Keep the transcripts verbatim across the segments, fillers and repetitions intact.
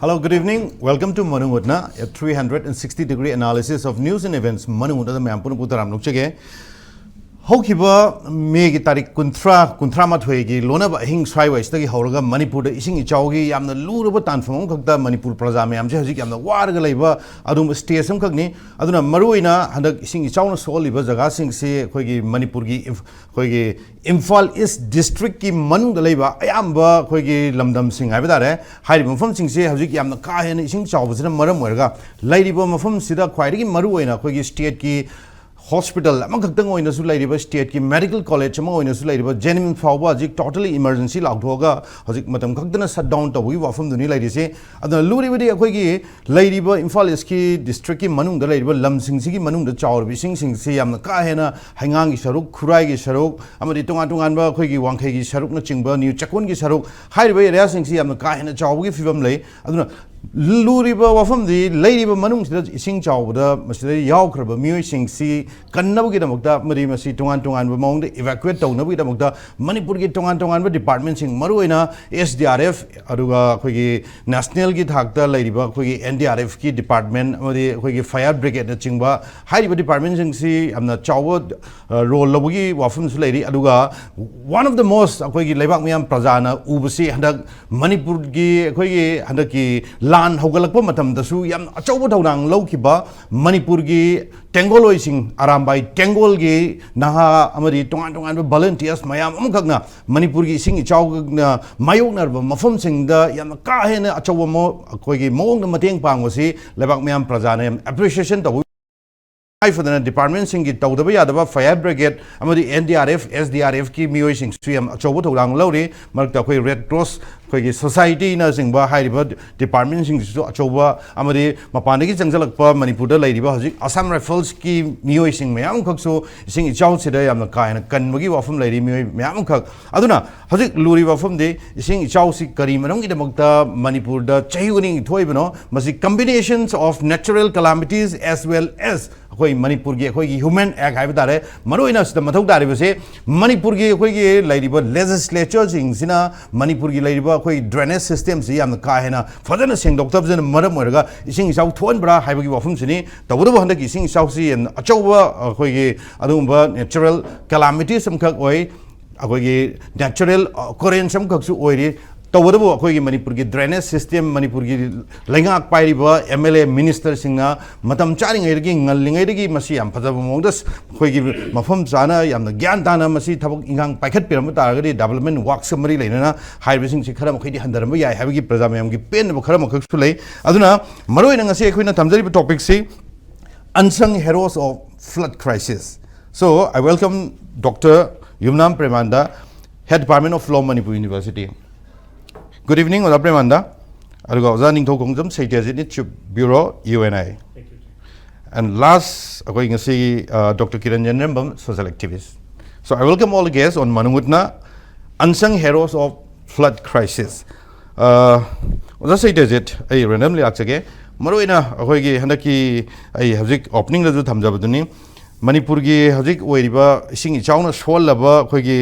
Hello, good evening. Welcome to Manung Utna, a three hundred sixty degree analysis of news and events. ꯃꯅꯨꯡ ꯎꯠꯅꯗ ꯃꯌꯥꯝ ꯄꯨꯝꯅꯃꯛꯄꯨ ꯇꯔꯥꯝꯅ ꯑꯣꯛꯆꯒꯦ꯫ ꯍꯧꯈꯤꯕ ꯃꯦꯒꯤ ꯇꯥꯔꯤꯛ ꯀꯨꯟꯊ꯭ꯔꯥ, ꯀꯨꯟꯊ꯭ꯔꯥ ꯃꯥꯊꯣꯏꯒꯤ ꯂꯣꯟꯅꯕ ꯑꯍꯤꯡ ꯁ꯭ꯋꯥꯏꯋꯥꯏꯁꯤꯗꯒꯤ ꯍꯧꯔꯒ ꯃꯅꯤꯄꯨꯔꯗ ꯏꯁꯤꯡ ꯏꯆꯥꯎꯒꯤ ꯌꯥꯝꯅ ꯂꯨꯔꯕ ꯇꯥꯟꯐꯝ ꯑꯃꯈꯛꯇ ꯃꯅꯤꯄꯨꯔ ꯄ꯭ꯔꯖꯥ ꯃꯌꯥꯝꯁꯦ ꯍꯧꯖꯤꯛ ꯌꯥꯝꯅ ꯋꯥꯔꯒ ꯂꯩꯕ ꯑꯗꯨꯒꯨꯝꯕ ꯁ꯭ꯇꯦꯖ ꯑꯃꯈꯛꯅꯤ꯫ ꯑꯗꯨꯅ ꯃꯔꯨꯑꯣꯏꯅ ꯍꯟꯗꯛ ꯏꯁꯤꯡ ꯏꯆꯥꯎꯅ ꯁꯣꯛꯍꯜꯂꯤꯕ ꯖꯒꯥꯁꯤꯡꯁꯤ ꯑꯩꯈꯣꯏꯒꯤ ꯃꯅꯤꯄꯨꯔꯒꯤ ꯏꯝꯐ-, ꯑꯩꯈꯣꯏꯒꯤ ꯏꯝꯐꯥꯜ ꯏꯁ ꯗꯤꯁꯇ꯭ꯔꯤꯛꯀꯤ ꯃꯅꯨꯡꯗ ꯂꯩꯕ ꯑꯌꯥꯝꯕ ꯑꯩꯈꯣꯏꯒꯤ ꯂꯝꯗꯝꯁꯤꯡ ꯍꯥꯏꯕ ꯇꯥꯔꯦ, ꯍꯥꯏꯔꯤꯕ ꯃꯐꯝꯁꯤꯡꯁꯦ ꯍꯧꯖꯤꯛ ꯌꯥꯝꯅ ꯀꯥ ꯍꯦꯟꯅ ꯏꯁꯤꯡ ꯆꯥꯎꯕꯁꯤꯅ ꯃꯔꯝ ꯑꯣꯏꯔꯒ ꯂꯩꯔꯤꯕ ꯃꯐꯝꯁꯤꯗ ꯈ꯭ꯋꯥꯏꯗꯒꯤ ꯃꯔꯨꯑꯣꯏꯅ ꯑꯩꯈꯣꯏꯒꯤ ꯁ꯭ꯇꯦꯠꯀꯤ ꯍꯣꯁꯄꯤꯇꯥꯜ ꯑꯃꯈꯛꯇꯪ ꯑꯣꯏꯅꯁꯨ ꯂꯩꯔꯤꯕ, ꯁ꯭ꯇꯦꯠꯀꯤ ꯃꯦꯗꯤꯀꯦꯜ ꯀꯣꯂꯦꯖ ꯑꯃ ꯑꯣꯏꯅꯁꯨ ꯂꯩꯔꯤꯕ ꯖꯦꯅꯤꯝꯁ ꯐꯥꯎꯕ ꯍꯧꯖꯤꯛ ꯇꯣꯇꯦꯂꯤ ꯏꯃꯔꯖꯦꯟꯁꯤ ꯂꯥꯎꯊꯣꯛꯑꯒ ꯍꯧꯖꯤꯛ ꯃꯇꯝ ꯈꯛꯇꯅ ꯁꯠ ꯗꯥꯎꯟ ꯇꯧꯕꯒꯤ ꯋꯥꯐꯝꯗꯨꯅꯤ ꯂꯩꯔꯤꯁꯦ꯫ ꯑꯗꯨꯅ ꯂꯨꯔꯤꯕꯗꯤ ꯑꯩꯈꯣꯏꯒꯤ ꯂꯩꯔꯤꯕ ꯏꯝꯐꯥꯜ ꯏꯁꯀꯤ ꯗꯤꯁꯇ꯭ꯔꯤꯛꯀꯤ ꯃꯅꯨꯡꯗ ꯂꯩꯔꯤꯕ ꯂꯝꯁꯤꯡꯁꯤꯒꯤ ꯃꯅꯨꯡꯗ ꯆꯥꯎꯔꯤꯕ ꯏꯁꯤꯡꯁꯤꯡꯁꯤ ꯌꯥꯝꯅ ꯀꯥ ꯍꯦꯟꯅ ꯍꯩꯉꯥꯡꯒꯤ ꯁꯔꯨꯛ, ꯈꯨꯔꯥꯏꯒꯤ ꯁꯔꯨꯛ, ꯑꯃꯗꯤ ꯇꯣꯉꯥꯟ ꯇꯣꯉꯥꯟꯕ ꯑꯩꯈꯣꯏꯒꯤ ꯋꯥꯡꯈꯩꯒꯤ ꯁꯔꯨꯛꯅꯆꯤꯡꯕ, ꯅ꯭ꯌꯨ ꯆꯦꯛꯀꯣꯟꯒꯤ ꯁꯔꯨꯛ, ꯍꯥꯏꯔꯤꯕ ꯑꯦꯔꯤꯌꯥꯁꯤꯡꯁꯤ ꯌꯥꯝꯅ ꯀꯥ ꯍꯦꯟꯅ ꯆꯥꯎꯕꯒꯤ ꯐꯤꯕꯝ ꯂꯩ꯫ ꯑꯗꯨꯅ ꯂꯨꯔꯤꯕ ꯋꯥꯐꯝꯗꯤ ꯂꯩꯔꯤꯕ ꯃꯅꯨꯡꯁꯤꯗ ꯏꯁꯤꯡ ꯆꯥꯎꯕꯗ ꯃꯁꯤꯗ ꯌꯥꯎꯈ꯭ꯔꯕ ꯃꯤꯑꯣꯏꯁꯤꯡꯁꯤ ꯀꯟꯅꯕꯒꯤꯗꯃꯛꯇ ꯑꯃꯗꯤ ꯃꯁꯤ ꯇꯣꯉꯥꯟ ꯇꯣꯉꯥꯟꯕ ꯃꯑꯣꯡꯗ ꯏꯚꯥꯀ꯭ꯌꯨꯑꯦꯠ ꯇꯧꯅꯕꯒꯤꯗꯃꯛꯇ ꯃꯅꯤꯄꯨꯔꯒꯤ ꯇꯣꯉꯥꯟ ꯇꯣꯉꯥꯟꯕ ꯗꯤꯄꯥꯔꯠꯃꯦꯟꯁꯤꯡ, ꯃꯔꯨꯑꯣꯏꯅ ꯑꯦꯁ ꯗꯤ ꯑꯥꯔ ꯑꯦꯐ, ꯑꯗꯨꯒ ꯑꯩꯈꯣꯏꯒꯤ ꯅꯦꯁꯅꯦꯜꯒꯤ ꯊꯥꯛꯇ ꯂꯩꯔꯤꯕ ꯑꯩꯈꯣꯏꯒꯤ ꯑꯦꯟ ꯗꯤ ꯑꯥꯔ ꯑꯦꯐꯀꯤ ꯗꯤꯄꯥꯔꯠꯃꯦꯟ ꯑꯃꯗꯤ ꯑꯩꯈꯣꯏꯒꯤ ꯐꯥꯌꯔ ꯕ꯭ꯔꯤꯒꯦꯗꯅꯆꯤꯡꯕ ꯍꯥꯏꯔꯤꯕ ꯗꯤꯄꯥꯔꯠꯃꯦꯟꯁꯤꯡꯁꯤ ꯌꯥꯝꯅ ꯆꯥꯎꯕ, ꯑ, ꯔꯣꯜ ꯂꯧꯕꯒꯤ ꯋꯥꯐꯝꯁꯨ ꯂꯩꯔꯤ꯫ ꯑꯗꯨꯒ one of the most ꯑꯩꯈꯣꯏꯒꯤ ꯂꯩꯕꯥꯛ ꯃꯤꯌꯥꯝ ꯄ꯭ꯔꯖꯥꯅ ꯎꯕꯁꯤ ꯍꯟꯗꯛ ꯃꯅꯤꯄꯨꯔꯒꯤ ꯑꯩꯈꯣꯏꯒꯤ ꯍꯟꯗꯛꯀꯤ ꯂꯥꯟ ꯍꯧꯒꯠꯂꯛꯄ ꯃꯇꯝꯗꯁꯨ ꯌꯥꯝ ꯑꯆꯧꯕ ꯊꯧꯗꯥꯡ ꯂꯧꯈꯤꯕ ꯃꯅꯤꯄꯨꯔꯒꯤ ꯇꯦꯡꯒꯣꯜꯂꯣꯏꯁꯤꯡ, ꯑꯔꯥꯝꯕꯥꯏ ꯇꯦꯡꯒꯣꯜꯒꯤ ꯅꯍꯥ ꯑꯃꯗꯤ ꯇꯣꯉꯥꯟ ꯇꯣꯉꯥꯟꯕ ꯚꯣꯂꯨꯟꯇꯤꯌꯔꯁ ꯃꯌꯥꯝ ꯑꯃꯈꯛꯅ ꯃꯅꯤꯄꯨꯔꯒꯤ ꯏꯁꯤꯡ ꯏꯆꯥꯎꯅ ꯃꯥꯌꯣꯛꯅꯔꯕ ꯃꯐꯝꯁꯤꯡꯗ ꯌꯥꯝꯅ ꯀꯥ ꯍꯦꯟꯅ ꯑꯆꯧꯕ ꯃꯑꯣ-, ꯑꯩꯈꯣꯏꯒꯤ ꯃꯑꯣꯡꯗ ꯃꯇꯦꯡ ꯄꯥꯡꯕꯁꯤ ꯂꯩꯕꯥꯛ ꯃꯤꯌꯥꯝ ꯄ꯭ꯔꯖꯥꯅ ꯌꯥꯝ ꯑꯦꯄ꯭ꯔꯤꯁꯤꯌꯦꯁꯟ ꯇꯧꯕ꯫ ꯇꯉꯥꯏ ꯐꯗꯅ ꯗꯤꯄꯥꯔꯠꯃꯦꯟꯁꯤꯡꯒꯤ ꯇꯧꯗꯕ ꯌꯥꯗꯕ ꯐꯥꯌꯔ ꯕ꯭ꯔꯤꯒꯦꯗ ꯑꯃꯗꯤ N D R F, S D R ꯑꯦꯐꯀꯤ ꯃꯤꯑꯣꯏꯁꯤꯡꯁꯨ ꯌꯥꯝ ꯑꯆꯧꯕ ꯊꯧꯗꯥꯡ ꯂꯧꯔꯤ꯫ ꯃꯔꯛꯇ ꯑꯩꯈꯣꯏ ꯔꯦꯗ ꯀ꯭ꯔꯣꯁ, ꯑꯩꯈꯣꯏꯒꯤ ꯁꯣꯁꯥꯏꯇꯤꯅꯆꯤꯡꯕ ꯍꯥꯏꯔꯤꯕ ꯗꯤꯄꯥꯔꯠꯃꯦꯟꯁꯤꯡꯁꯤꯁꯨ ꯑꯆꯧꯕ, ꯑꯃꯗꯤ ꯃꯄꯥꯟꯗꯒꯤ ꯆꯪꯁꯤꯜꯂꯛꯄ ꯃꯅꯤꯄꯨꯔꯗ ꯂꯩꯔꯤꯕ ꯍꯧꯖꯤꯛ ꯑꯁꯥꯝ ꯔꯥꯏꯐꯜꯁꯀꯤ ꯃꯤꯑꯣꯏꯁꯤꯡ ꯃꯌꯥꯝ ꯑꯃꯈꯛꯁꯨ ꯏꯁꯤꯡ ꯏꯆꯥꯎꯁꯤꯗ ꯌꯥꯝꯅ ꯀꯥ ꯍꯦꯟꯅ ꯀꯟꯕꯒꯤ ꯋꯥꯐꯝ ꯂꯩꯔꯤ, ꯃꯤꯑꯣꯏ ꯃꯌꯥꯝ ꯑꯃꯈꯛ꯫ ꯑꯗꯨꯅ ꯍꯧꯖꯤꯛ ꯂꯨꯔꯤꯕ ꯋꯥꯐꯝꯗꯤ ꯏꯁꯤꯡ ꯏꯆꯥꯎꯁꯤ ꯀꯔꯤ ꯃꯔꯝꯒꯤꯗꯃꯛꯇ ꯃꯅꯤꯄꯨꯔꯗ ꯆꯍꯤ ꯈꯨꯗꯤꯡꯒꯤ ꯊꯣꯛꯏꯕꯅꯣ? ꯃꯁꯤ combinations of natural calamities as well as ꯑꯩꯈꯣꯏ ꯃꯅꯤꯄꯨꯔꯒꯤ ꯑꯩꯈꯣꯏꯒꯤ ꯍ꯭ꯌꯨꯃꯦꯟ ꯑꯦꯛ ꯍꯥꯏꯕ ꯇꯥꯔꯦ, ꯃꯔꯨꯑꯣꯏꯅ ꯁꯤꯗ ꯃꯊꯧ ꯇꯥꯔꯤꯕꯁꯦ ꯃꯅꯤꯄꯨꯔꯒꯤ ꯑꯩꯈꯣꯏꯒꯤ ꯂꯩꯔꯤꯕ ꯂꯦꯖꯤꯁꯂꯦꯆꯔꯁꯤꯡꯁꯤꯅ ꯃꯅꯤꯄꯨꯔꯒꯤ ꯂꯩꯔꯤꯕ ꯑꯩꯈꯣꯏ ꯗ꯭ꯔꯦꯅꯦꯖ ꯁꯤꯁꯇꯦꯝꯁꯤ ꯌꯥꯝꯅ ꯀꯥ ꯍꯦꯟꯅ ꯐꯖꯅ ꯁꯦꯡꯗꯣꯛꯇꯕꯁꯤꯅ ꯃꯔꯝ ꯑꯣꯏꯔꯒ ꯏꯁꯤꯡ ꯏꯆꯥꯎ ꯊꯣꯛꯍꯟꯕ꯭ꯔꯥ ꯍꯥꯏꯕꯒꯤ ꯋꯥꯐꯝꯁꯤꯅꯤ꯫ ꯇꯧꯕꯇꯕꯨ ꯍꯟꯗꯛꯀꯤ ꯏꯁꯤꯡ ꯏꯆꯥꯎꯁꯤ ꯌꯥꯝꯅ ꯑꯆꯧꯕ ꯑꯩꯈꯣꯏꯒꯤ ꯑꯗꯨꯒꯨꯝꯕ ꯅꯦꯆꯔꯦꯜ ꯀꯦꯂꯥꯃꯤꯇꯤꯁ ꯑꯃꯈꯛ ꯑꯣꯏ꯫ ꯑꯩꯈꯣꯏꯒꯤ ꯅꯦꯆꯔꯦꯜ ꯑꯣꯀꯔꯦꯟꯁ ꯑꯃꯈꯛꯁꯨ ꯑꯣꯏꯔꯤ꯫ ꯇꯧꯕꯇꯕꯨ ꯑꯩꯈꯣꯏꯒꯤ ꯃꯅꯤꯄꯨꯔꯒꯤ ꯗ꯭ꯔꯦꯅꯦꯖ ꯁꯤꯁꯇꯦꯝ, ꯃꯅꯤꯄꯨꯔꯒꯤ ꯂꯩꯉꯥꯛ ꯄꯥꯏꯔꯤꯕ ꯑꯦꯝ ꯑꯦꯜ ꯑꯦ ꯃꯤꯅꯤꯁꯇꯔꯁꯤꯡꯅ ꯃꯇꯝ ꯆꯥꯔꯤꯉꯩꯗꯒꯤ, ꯉꯜꯂꯤꯉꯩꯗꯒꯤ ꯃꯁꯤ ꯌꯥꯝ ꯐꯖꯕ ꯃꯑꯣꯡꯗ ꯑꯩꯈꯣꯏꯒꯤ ꯃꯐꯝ ꯆꯥꯅ ꯌꯥꯝꯅ ꯒ꯭ꯌꯥꯟ ꯇꯥꯅ ꯃꯁꯤ ꯊꯕꯛ ꯏꯟꯈꯥꯡ ꯄꯥꯏꯈꯠꯄꯤꯔꯝꯕ ꯇꯥꯔꯒꯗꯤ ꯗꯤꯕꯦꯂꯞꯃꯦꯟ ꯋꯥꯛꯁꯀ ꯃꯔꯤ ꯂꯩꯅꯅ ꯍꯥꯏꯔꯤꯕꯁꯤꯡꯁꯤ ꯈꯔ ꯃꯈꯩꯗꯤ ꯍꯟꯊꯔꯝꯕ ꯌꯥꯏ ꯍꯥꯏꯕꯒꯤ ꯄ꯭ꯔꯖꯥ ꯃꯌꯥꯝꯒꯤ ꯄꯦꯟꯗꯕ ꯈꯔ ꯃꯈꯛꯁꯨ ꯂꯩ꯫ ꯑꯗꯨꯅ ꯃꯔꯨꯑꯣꯏꯅ ꯉꯁꯤ ꯑꯩꯈꯣꯏꯅ ꯊꯝꯖꯔꯤꯕ ꯇꯣꯄꯤꯛꯁꯤ Unsung Heroes of Flood Crisis. So, I welcome Doctor Yumnam Premanda, Head Department of Law, Manipur University. Good evening, ꯑꯣꯖꯥ ꯄ꯭ꯔꯦꯃꯥꯟꯗ꯫ ꯑꯗꯨꯒ ꯑꯣꯖꯥ ꯅꯤꯡꯊꯧ ꯈꯣꯡꯖꯝ ꯁꯩꯇ꯭ꯌꯖꯤꯠꯅꯤ, Chief Bureau, U N I. And last, ꯑꯩꯈꯣꯏ ꯉꯁꯤꯒꯤ doctor Kiran Yenrembam, social activist. So, I welcome all the guests on Manumutna, Unsung Heroes of Flood Crisis. ꯑꯣꯖꯥ ꯁꯩꯇ꯭ꯌꯖꯤꯠ, ꯑꯩ randomly ꯂꯥꯛꯆꯒꯦ꯫ ꯃꯔꯨꯑꯣꯏꯅ ꯑꯩꯈꯣꯏꯒꯤ ꯍꯟꯗꯛꯀꯤ, ꯑꯩ ꯍꯧꯖꯤꯛ ꯑꯣꯄꯅꯤꯡꯗꯁꯨ ꯊꯝꯖꯕꯗꯨꯅꯤ, ꯃꯅꯤꯄꯨꯔꯒꯤ ꯍꯧꯖꯤꯛ ꯑꯣꯏꯔꯤꯕ ꯏꯁꯤꯡ ꯏꯆꯥꯎꯅ ꯁꯣꯛꯍꯜꯂꯕ ꯑꯩꯈꯣꯏꯒꯤ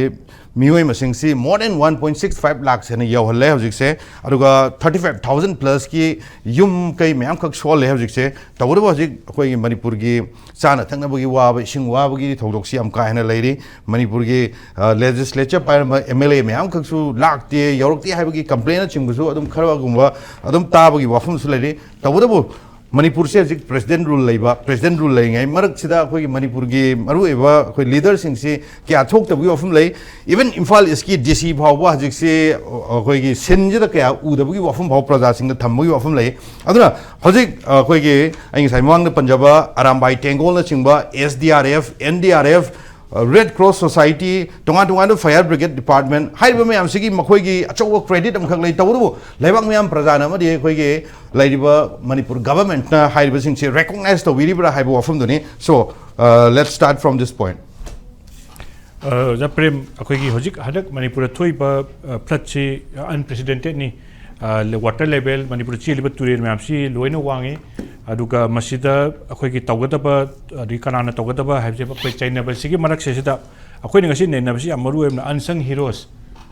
ꯃꯤꯑꯣꯏ ꯃꯁꯤꯡꯁꯤ more than one point six five lakhs ꯍꯦꯟꯅ ꯌꯧꯍꯜꯂꯦ ꯍꯧꯖꯤꯛꯁꯦ꯫ ꯑꯗꯨꯒ thirty five thousand plusꯀꯤ ꯌꯨꯝ ꯀꯩ ꯃꯌꯥꯝꯈꯛ ꯁꯣꯛꯍꯜꯂꯦ ꯍꯧꯖꯤꯛꯁꯦ꯫ ꯇꯧꯕꯇꯕꯨ ꯍꯧꯖꯤꯛ ꯑꯩꯈꯣꯏꯒꯤ ꯃꯅꯤꯄꯨꯔꯒꯤ ꯆꯥꯅ ꯊꯛꯅꯕꯒꯤ ꯋꯥꯕ, ꯏꯁꯤꯡ ꯋꯥꯕꯒꯤ ꯊꯧꯗꯣꯛꯁꯤ ꯌꯥꯝ ꯀꯥ ꯍꯦꯟꯅ ꯂꯩꯔꯤ꯫ ꯃꯅꯤꯄꯨꯔꯒꯤ ꯂꯦꯖꯤꯁꯂꯦꯆꯔ ꯄꯥꯏꯔꯝꯕ ꯑꯦꯝ ꯑꯦꯜ ꯑꯦ ꯃꯌꯥꯝꯈꯛꯁꯨ ꯂꯥꯛꯇꯦ, ꯌꯧꯔꯛꯇꯦ ꯍꯥꯏꯕꯒꯤ ꯀꯝꯄ꯭ꯂꯦꯟꯅꯆꯤꯡꯕꯁꯨ ꯑꯗꯨꯝ ꯈꯔꯒꯨꯝꯕ ꯑꯗꯨꯝ ꯇꯥꯕꯒꯤ ꯋꯥꯐꯝꯁꯨ ꯂꯩꯔꯤ꯫ ꯇꯧꯕꯇꯕꯨ ꯃꯅꯤꯄꯨꯔꯁꯦ ꯍꯧꯖꯤꯛ ꯄ꯭ꯔꯦꯁꯤꯗꯦꯟ ꯔꯨꯜ ꯂꯩꯕ, ꯄ꯭ꯔꯦꯁꯤꯗꯦꯟ ꯔꯨꯜ ꯂꯩꯔꯤꯉꯩ ꯃꯔꯛꯁꯤꯗ ꯑꯩꯈꯣꯏꯒꯤ ꯃꯅꯤꯄꯨꯔꯒꯤ ꯃꯔꯨꯑꯣꯏꯕ ꯑꯩꯈꯣꯏ ꯂꯤꯗꯔꯁꯤꯡꯁꯤ ꯀꯌꯥ ꯊꯣꯛꯇꯕꯒꯤ ꯋꯥꯐꯝ ꯂꯩ꯫ ꯏꯚꯟ ꯏꯝꯐꯥꯜ ꯏꯁꯀꯤ ꯗꯤ ꯁꯤ ꯐꯥꯎꯕ ꯍꯧꯖꯤꯛꯁꯤ ꯑꯩꯈꯣꯏꯒꯤ ꯁꯤꯟꯁꯤꯗ ꯀꯌꯥ ꯎꯗꯕꯒꯤ ꯋꯥꯐꯝ ꯐꯥꯎ ꯄ꯭ꯔꯖꯥꯁꯤꯡꯗ ꯊꯝꯕꯒꯤ ꯋꯥꯐꯝ ꯂꯩ꯫ ꯑꯗꯨꯅ ꯍꯧꯖꯤꯛ ꯑꯩꯈꯣꯏꯒꯤ ꯑꯩ ꯉꯁꯥꯏ ꯃꯃꯥꯡꯗ ꯄꯟꯖꯕ Arambai ꯇꯦꯡꯒꯣꯜꯅꯆꯤꯡꯕ, S D R F, N D R F, Red Cross Society, ꯇꯣꯉꯥꯟ ꯇꯣꯉꯥꯟꯕ fire brigade department ꯍꯥꯏꯔꯤꯕ ꯃꯌꯥꯝꯁꯤꯒꯤ ꯃꯈꯣꯏꯒꯤ ꯑꯆꯧꯕ credit ꯑꯃꯈꯛ ꯂꯩ꯫ ꯇꯧꯕꯇꯕꯨ ꯂꯩꯕꯥꯛ ꯃꯤꯌꯥꯝ ꯄ꯭ꯔꯖꯥꯅ ꯑꯃꯗꯤ ꯑꯩꯈꯣꯏꯒꯤ ꯂꯩꯔꯤꯕ ꯃꯅꯤꯄꯨꯔ ꯒꯚꯔꯟꯃꯦꯟꯠꯅ ꯍꯥꯏꯔꯤꯕꯁꯤꯡꯁꯤ ꯔꯤꯀꯣꯛꯅꯥꯏꯖ ꯇꯧꯕꯤꯔꯤꯕ꯭ꯔꯥ ꯍꯥꯏꯕ ꯋꯥꯐꯝꯗꯨꯅꯤ꯫ So, uh, let's start from this point. ꯑ, ꯑꯣꯖꯥ ꯄ꯭ꯔꯦꯝ, ꯑꯩꯈꯣꯏꯒꯤ ꯍꯧꯖꯤꯛ ꯍꯟꯗꯛ ꯃꯅꯤꯄꯨꯔꯗ ꯊꯣꯛꯏꯕ, ꯑ, ꯐ꯭ꯂꯠꯁꯤ ꯑꯟꯄ꯭ꯔꯦꯁꯤꯗꯦꯟꯇꯦꯠꯅꯤ꯫ ꯑ, ꯂꯦ-, ꯋꯥꯇꯔ ꯂꯦꯚꯦꯜ, ꯃꯅꯤꯄꯨꯔꯗ ꯆꯦꯜꯂꯤꯕ ꯇꯨꯔꯦꯜ ꯃꯌꯥꯝꯁꯤ ꯂꯣꯏꯅ ꯋꯥꯡꯉꯤ꯫ ꯑꯗꯨꯒ ꯃꯁꯤꯗ ꯑꯩꯈꯣꯏꯒꯤ ꯇꯧꯒꯗꯕ, ꯑꯗꯒꯤ ꯀꯅꯥꯅ ꯇꯧꯒꯗꯕ ꯍꯥꯏꯕꯁꯦ ꯑꯩꯈꯣꯏ ꯆꯩꯅꯕꯁꯤꯒꯤ ꯃꯔꯛꯁꯤꯗꯩꯁꯤꯗ ꯑꯩꯈꯣꯏꯅ ꯉꯁꯤ ꯅꯩꯅꯕꯁꯤ ꯌꯥꯝ ꯃꯔꯨ ꯑꯣꯏꯕꯅ unsung heroes,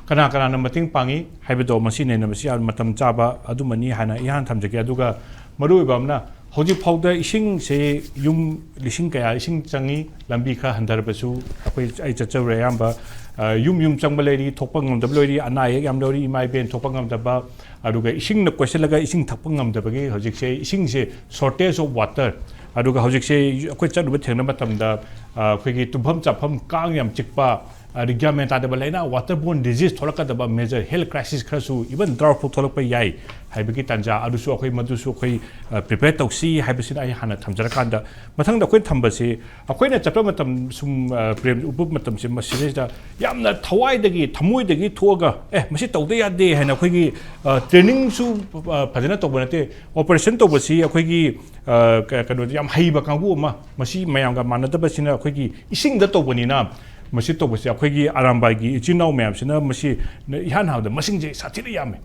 ꯀꯅꯥ ꯀꯅꯥꯅ ꯃꯇꯦꯡ ꯄꯥꯡꯉꯤ ꯍꯥꯏꯕꯗꯣ ꯃꯁꯤ ꯅꯩꯅꯕꯁꯤ ꯌꯥꯝ ꯃꯇꯝ ꯆꯥꯕ ꯑꯗꯨꯃꯅꯤ ꯍꯥꯏꯅ ꯏꯍꯥꯟ ꯊꯝꯖꯒꯦ꯫ ꯑꯗꯨꯒ ꯃꯔꯨ ꯑꯣꯏꯕ ꯑꯃꯅ, ꯍꯧꯖꯤꯛ ꯐꯥꯎꯗ ꯏꯁꯤꯡꯁꯦ ꯌꯨꯝ ꯂꯤꯁꯤꯡ ꯀꯌꯥ ꯏꯁꯤꯡ ꯆꯪꯉꯤ, ꯂꯝꯕꯤ ꯈꯔ ꯍꯟꯊꯔꯕꯁꯨ ꯑꯩꯈꯣꯏ, ꯑꯩ ꯆꯠꯆꯔꯨꯔꯦ ꯑꯌꯥꯝꯕ, ꯑ, ꯌꯨꯝ ꯌꯨꯝ ꯆꯪꯕ ꯂꯩꯔꯤ, ꯊꯣꯛꯄ ꯉꯝꯗꯕ ꯂꯩꯔꯤ, ꯑꯅꯥ ꯑꯌꯦꯛ ꯌꯥꯝ ꯂꯩꯔꯤ, ꯏꯃꯥ ꯏꯕꯦꯟ ꯊꯣꯛꯄ ꯉꯝꯗꯕ, ꯑꯗꯨꯒ ꯏꯁꯤꯡꯅ ꯀꯣꯏꯁꯤꯜꯂꯒ ꯏꯁꯤꯡ ꯊꯛꯄ ꯉꯝꯗꯕꯒꯤ ꯍꯧꯖꯤꯛꯁꯦ ꯏꯁꯤꯡꯁꯦ shortage of water, ꯑꯗꯨꯒ ꯍꯧꯖꯤꯛꯁꯦ ꯑꯩꯈꯣꯏ ꯆꯠꯂꯨꯕ ꯊꯦꯡꯅꯕ ꯃꯇꯝꯗ, ꯑ, ꯑꯩꯈꯣꯏꯒꯤ ꯇꯨꯝꯐꯝ ꯆꯥꯐꯝ ꯀꯥꯡ ꯌꯥꯝ ꯆꯤꯛꯄ, ꯑꯗꯩ ꯒ꯭ꯌꯥꯟ ꯃꯦꯟ ꯇꯥꯗꯕ ꯂꯥꯏꯅꯥ, water borne disease ꯊꯣꯛꯂꯛꯀꯗꯕ major health crisis ꯈꯔꯁꯨ, even drought ꯐꯥꯎ ꯊꯣꯛꯂꯛꯄ ꯌꯥꯏ ꯍꯥꯏꯕꯒꯤ ꯇꯥꯟꯖꯥ ꯑꯗꯨꯁꯨ ꯑꯩꯈꯣꯏ, ꯃꯗꯨꯁꯨ ꯑꯩꯈꯣꯏ, ꯑ, prepare ꯇꯧꯁꯤ ꯍꯥꯏꯕꯁꯤꯅ ꯑꯩ ꯍꯥꯟꯅ ꯊꯝꯖꯔꯀꯥꯟꯗ, ꯃꯊꯪꯗ ꯑꯩꯈꯣꯏꯅ ꯊꯝꯕꯁꯤ, ꯑꯩꯈꯣꯏꯅ ꯆꯠꯄ ꯃꯇꯝ ꯁꯨꯝ, ꯑ, ꯄ꯭ꯔꯦꯝ ꯎꯠꯄ ꯃꯇꯝꯁꯤ ꯃꯁꯤꯗꯩꯁꯤꯗ ꯌꯥꯝꯅ ꯊꯋꯥꯏꯗꯒꯤ, ꯊꯃꯣꯏꯗꯒꯤ ꯊꯣꯛꯑꯒ, "ꯑꯦ, ꯃꯁꯤ ꯇꯧꯗ ꯌꯥꯗꯦ" ꯍꯥꯏꯅ ꯑꯩꯈꯣꯏꯒꯤ, ꯑ, trainingꯁꯨ, ꯑ, ꯐꯖꯅ ꯇꯧꯕ ꯅꯠꯇꯦ꯫ Operation ꯇꯧꯕꯁꯤ ꯑꯩꯈꯣꯏꯒꯤ, ꯑ, ꯀ-, ꯀꯩꯅꯣꯗ ꯌꯥꯝ ꯍꯩꯕ ꯀꯥꯡꯕꯨ ꯑꯃ, ꯃꯁꯤ ꯃꯌꯥꯝꯒ ꯃꯥꯟꯅꯗꯕꯁꯤꯅ ꯑꯩꯈꯣꯏꯒꯤ ꯏꯁꯤꯡꯗ ꯇꯧꯕꯅꯤꯅ, ꯃꯁꯤ ꯇꯧꯕꯁꯦ ꯑꯩꯈꯣꯏꯒꯤ ꯑꯔꯥꯝꯕꯥꯏꯒꯤ ꯏꯆꯤꯟ ꯏꯅꯥꯎ ꯃꯌꯥꯝꯁꯤꯅ ꯃꯁꯤ ꯏꯍꯥꯟ ꯍꯥꯟꯕꯗ ꯃꯁꯤꯡꯁꯦ ꯁꯥꯊꯤꯅ ꯌꯥꯝꯃꯦ꯫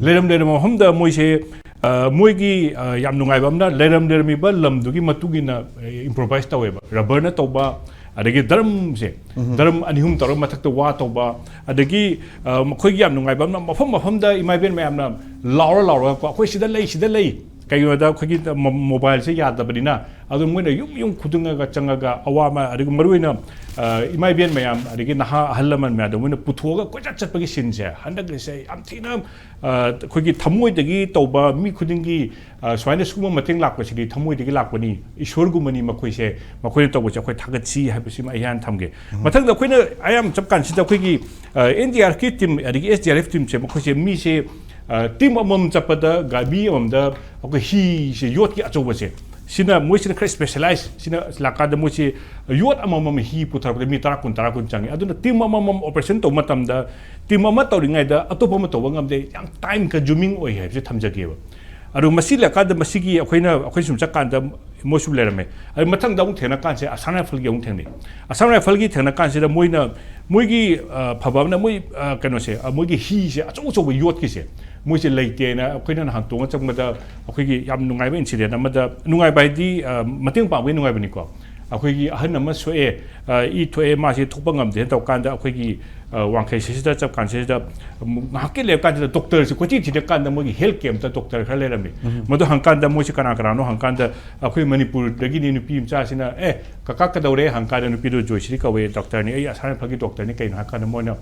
ꯂꯩꯔꯝ ꯂꯩꯔꯝꯕ ꯃꯐꯝꯗ ꯃꯣꯏꯁꯦ, ꯑ, ꯃꯣꯏꯒꯤ, ꯑ, ꯌꯥꯝ ꯅꯨꯡꯉꯥꯏꯕ ꯑꯃꯅ ꯂꯩꯔꯝ ꯂꯩꯔꯝꯃꯤꯕ ꯂꯝꯗꯨꯒꯤ ꯃꯇꯨꯡ ꯏꯟꯅ, ꯑ, improvise ꯇꯧꯋꯦꯕ꯫ Rubberꯅ ꯇꯧꯕ, ꯑꯗꯒꯤ ꯗ꯭ꯔꯝꯁꯦ, ꯗ꯭ꯔꯝ ꯑꯅꯤ ꯑꯍꯨꯝ ꯇꯧꯔꯒ ꯃꯊꯛꯇ ꯋꯥ ꯇꯧꯕ, ꯑꯗꯒꯤ, ꯑ, ꯃꯈꯣꯏꯒꯤ ꯌꯥꯝ ꯅꯨꯡꯉꯥꯏꯕ ꯑꯃꯅ ꯃꯐꯝ ꯃꯐꯝꯗ ꯏꯃꯥ ꯏꯕꯦꯟ ꯃꯌꯥꯝꯅ ꯂꯥꯎꯔ ꯂꯥꯎꯔꯒꯀꯣ, "ꯑꯩꯈꯣꯏ ꯁꯤꯗ ꯂꯩ, ꯁꯤꯗ ꯂꯩ"꯫ ꯀꯩꯒꯤꯅꯣꯗ ꯑꯩꯈꯣꯏꯒꯤ ꯃꯣ-, mobileꯁꯦ ꯌꯥꯗꯕꯅꯤꯅ, ꯑꯗꯨ ꯃꯣꯏꯅ ꯌꯨꯝ ꯌꯨꯝ ꯈꯨꯗꯤꯡꯃꯛꯇ ꯆꯪꯉꯒ ꯑꯋꯥꯕ, ꯑꯗꯒꯤ ꯃꯔꯨꯑꯣꯏꯅ, ꯑ, ꯏꯃꯥ ꯏꯕꯦꯟ ꯃꯌꯥꯝ, ꯑꯗꯒꯤ ꯅꯍꯥ ꯑꯍꯜ ꯂꯃꯟ ꯃꯌꯥꯝꯗꯣ ꯃꯣꯏꯅ ꯄꯨꯊꯣꯛꯑꯒ ꯀꯣꯏꯆꯠ ꯆꯠꯄꯒꯤ sceneꯁꯦ ꯍꯟꯗꯛꯀꯤꯁꯦ ꯌꯥꯝ ꯊꯤꯅ, ꯑ, ꯑꯩꯈꯣꯏꯒꯤ ꯊꯃꯣꯏꯗꯒꯤ ꯇꯧꯕ, ꯃꯤ ꯈꯨꯗꯤꯡꯒꯤ, ꯑ, ꯁꯨꯃꯥꯏꯅ ꯁꯤꯒꯨꯝꯕ ꯃꯇꯦꯡ ꯂꯥꯛꯄꯁꯤꯗꯤ ꯊꯃꯣꯏꯗꯒꯤ ꯂꯥꯛꯄꯅꯤ, ꯏꯁꯣꯔꯒꯨꯝꯕꯅꯤ ꯃꯈꯣꯏꯁꯦ, ꯃꯈꯣꯏꯅ ꯇꯧꯕꯁꯦ ꯑꯩꯈꯣꯏ ꯊꯥꯒꯠꯁꯤ ꯍꯥꯏꯕꯁꯤꯃ ꯑꯩ ꯍꯥꯟꯅ ꯊꯝꯒꯦ꯫ ꯃꯊꯪꯗ ꯑꯩꯈꯣꯏꯅ ꯑꯌꯥꯝꯕ ꯆꯠꯄ ꯀꯥꯟꯁꯤꯗ ꯑꯩꯈꯣꯏꯒꯤ, ꯑ, NDRFꯀꯤ team ꯑꯗꯒꯤ SDRF teamꯁꯦ ꯃꯈꯣꯏꯁꯦ ꯃꯤꯁꯦ, ꯑ, team ꯑꯃꯃꯝ ꯆꯠꯄꯗ ꯒꯥꯔꯤ ꯑꯃꯃꯝꯗ ꯑꯩꯈꯣꯏ ꯍꯤꯁꯦ, ꯌꯣꯠꯀꯤ ꯑꯆꯧꯕꯁꯦ, ꯁꯤꯅ, ꯃꯣꯏꯁꯤꯅ ꯈꯔ specialize, ꯁꯤꯅ ꯂꯥꯛꯀꯥꯟꯗ ꯃꯣꯏꯁꯤ ꯌꯣꯠ ꯑꯃꯃꯝ ꯍꯤ ꯄꯨꯊꯔꯛꯄꯗ ꯃꯤ ꯇꯔꯥ, ꯀꯨꯟ, ꯇꯔꯥ, ꯀꯨꯟ ꯆꯪꯉꯤ꯫ ꯑꯗꯨꯅ team ꯑꯃꯃꯝ operation ꯇꯧꯕ ꯃꯇꯝꯗ team ꯑꯃ ꯇꯧꯔꯤꯉꯩꯗ ꯑꯇꯣꯞꯄ ꯑꯃ ꯇꯧꯕ ꯉꯝꯗꯦ, ꯌꯥꯝ time consuming ꯑꯣꯏ ꯍꯥꯏꯕꯁꯦ ꯊꯝꯖꯒꯦꯕ꯫ ꯑꯗꯨ ꯃꯁꯤ ꯂꯩꯔꯀꯥꯟꯗ ꯃꯁꯤꯒꯤ ꯑꯩꯈꯣꯏꯅ, ꯑꯩꯈꯣꯏ ꯁꯨꯝ ꯆꯠꯀꯥꯟꯗ ꯃꯣꯏꯁꯨ ꯂꯩꯔꯝꯃꯦ꯫ ꯑꯗꯨ ꯃꯊꯪꯗ ꯑꯃꯨꯛ ꯊꯦꯡꯅ ꯀꯥꯟꯁꯦ ꯑꯁꯥꯝ ꯔꯥꯏꯐꯜꯒꯤ ꯑꯃꯨꯛ ꯊꯦꯡꯅꯩ꯫ ꯑꯁꯥꯝ ꯔꯥꯏꯐꯜꯒꯤ ꯊꯦꯡꯅ ꯀꯥꯟꯁꯤꯗ ꯃꯣꯏꯅ, ꯃꯣꯏꯒꯤ, ꯑ, ꯐꯕ ꯑꯃꯅ ꯃꯣꯏ, ꯑ, ꯀꯩꯅꯣꯁꯦ, ꯑ, ꯃꯣꯏꯒꯤ ꯍꯤꯁꯦ ꯑꯆꯧ ꯑꯆꯧꯕ ꯌꯣꯠꯀꯤꯁꯦ ꯃꯣꯏꯁꯦ ꯂꯩꯇꯦꯅ ꯑꯩꯈꯣꯏꯅ ꯅꯍꯥꯟ ꯇꯣꯡꯉ ꯆꯪꯕꯗ ꯑꯩꯈꯣꯏꯒꯤ ꯌꯥꯝ ꯅꯨꯡꯉꯥꯏꯕ incident ꯑꯃꯗ, ꯅꯨꯡꯉꯥꯏꯕ ꯍꯥꯏꯗꯤ, ꯑ, ꯃꯇꯦꯡ ꯄꯥꯡꯕꯒꯤ ꯅꯨꯡꯉꯥꯏꯕꯅꯤꯀꯣ꯫ ꯑꯩꯈꯣꯏꯒꯤ ꯑꯍꯟ ꯑꯃ ꯁꯣꯛꯑꯦ, ꯑ, ꯏ ꯊꯣꯛꯑꯦ, ꯃꯥꯁꯦ ꯊꯣꯛꯄ ꯉꯝꯗꯦꯅ ꯇꯧꯔꯀꯥꯟꯗ ꯑꯩꯈꯣꯏꯒꯤ, ꯑ, ꯋꯥꯡꯈꯩ ꯁꯤꯗ ꯆꯠꯄ ꯀꯥꯟꯁꯤꯗ ꯑꯃꯨꯛ ꯉꯥꯏꯍꯥꯛꯀꯤ ꯂꯩꯔ ꯀꯥꯟꯁꯤꯗ ꯗꯣꯛꯇꯔꯁꯦ ꯀꯣꯏꯊꯤ ꯊꯤꯔ ꯀꯥꯟꯗ ꯃꯣꯏꯒꯤ ꯍꯦꯜꯊ ꯀꯦꯝꯞꯇ ꯗꯣꯛꯇꯔ ꯈꯔ ꯂꯩꯔꯝꯃꯤ꯫ ꯃꯗꯨ ꯍꯪꯀꯥꯟꯗ ꯃꯣꯏꯁꯦ ꯀꯅꯥ ꯀꯅꯥꯅꯣ ꯍꯪꯀꯥꯟꯗ ꯑꯩꯈꯣꯏ ꯃꯅꯤꯄꯨꯔꯗꯒꯤꯅꯤ ꯅꯨꯄꯤ ꯃꯆꯥꯁꯤꯅ, "ꯑꯦ, ꯀꯀꯥ ꯀꯩꯗꯧꯔꯦ?" ꯍꯪꯀꯥꯟꯗ ꯅꯨꯄꯤꯗꯣ ꯖꯣꯏꯁ꯭ꯔꯤ ꯀꯧꯋꯦ, ꯗꯣꯛꯇꯔꯅꯤ, "ꯑꯩ ꯑꯁꯥꯝ ꯔꯥꯏꯐꯜꯒꯤ ꯗꯣꯛꯇꯔꯅꯤ, ꯀꯩꯅꯣ?" ꯍꯥꯏꯀꯥꯟꯗ ꯃꯣꯏꯅ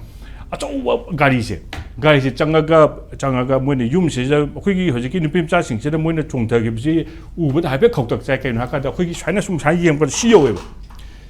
ꯑꯆꯧꯕ ꯒꯥꯔꯤꯁꯦ, ꯒꯥꯔꯤꯁꯦ ꯆꯪꯉꯒ, ꯆꯪꯉꯒ ꯃꯣꯏꯅ ꯌꯨꯝꯁꯤꯗ ꯑꯩꯈꯣꯏꯒꯤ ꯍꯧꯖꯤꯛꯀꯤ ꯅꯨꯄꯤ ꯃꯆꯥꯁꯤꯡꯁꯤꯗ ꯃꯣꯏꯅ ꯆꯣꯡꯊꯈꯤꯕꯁꯤ ꯎꯕꯗ ꯍꯥꯏꯐꯦꯠ ꯈꯧꯇꯛ ꯆꯥꯏ꯫ ꯀꯩꯅꯣ ꯍꯥꯏꯀꯥꯟꯗ ꯑꯩꯈꯣꯏꯒꯤ ꯁꯨꯃꯥꯏꯅ ꯁꯨꯝ ꯁꯨꯃꯥꯏꯅ ꯌꯦꯡꯕꯗ ꯁꯤ ꯌꯧꯋꯦꯕ꯫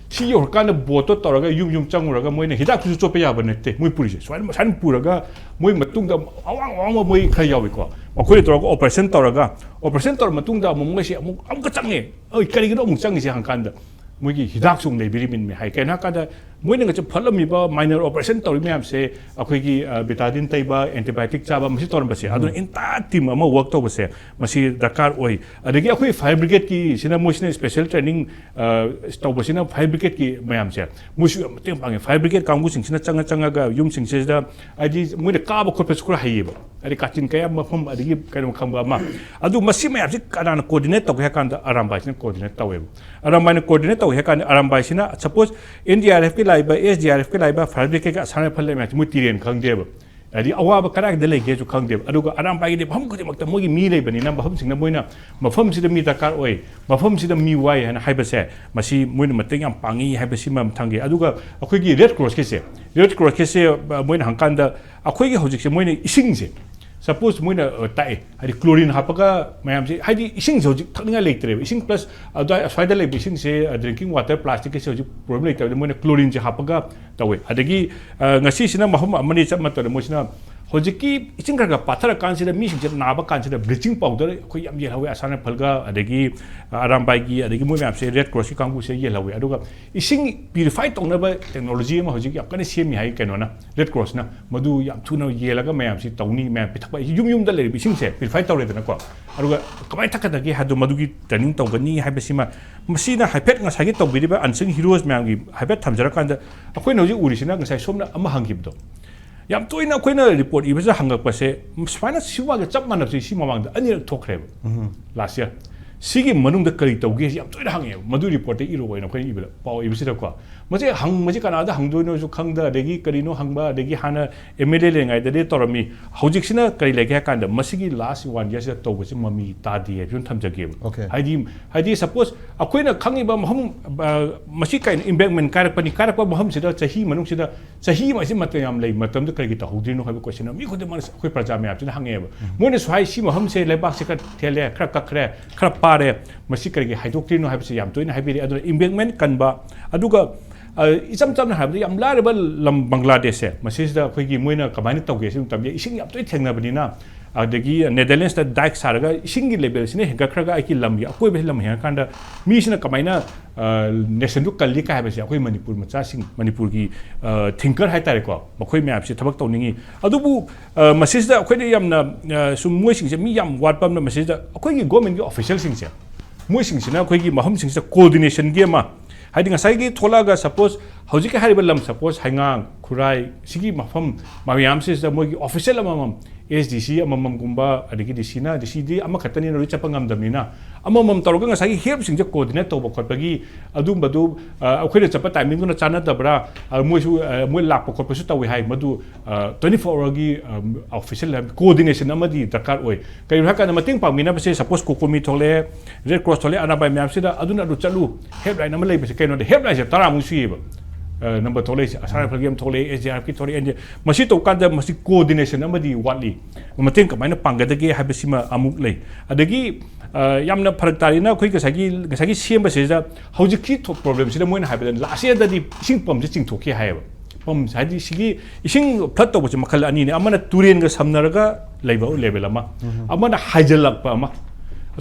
ꯁꯤ ꯌꯧꯔꯀꯥꯟꯗ ꯕꯣꯠꯇꯣ ꯇꯧꯔꯒ ꯌꯨꯝ ꯌꯨꯝ ꯆꯪꯉꯨꯔꯒ ꯃꯣꯏꯅ ꯍꯤꯗꯥꯛꯇꯨꯁꯨ ꯆꯣꯠꯄ ꯌꯥꯕ ꯅꯠꯇꯦ ꯃꯣꯏ ꯄꯨꯔꯤꯁꯦ꯫ ꯁꯨꯃꯥꯏꯅ, ꯁꯨꯃꯥꯏꯅ ꯄꯨꯔꯒ ꯃꯣꯏ ꯃꯇꯨꯡꯗ ꯑꯋꯥꯡ ꯑꯋꯥꯡꯕ ꯃꯣꯏ ꯈꯔ ꯌꯥꯎꯏꯀꯣ, ꯃꯈꯣꯏꯅ ꯇꯧꯔꯒ ꯑꯣꯄꯔꯦꯁꯟ ꯇꯧꯔꯒ, ꯑꯣꯄꯔꯦꯁꯟ ꯇꯧꯔ ꯃꯇꯨꯡꯗ ꯑꯃꯨꯛ ꯃꯣꯏꯁꯦ ꯑꯃꯨꯛ ꯑꯃꯨꯛꯀ ꯆꯪꯉꯦ꯫ "ꯑꯩ ꯀꯔꯤꯒꯤꯅꯣ ꯑꯃꯨꯛ ꯆꯪꯉꯤꯁꯦ?" ꯍꯪꯀꯥꯟꯗ ꯃꯣꯏꯒꯤ ꯍꯤꯗꯥꯛꯁꯨ ꯑꯃꯨꯛ ꯂꯩꯕꯤꯔꯤꯕꯅꯤ ꯍꯥꯏ꯫ ꯀꯩꯅꯣ ꯍꯥꯏꯀꯥꯟꯗ ꯃꯣꯏꯅ ꯉꯁꯤ ꯐꯠꯂꯝꯃꯤꯕ ꯃꯥꯏꯅꯔ ꯑꯣꯄꯔꯦꯁꯟ ꯇꯧꯔꯤ ꯃꯌꯥꯝꯁꯦ ꯑꯩꯈꯣꯏꯒꯤ, ꯑ, ꯕꯤꯇꯥꯗꯤꯟ ꯇꯩꯕ, ꯑꯦꯟꯇꯤꯕꯥꯏꯑꯣꯇꯤꯛ ꯆꯥꯕ, ꯃꯁꯤ ꯇꯧꯔꯝꯕꯁꯦ, ꯑꯗꯨꯅ entire team ꯑꯃ ꯋꯔꯛ ꯇꯧꯕꯁꯦ ꯃꯁꯤ ꯗꯔꯀꯥꯔ ꯑꯣꯏ꯫ ꯑꯗꯒꯤ ꯑꯩꯈꯣꯏ ꯐꯥꯌꯔ ꯕ꯭ꯔꯤꯒꯦꯗꯀꯤꯁꯤꯅ ꯃꯣꯏꯁꯤꯅ ꯁ꯭ꯄꯦꯁꯦꯜ ꯇ꯭ꯔꯦꯅꯤꯡ, ꯑ, ꯇꯧꯕꯁꯤꯅ ꯐꯥꯌꯔ ꯕ꯭ꯔꯤꯒꯦꯗꯀꯤ ꯃꯌꯥꯝꯁꯦ ꯃꯣꯏꯁꯨ ꯌꯥꯝ ꯃꯇꯦꯡ ꯄꯥꯡꯉꯦ꯫ ꯐꯥꯌꯔ ꯕ꯭ꯔꯤꯒꯦꯗ ꯀꯥꯡꯕꯨꯁꯤꯡꯁꯤꯅ ꯆꯪꯉ ꯆꯪꯉꯒ ꯌꯨꯝꯁꯤꯡꯁꯤꯗ, ꯍꯥꯏꯗꯤ ꯃꯣꯏꯅ ꯀꯥꯕ ꯈꯣꯠꯄꯁꯨ ꯈꯔ ꯍꯩꯌꯦꯕ, ꯍꯥꯏꯗꯤ ꯀꯥꯆꯤꯟ ꯀꯌꯥ ꯃꯐꯝ ꯑꯗꯒꯤ ꯀꯩꯅꯣ ꯈꯪꯕ ꯑꯃ꯫ ꯑꯗꯨ ꯃꯁꯤ ꯃꯌꯥꯝꯁꯤ ꯀꯅꯥꯅ ꯀꯣꯑꯣꯔꯗꯤꯅꯦꯠ ꯇꯧꯒꯦ ꯍꯥꯏ ꯀꯥꯟꯗ ꯑꯔꯥꯝꯕꯥꯏꯁꯤꯅ ꯀꯣꯑꯣꯔꯗꯤꯅꯦꯠ ꯇꯧꯋꯦꯕ꯫ ꯑꯔꯥꯝꯕꯥꯏꯅ ꯀꯣꯑꯣꯔꯗꯤꯅꯦꯠ ꯇꯧꯒꯦ ꯍꯥꯏ ꯀꯥꯟꯗ ꯑꯔꯥꯝꯕꯥꯏꯁꯤꯅ, ꯁꯄꯣꯁ, ꯑꯦꯟ ꯗꯤ ꯑꯥꯔ ꯑꯦꯐꯀꯤ ꯂꯥꯛꯏꯕ, ꯑꯦꯁ ꯗꯤ ꯑꯥꯔ ꯑꯦꯐꯀꯤ ꯂꯥꯛꯏꯕ, ꯐꯥꯌꯔ ꯕ꯭ꯔꯤꯒꯦꯗꯀꯤ ꯑꯁꯥꯝ ꯔꯥꯏꯐꯜ ꯂꯩꯕ ꯃꯌꯥꯝꯁꯤ ꯃꯣꯏ ꯇꯤꯔꯦꯟ ꯈꯪꯗꯦꯕ꯫ ꯍꯥꯏꯗꯤ ꯑꯋꯥꯕ ꯀꯗꯥꯏꯗ ꯂꯩꯒꯦꯁꯨ ꯈꯪꯗꯦꯕ꯫ ꯑꯗꯨꯒ ꯑꯔꯥꯝꯕꯥꯏꯒꯤꯗꯤ ꯃꯐꯝ ꯈꯨꯗꯤꯡꯃꯛꯇ ꯃꯣꯏꯒꯤ ꯃꯤ ꯂꯩꯕꯅꯤꯅ ꯃꯐꯝꯁꯤꯡꯗ ꯃꯣꯏꯅ ꯃꯐꯝꯁꯤꯗ ꯃꯤ ꯗꯔꯀꯥꯔ ꯑꯣꯏ, ꯃꯐꯝꯁꯤꯗ ꯃꯤ ꯋꯥꯏ ꯍꯥꯏꯅ ꯍꯥꯏꯕꯁꯦ ꯃꯁꯤ ꯃꯣꯏꯅ ꯃꯇꯦꯡ ꯌꯥꯝ ꯄꯥꯡꯉꯤ ꯍꯥꯏꯕꯁꯤꯃ ꯊꯝꯒꯦ꯫ ꯑꯗꯨꯒ ꯑꯩꯈꯣꯏꯒꯤ ꯔꯦꯗ ꯀ꯭ꯔꯣꯁꯀꯤꯁꯦ, ꯔꯦꯗ ꯀ꯭ꯔꯣꯁꯀꯤꯁꯦ, ꯑ, ꯃꯣꯏꯅ ꯍꯪꯀꯥꯟꯗ ꯑꯩꯈꯣꯏꯒꯤ ꯍꯧꯖꯤꯛꯁꯦ ꯃꯣꯏꯅ ꯏꯁꯤꯡꯁꯦ, ꯁꯄꯣꯁ ꯃꯣꯏꯅ, ꯑ, ꯇꯥꯛꯑꯦ, ꯍꯥꯏꯗꯤ ꯀ꯭ꯂꯣꯔꯤꯟ ꯍꯥꯞꯄꯒ ꯃꯌꯥꯝꯁꯦ, ꯍꯥꯏꯗꯤ ꯏꯁꯤꯡꯁꯦ ꯍꯧꯖꯤꯛ ꯊꯛꯅꯤꯡꯉꯥꯏ ꯂꯩꯇ꯭ꯔꯦꯕ꯫ ꯏꯁꯤꯡ ꯄ꯭ꯂꯁ ꯑꯗꯨꯋꯥꯏ ꯑꯁ꯭ꯋꯥꯏꯗ ꯂꯩꯕ ꯏꯁꯤꯡꯁꯦ, ꯑ, ꯗ꯭ꯔꯤꯡꯀꯤꯡ ꯋꯥꯇꯔ ꯄ꯭ꯂꯥꯁꯇꯤꯛꯀꯤꯁꯦ ꯍꯧꯖꯤꯛ ꯄ꯭ꯔꯣꯕ꯭ꯂꯦꯝ ꯂꯩꯇꯕꯅꯤꯅ ꯃꯣꯏꯅ ꯀ꯭ꯂꯣꯔꯤꯟꯁꯦ ꯍꯥꯞꯄꯒ ꯇꯧꯋꯦ꯫ ꯑꯗꯒꯤ, ꯑ, ꯉꯁꯤꯁꯤꯅ ꯃꯐꯝ ꯑꯃꯅꯤ ꯆꯠ ꯃꯇꯝꯗ ꯃꯣꯏꯁꯤꯅ ꯍꯧꯖꯤꯛꯀꯤ ꯏꯁꯤꯡ ꯈꯔ ꯈꯔ ꯄꯥꯊꯔꯀꯥꯟꯁꯤꯗ ꯃꯤꯁꯤꯡꯁꯦ ꯅꯥꯕ ꯀꯥꯟꯁꯤꯗ ꯕ꯭ꯂꯤꯆꯤꯡ ꯄꯥꯎꯗꯔ ꯑꯩꯈꯣꯏ ꯌꯥꯝ ꯌꯦꯜꯍꯧꯋꯦ, ꯑꯁꯥ ꯔꯥꯏꯐꯜꯒ ꯑꯗꯒꯤ ꯑꯔꯥꯝꯕꯥꯏꯒꯤ ꯑꯗꯒꯤ ꯃꯣꯏ ꯃꯌꯥꯝꯁꯦ ꯔꯦꯗ ꯀ꯭ꯔꯣꯁꯀꯤ ꯀꯥꯡꯕꯨꯁꯦ ꯌꯦꯜꯍꯧꯋꯦ꯫ ꯑꯗꯨꯒ ꯏꯁꯤꯡ ꯄ꯭ꯌꯨꯔꯤꯐꯥꯏ ꯇꯧꯅꯕ ꯇꯦꯛꯅꯣꯂꯣꯖꯤ ꯑꯃ ꯍꯧꯖꯤꯛ ꯌꯥꯝ ꯀꯟꯅ ꯁꯦꯝꯃꯤ ꯍꯥꯏ ꯀꯩꯅꯣꯅ, ꯔꯦꯗ ꯀ꯭ꯔꯣꯁꯅ꯫ ꯃꯗꯨ ꯌꯥꯝ ꯊꯨꯅ ꯌꯦꯜꯂꯒ ꯃꯌꯥꯝꯁꯤ ꯇꯧꯅꯤ, ꯃꯌꯥꯝ ꯄꯤꯊꯛꯄ, ꯌꯨꯝ ꯌꯨꯝꯗ ꯂꯩꯔꯤꯕ ꯏꯁꯤꯡꯁꯦ ꯄ꯭ꯌꯨꯔꯤꯐꯥꯏ ꯇꯧꯔꯦꯗꯅꯀꯣ꯫ ꯑꯗꯨꯒ ꯀꯃꯥꯏꯅ ꯊꯛꯀꯗꯒꯦ ꯍꯥꯏꯕꯗꯣ ꯃꯗꯨꯒꯤ ꯇ꯭ꯔꯦꯅꯤꯡ ꯇꯧꯒꯅꯤ ꯍꯥꯏꯕꯁꯤꯃ, ꯃꯁꯤꯅ ꯍꯥꯏꯐꯦꯠ ꯉꯁꯥꯏꯒꯤ ꯇꯧꯕꯤꯔꯤꯕ unsung heroes ꯃꯌꯥꯝꯒꯤ ꯍꯥꯏꯐꯦꯠ ꯊꯝꯖꯔꯀꯥꯟꯗ, ꯑꯩꯈꯣꯏꯅ ꯍꯧꯖꯤꯛ ꯎꯔꯤꯁꯤꯅ ꯉꯁꯥꯏ ꯁꯣꯝꯅ ꯑꯃ ꯍꯪꯈꯤꯕꯗꯣ, ꯌꯥꯝ ꯇꯣꯏꯅ ꯑꯩꯈꯣꯏꯅ ꯔꯤꯄꯣꯔꯠ ꯏꯕꯁꯤꯗ ꯍꯪꯉꯛꯄꯁꯦ, ꯁꯨꯃꯥꯏꯅ ꯁꯤꯋꯥꯒ ꯆꯞ ꯃꯥꯟꯅꯕꯁꯦ ꯁꯤ ꯃꯃꯥꯡꯗ ꯑꯅꯤꯔꯛ ꯊꯣꯛꯈ꯭ꯔꯦꯕ꯫ ꯂꯥꯁ ꯌꯥꯔ ꯁꯤꯒꯤ ꯃꯅꯨꯡꯗ ꯀꯔꯤ ꯇꯧꯒꯦ ꯁꯤ ꯌꯥꯝ ꯇꯣꯏꯅ ꯍꯪꯉꯦꯕ꯫ ꯃꯗꯨ ꯔꯤꯄꯣꯔꯠꯇ ꯏꯔꯣ ꯑꯣꯏꯅ ꯑꯩꯈꯣꯏꯅ ꯏꯕꯗ, ꯄꯥꯎ ꯏꯕꯁꯤꯗꯀꯣ꯫ ꯃꯁꯤ ꯍꯪꯕꯁꯤ ꯀꯅꯥꯗ ꯍꯪꯗꯣꯏꯅꯣꯁꯨ ꯈꯪꯗ, ꯑꯗꯒꯤ ꯀꯔꯤꯅꯣ ꯍꯪꯕ, ꯑꯗꯒꯤ ꯍꯥꯟꯅ ꯑꯦꯝ ꯑꯦꯜ ꯑꯦ ꯂꯩꯔꯤꯉꯩꯗꯗꯤ ꯇꯧꯔꯝꯃꯤ꯫ ꯍꯧꯖꯤꯛꯁꯤꯅ ꯀꯔꯤ ꯂꯩꯒꯦ ꯍꯥꯏ ꯀꯥꯟꯗ, ꯃꯁꯤꯒꯤ ꯂꯥꯁ ꯋꯥꯟ ꯌꯥꯔꯁꯤꯗ ꯇꯧꯕꯁꯤ ꯃꯃꯤ ꯇꯥꯗꯦ ꯍꯥꯏꯕꯁꯤ ꯑꯗꯨꯝ ꯊꯝꯖꯒꯦꯕ꯫ Okay. ꯍꯥꯏꯗꯤ, ꯍꯥꯏꯗꯤ ꯁꯄꯣꯁ ꯑꯩꯈꯣꯏꯅ ꯈꯪꯉꯤꯕ ꯃꯐꯝ, ꯑ, ꯃꯁꯤ ꯀꯩꯅꯣ, ꯏꯝꯕꯦꯡꯃꯦꯟ ꯀꯥꯏꯔꯛꯄꯅꯤ, ꯀꯥꯏꯔꯛꯄ ꯃꯐꯝꯁꯤꯗ ꯆꯍꯤ ꯃꯅꯨꯡꯁꯤꯗ, ꯆꯍꯤ ꯑꯃ ꯑꯁꯤ ꯃꯇꯝ ꯌꯥꯝ ꯂꯩ, ꯃꯇꯝꯗꯨ ꯀꯔꯤꯒꯤ ꯇꯧꯍꯧꯗ꯭ꯔꯤꯅꯣ ꯍꯥꯏꯕ ꯀꯣꯏꯁꯟ ꯑꯃ ꯃꯤ ꯈꯨꯗꯤꯡꯃꯛꯅ ꯑꯩꯈꯣꯏ ꯄ꯭ꯔꯖꯥ ꯃꯌꯥꯝꯁꯤꯅ ꯍꯪꯉꯛꯑꯦꯕ꯫ ꯃꯣꯏꯅꯁꯨ ꯍꯥꯏ, ꯁꯤ ꯃꯐꯝꯁꯦ ꯂꯩꯕꯥꯛꯁꯦ ꯈꯔ ꯊꯦꯜꯂꯦ, ꯈꯔ ꯀꯛꯈ꯭ꯔꯦ, ꯈꯔ ꯄꯥꯔꯦ, ꯃꯁꯤ ꯀꯔꯤꯒꯤ ꯍꯥꯏꯗꯣꯛꯇ꯭ꯔꯤꯅꯣ ꯍꯥꯏꯕꯁꯤ ꯌꯥꯝ ꯇꯣꯏꯅ ꯍꯥꯏꯕꯤꯔꯛꯑꯦ꯫ ꯑꯗꯨꯅ ꯏꯝꯕꯦꯡꯃꯦꯟ ꯀꯟꯕ, ꯑꯗꯨꯒ, ꯑ, ꯏꯆꯝ ꯆꯝꯅ ꯍꯥꯏꯔꯕꯗ ꯌꯥꯝ ꯂꯥꯏꯔꯕ ꯂꯝ ꯕꯪꯒ꯭ꯂꯥꯗꯦꯁꯁꯦ, ꯃꯁꯤꯁꯤꯗ ꯑꯩꯈꯣꯏꯒꯤ ꯃꯣꯏꯅ ꯀꯃꯥꯏꯅ ꯇꯧꯒꯦ ꯁꯤ ꯃꯇꯝꯗ ꯏꯁꯤꯡ ꯌꯥꯝ ꯇꯣꯏꯅ ꯊꯦꯡꯅꯕꯅꯤꯅ, ꯑꯗꯒꯤ ꯅꯦꯗꯔꯂꯦꯟꯁꯇ ꯗꯥꯏꯛ ꯁꯥꯔꯒ ꯏꯁꯤꯡꯒꯤ ꯂꯦꯕꯦꯜꯁꯤꯅ ꯍꯦꯟꯒꯠꯈ꯭ꯔꯒ ꯑꯩꯒꯤ ꯂꯝꯒꯤ ꯑꯀꯣꯏꯕꯁꯤ ꯂꯝ ꯍꯦꯟꯒꯠꯀꯥꯟꯗ ꯃꯤꯁꯤꯅ ꯀꯃꯥꯏꯅ, ꯑ, ꯅꯦꯁꯟꯗꯨ ꯀꯜꯂꯤ ꯀꯥꯏ ꯍꯥꯏꯕꯁꯦ ꯑꯩꯈꯣꯏ ꯃꯅꯤꯄꯨꯔ ꯃꯆꯥꯁꯤꯡ, ꯃꯅꯤꯄꯨꯔꯒꯤ, ꯑ, ꯊꯤꯡꯀꯔ ꯍꯥꯏꯇꯥꯔꯦꯀꯣ, ꯃꯈꯣꯏ ꯃꯌꯥꯝꯁꯤ ꯊꯕꯛ ꯇꯧꯅꯤꯡꯉꯤ꯫ ꯑꯗꯨꯕꯨ, ꯑ, ꯃꯁꯤꯁꯤꯗ ꯑꯩꯈꯣꯏꯅ ꯌꯥꯝꯅ, ꯑ, ꯁꯨꯝ ꯃꯣꯏꯁꯤꯡꯁꯦ ꯃꯤ ꯌꯥꯝ ꯋꯥꯠꯄ ꯑꯃꯅ ꯃꯁꯤꯗ ꯑꯩꯈꯣꯏꯒꯤ ꯒꯣꯔꯃꯦꯟꯒꯤ ꯑꯣꯐꯤꯁꯤꯌꯦꯜꯁꯤꯡꯁꯦ, ꯃꯣꯏꯁꯤꯡꯁꯤꯅ ꯑꯩꯈꯣꯏꯒꯤ ꯃꯐꯝꯁꯤꯡꯁꯤꯗ ꯀꯣꯑꯣꯔꯗꯤꯅꯦꯁꯟꯒꯤ ꯑꯃ, ꯍꯥꯏꯗꯤ ꯉꯁꯥꯏꯒꯤ ꯊꯣꯛꯂꯛꯑꯒ ꯁꯄꯣꯁ ꯍꯧꯖꯤꯛꯀꯤ ꯍꯥꯏꯔꯤꯕ ꯂꯝ, ꯁꯄꯣꯁ ꯍꯩꯉꯥꯡ, ꯈꯨꯔꯥꯏ, ꯁꯤꯒꯤ ꯃꯐꯝ ꯃꯌꯥꯝꯁꯤꯗ ꯃꯣꯏꯒꯤ ꯑꯣꯐꯤꯁꯤꯌꯦꯜ ꯑꯃꯃꯝ, ꯑꯦꯁ ꯗꯤ ꯁꯤ ꯑꯃꯃꯝꯒꯨꯝꯕ, ꯑꯗꯒꯤ ꯗꯤ ꯁꯤꯅ, ꯗꯤ ꯁꯤꯗꯤ ꯑꯃꯈꯛꯇꯅꯤꯅ ꯂꯣꯏ ꯆꯠꯄ ꯉꯝꯗꯕꯅꯤꯅ, ꯑꯃꯃꯝ ꯇꯧꯔꯒ ꯉꯁꯥꯏꯒꯤ ꯍꯦꯜꯞꯁꯤꯡꯁꯦ ꯀꯣꯑꯣꯔꯗꯤꯅꯦꯠ ꯇꯧꯕ ꯈꯣꯠꯄꯒꯤ ꯑꯗꯨꯝꯕꯗꯨ, ꯑ, ꯑꯩꯈꯣꯏꯅ ꯆꯠꯄ ꯇꯥꯏꯃꯤꯡꯗꯨꯅ ꯆꯥꯟꯅꯗꯕ꯭ꯔꯥ, ꯑ, ꯃꯣꯏꯁꯨ, ꯑ, ꯃꯣꯏ ꯂꯥꯛꯄ ꯈꯣꯠꯄꯁꯨ ꯇꯧꯏ ꯍꯥꯏ꯫ ꯃꯗꯨ, ꯑ, ꯇ꯭ꯋꯦꯟꯇꯤ ꯐꯣꯔ ꯑꯋꯥꯔꯒꯤ, ꯑ, ꯑꯣꯐꯤꯁꯤꯌꯦꯜ ꯀꯣꯑꯣꯔꯗꯤꯅꯦꯁꯟ ꯑꯃꯗꯤ ꯗꯔꯀꯥꯔ ꯑꯣꯏ꯫ ꯀꯩꯒꯤꯅꯣ ꯍꯥꯏꯀꯥꯟꯗ ꯃꯇꯦꯡ ꯄꯥꯡꯕꯤꯅꯕꯁꯦ, ꯁꯄꯣꯁ ꯀꯣꯀꯣꯃꯤ ꯊꯣꯛꯂꯛꯑꯦ, ꯔꯦꯗ ꯀ꯭ꯔꯣꯁ ꯊꯣꯛꯂꯛꯑꯦ, ꯑꯅꯥꯕꯥꯏ ꯃꯌꯥꯝꯁꯤꯗ ꯑꯗꯨꯅ ꯑꯗꯨ ꯆꯠꯂꯨ, ꯍꯦꯜꯞꯂꯥꯏꯟ ꯑꯃ ꯂꯩꯕꯁꯦ ꯀꯩꯅꯣꯗ ꯍꯦꯜꯞꯂꯥꯏꯟꯁꯦ ꯇꯔꯥꯃꯨꯛ ꯁꯨꯏꯌꯦꯕ꯫ ꯑ, ꯅꯝꯕꯔ ꯊꯣꯛꯂꯛꯏꯁꯦ, ꯑꯁꯥ ꯔꯥꯏꯐꯜꯒꯤ ꯑꯃ ꯊꯣꯛꯂꯛꯑꯦ, ꯑꯦꯁ ꯗꯤ ꯑꯥꯔ ꯑꯦꯐꯀꯤ ꯊꯣꯛꯂꯛꯑꯦ, ꯑꯦꯟ ꯗꯤ ꯑꯥꯔ ꯑꯦꯐ꯫ ꯃꯁꯤ ꯇꯧꯕ ꯀꯥꯟꯗ ꯃꯁꯤ ꯀꯣꯑꯣꯔꯗꯤꯅꯦꯁꯟ ꯑꯃꯗꯤ ꯋꯥꯠꯂꯤ꯫ ꯃꯇꯦꯡ ꯀꯃꯥꯏꯅ ꯄꯥꯡꯒꯗꯒꯦ ꯍꯥꯏꯕꯁꯤꯃ ꯑꯃꯨꯛ ꯂꯩ꯫ ꯑꯗꯒꯤ, ꯑ, ꯌꯥꯝꯅ ꯐꯔꯛ ꯇꯥꯔꯤꯅ ꯑꯩꯈꯣꯏ ꯉꯁꯥꯏꯒꯤ, ꯉꯁꯥꯏꯒꯤ ꯁꯦꯝꯕꯁꯤꯗ ꯍꯧꯖꯤꯛꯀꯤ ꯊꯣꯛ-, ꯄ꯭ꯔꯣꯕ꯭ꯂꯦꯝꯁꯤꯗ ꯃꯣꯏꯅ ꯍꯥꯏꯕꯗ ꯂꯥꯁ ꯌꯥꯔꯗꯗꯤ ꯏꯁꯤꯡ ꯄꯝꯁꯦ ꯆꯤꯡꯊꯣꯛꯈꯤ ꯍꯥꯏꯌꯦꯕ꯫ ꯄꯝ ꯍꯥꯏꯗꯤ ꯁꯤꯒꯤ ꯏꯁꯤꯡ flood ꯇꯧꯕꯁꯦ ꯃꯈꯜ ꯑꯅꯤꯅꯦ꯫ ꯑꯃꯅ ꯇꯨꯔꯦꯟꯒ ꯁꯝꯅꯔꯒ ꯂꯩꯕ level ꯑꯃ, ꯑꯃꯅ ꯍꯥꯏꯖꯤꯜꯂꯛꯄ ꯑꯃ꯫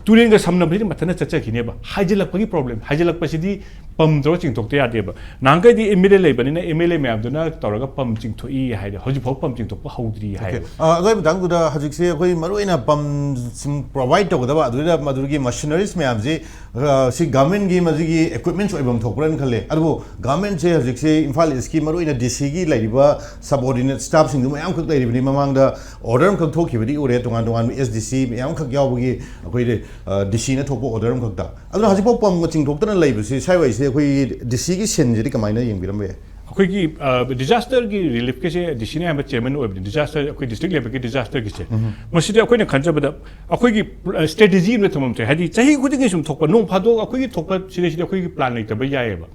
ꯇꯨꯔꯦꯟꯒ ꯁꯝꯅꯕꯁꯤꯗꯤ ꯃꯊꯟꯇ ꯆꯠꯆꯈꯤꯅꯦꯕ, ꯍꯥꯏꯖꯤꯜꯂꯛꯄꯒꯤ problem꯫ ꯍꯥꯏꯖꯤꯜꯂꯛꯄꯁꯤꯗꯤ ꯄꯝ ꯇꯧꯔꯒ ꯆꯤꯡꯊꯣꯛꯇ ꯌꯥꯗꯦꯕ꯫ ꯅꯍꯥꯟꯈꯩꯗꯤ MLA ꯂꯩꯕꯅꯤꯅ MLA ꯃꯌꯥꯝꯗꯨꯅ ꯇꯧꯔꯒ ꯄꯝ ꯆꯤꯡꯊꯣꯛꯏ ꯍꯥꯏꯗꯤ ꯍꯧꯖꯤꯛꯐꯥꯎ ꯄꯝ ꯆꯤꯡꯊꯣꯛꯄ ꯍꯧꯗ꯭ꯔꯤ ꯍꯥꯏ꯫ ꯑꯣꯀꯦ꯫ ꯑ, ꯑꯗꯨꯒꯤ ꯃꯇꯥꯡꯗꯨꯗ ꯍꯧꯖꯤꯛꯁꯦ ꯑꯩꯈꯣꯏ ꯃꯔꯨꯑꯣꯏꯅ ꯄꯝꯁꯤꯡ provide ꯇꯧꯒꯗꯕ ꯑꯗꯨꯗ ꯃꯗꯨꯒꯤ machineries ꯃꯌꯥꯝꯁꯤ, ꯑ, ꯁꯤ governmentꯀꯤ ꯃꯁꯤꯒꯤ equipments ꯑꯣꯏꯐꯝ ꯊꯣꯛꯄ꯭ꯔꯅ ꯈꯜꯂꯦ꯫ ꯑꯗꯨꯕꯨ governmentꯁꯦ ꯍꯧꯖꯤꯛꯁꯦ ꯏꯝꯐꯥꯜ Eastꯀꯤ ꯃꯔꯨꯑꯣꯏꯅ DCꯒꯤ ꯂꯩꯔꯤꯕ subordinate staffꯁꯤꯡꯗꯨ ꯃꯌꯥꯝꯈꯛ ꯂꯩꯔꯤꯕꯅꯤ꯫ ꯃꯃꯥꯡꯗ order ꯑꯃꯈꯛ ꯊꯣꯛꯈꯤꯕꯗꯤ ꯎꯔꯦ, ꯇꯣꯉꯥꯟ ꯇꯣꯉꯥꯟꯕ SDC ꯃꯌꯥꯝꯈꯛ ꯌꯥꯎꯕꯒꯤ ꯑꯩꯈꯣꯏ, ꯑ, DCꯅ ꯊꯣꯛꯄ order ꯑꯃꯈꯛꯇ꯫ ꯑꯗꯨꯅ ꯍꯧꯖꯤꯛꯐꯥꯎ ꯄꯝꯒ ꯆꯤꯡꯊꯣꯛꯇꯅ ꯂꯩꯕꯁꯤ ꯁ꯭ꯋꯥꯏꯋꯥꯏꯁꯦ ꯑꯩꯈꯣꯏꯒꯤ DCꯒꯤ ꯁꯤꯟꯁꯤꯗꯤ ꯀꯃꯥꯏꯅ ꯌꯦꯡꯕꯤꯔꯝꯕ ꯌꯥꯏ? ꯑꯩꯈꯣꯏꯒꯤ, ꯑ, disasterꯒꯤ reliefꯀꯤꯁꯦ DCꯅ ꯑꯌꯥꯝꯕ chairman ꯑꯣꯏꯕꯅꯤ, disaster, ꯑꯩꯈꯣꯏ district levelꯒꯤ disasterꯒꯤꯁꯦ꯫ ꯃꯁꯤꯗꯤ ꯑꯩꯈꯣꯏꯅ ꯈꯟꯖꯕꯗ ꯑꯩꯈꯣꯏꯒꯤ, ꯑ, strategy ꯑꯃ ꯊꯝꯐꯝ ꯊꯣꯛꯑꯦ꯫ ꯍꯥꯏꯗꯤ ꯆꯍꯤ ꯈꯨꯗꯤꯡꯒꯤ ꯁꯨꯝ ꯊꯣꯛꯄ, ꯅꯣꯡ ꯐꯥꯗꯣꯛ ꯑꯩꯈꯣꯏꯒꯤ ꯊꯣꯛꯄ ꯁꯤꯗꯩꯁꯤꯗꯤ ꯑꯩꯈꯣꯏꯒꯤ plan ꯂꯩꯇꯕ ꯌꯥꯏꯑꯕ꯫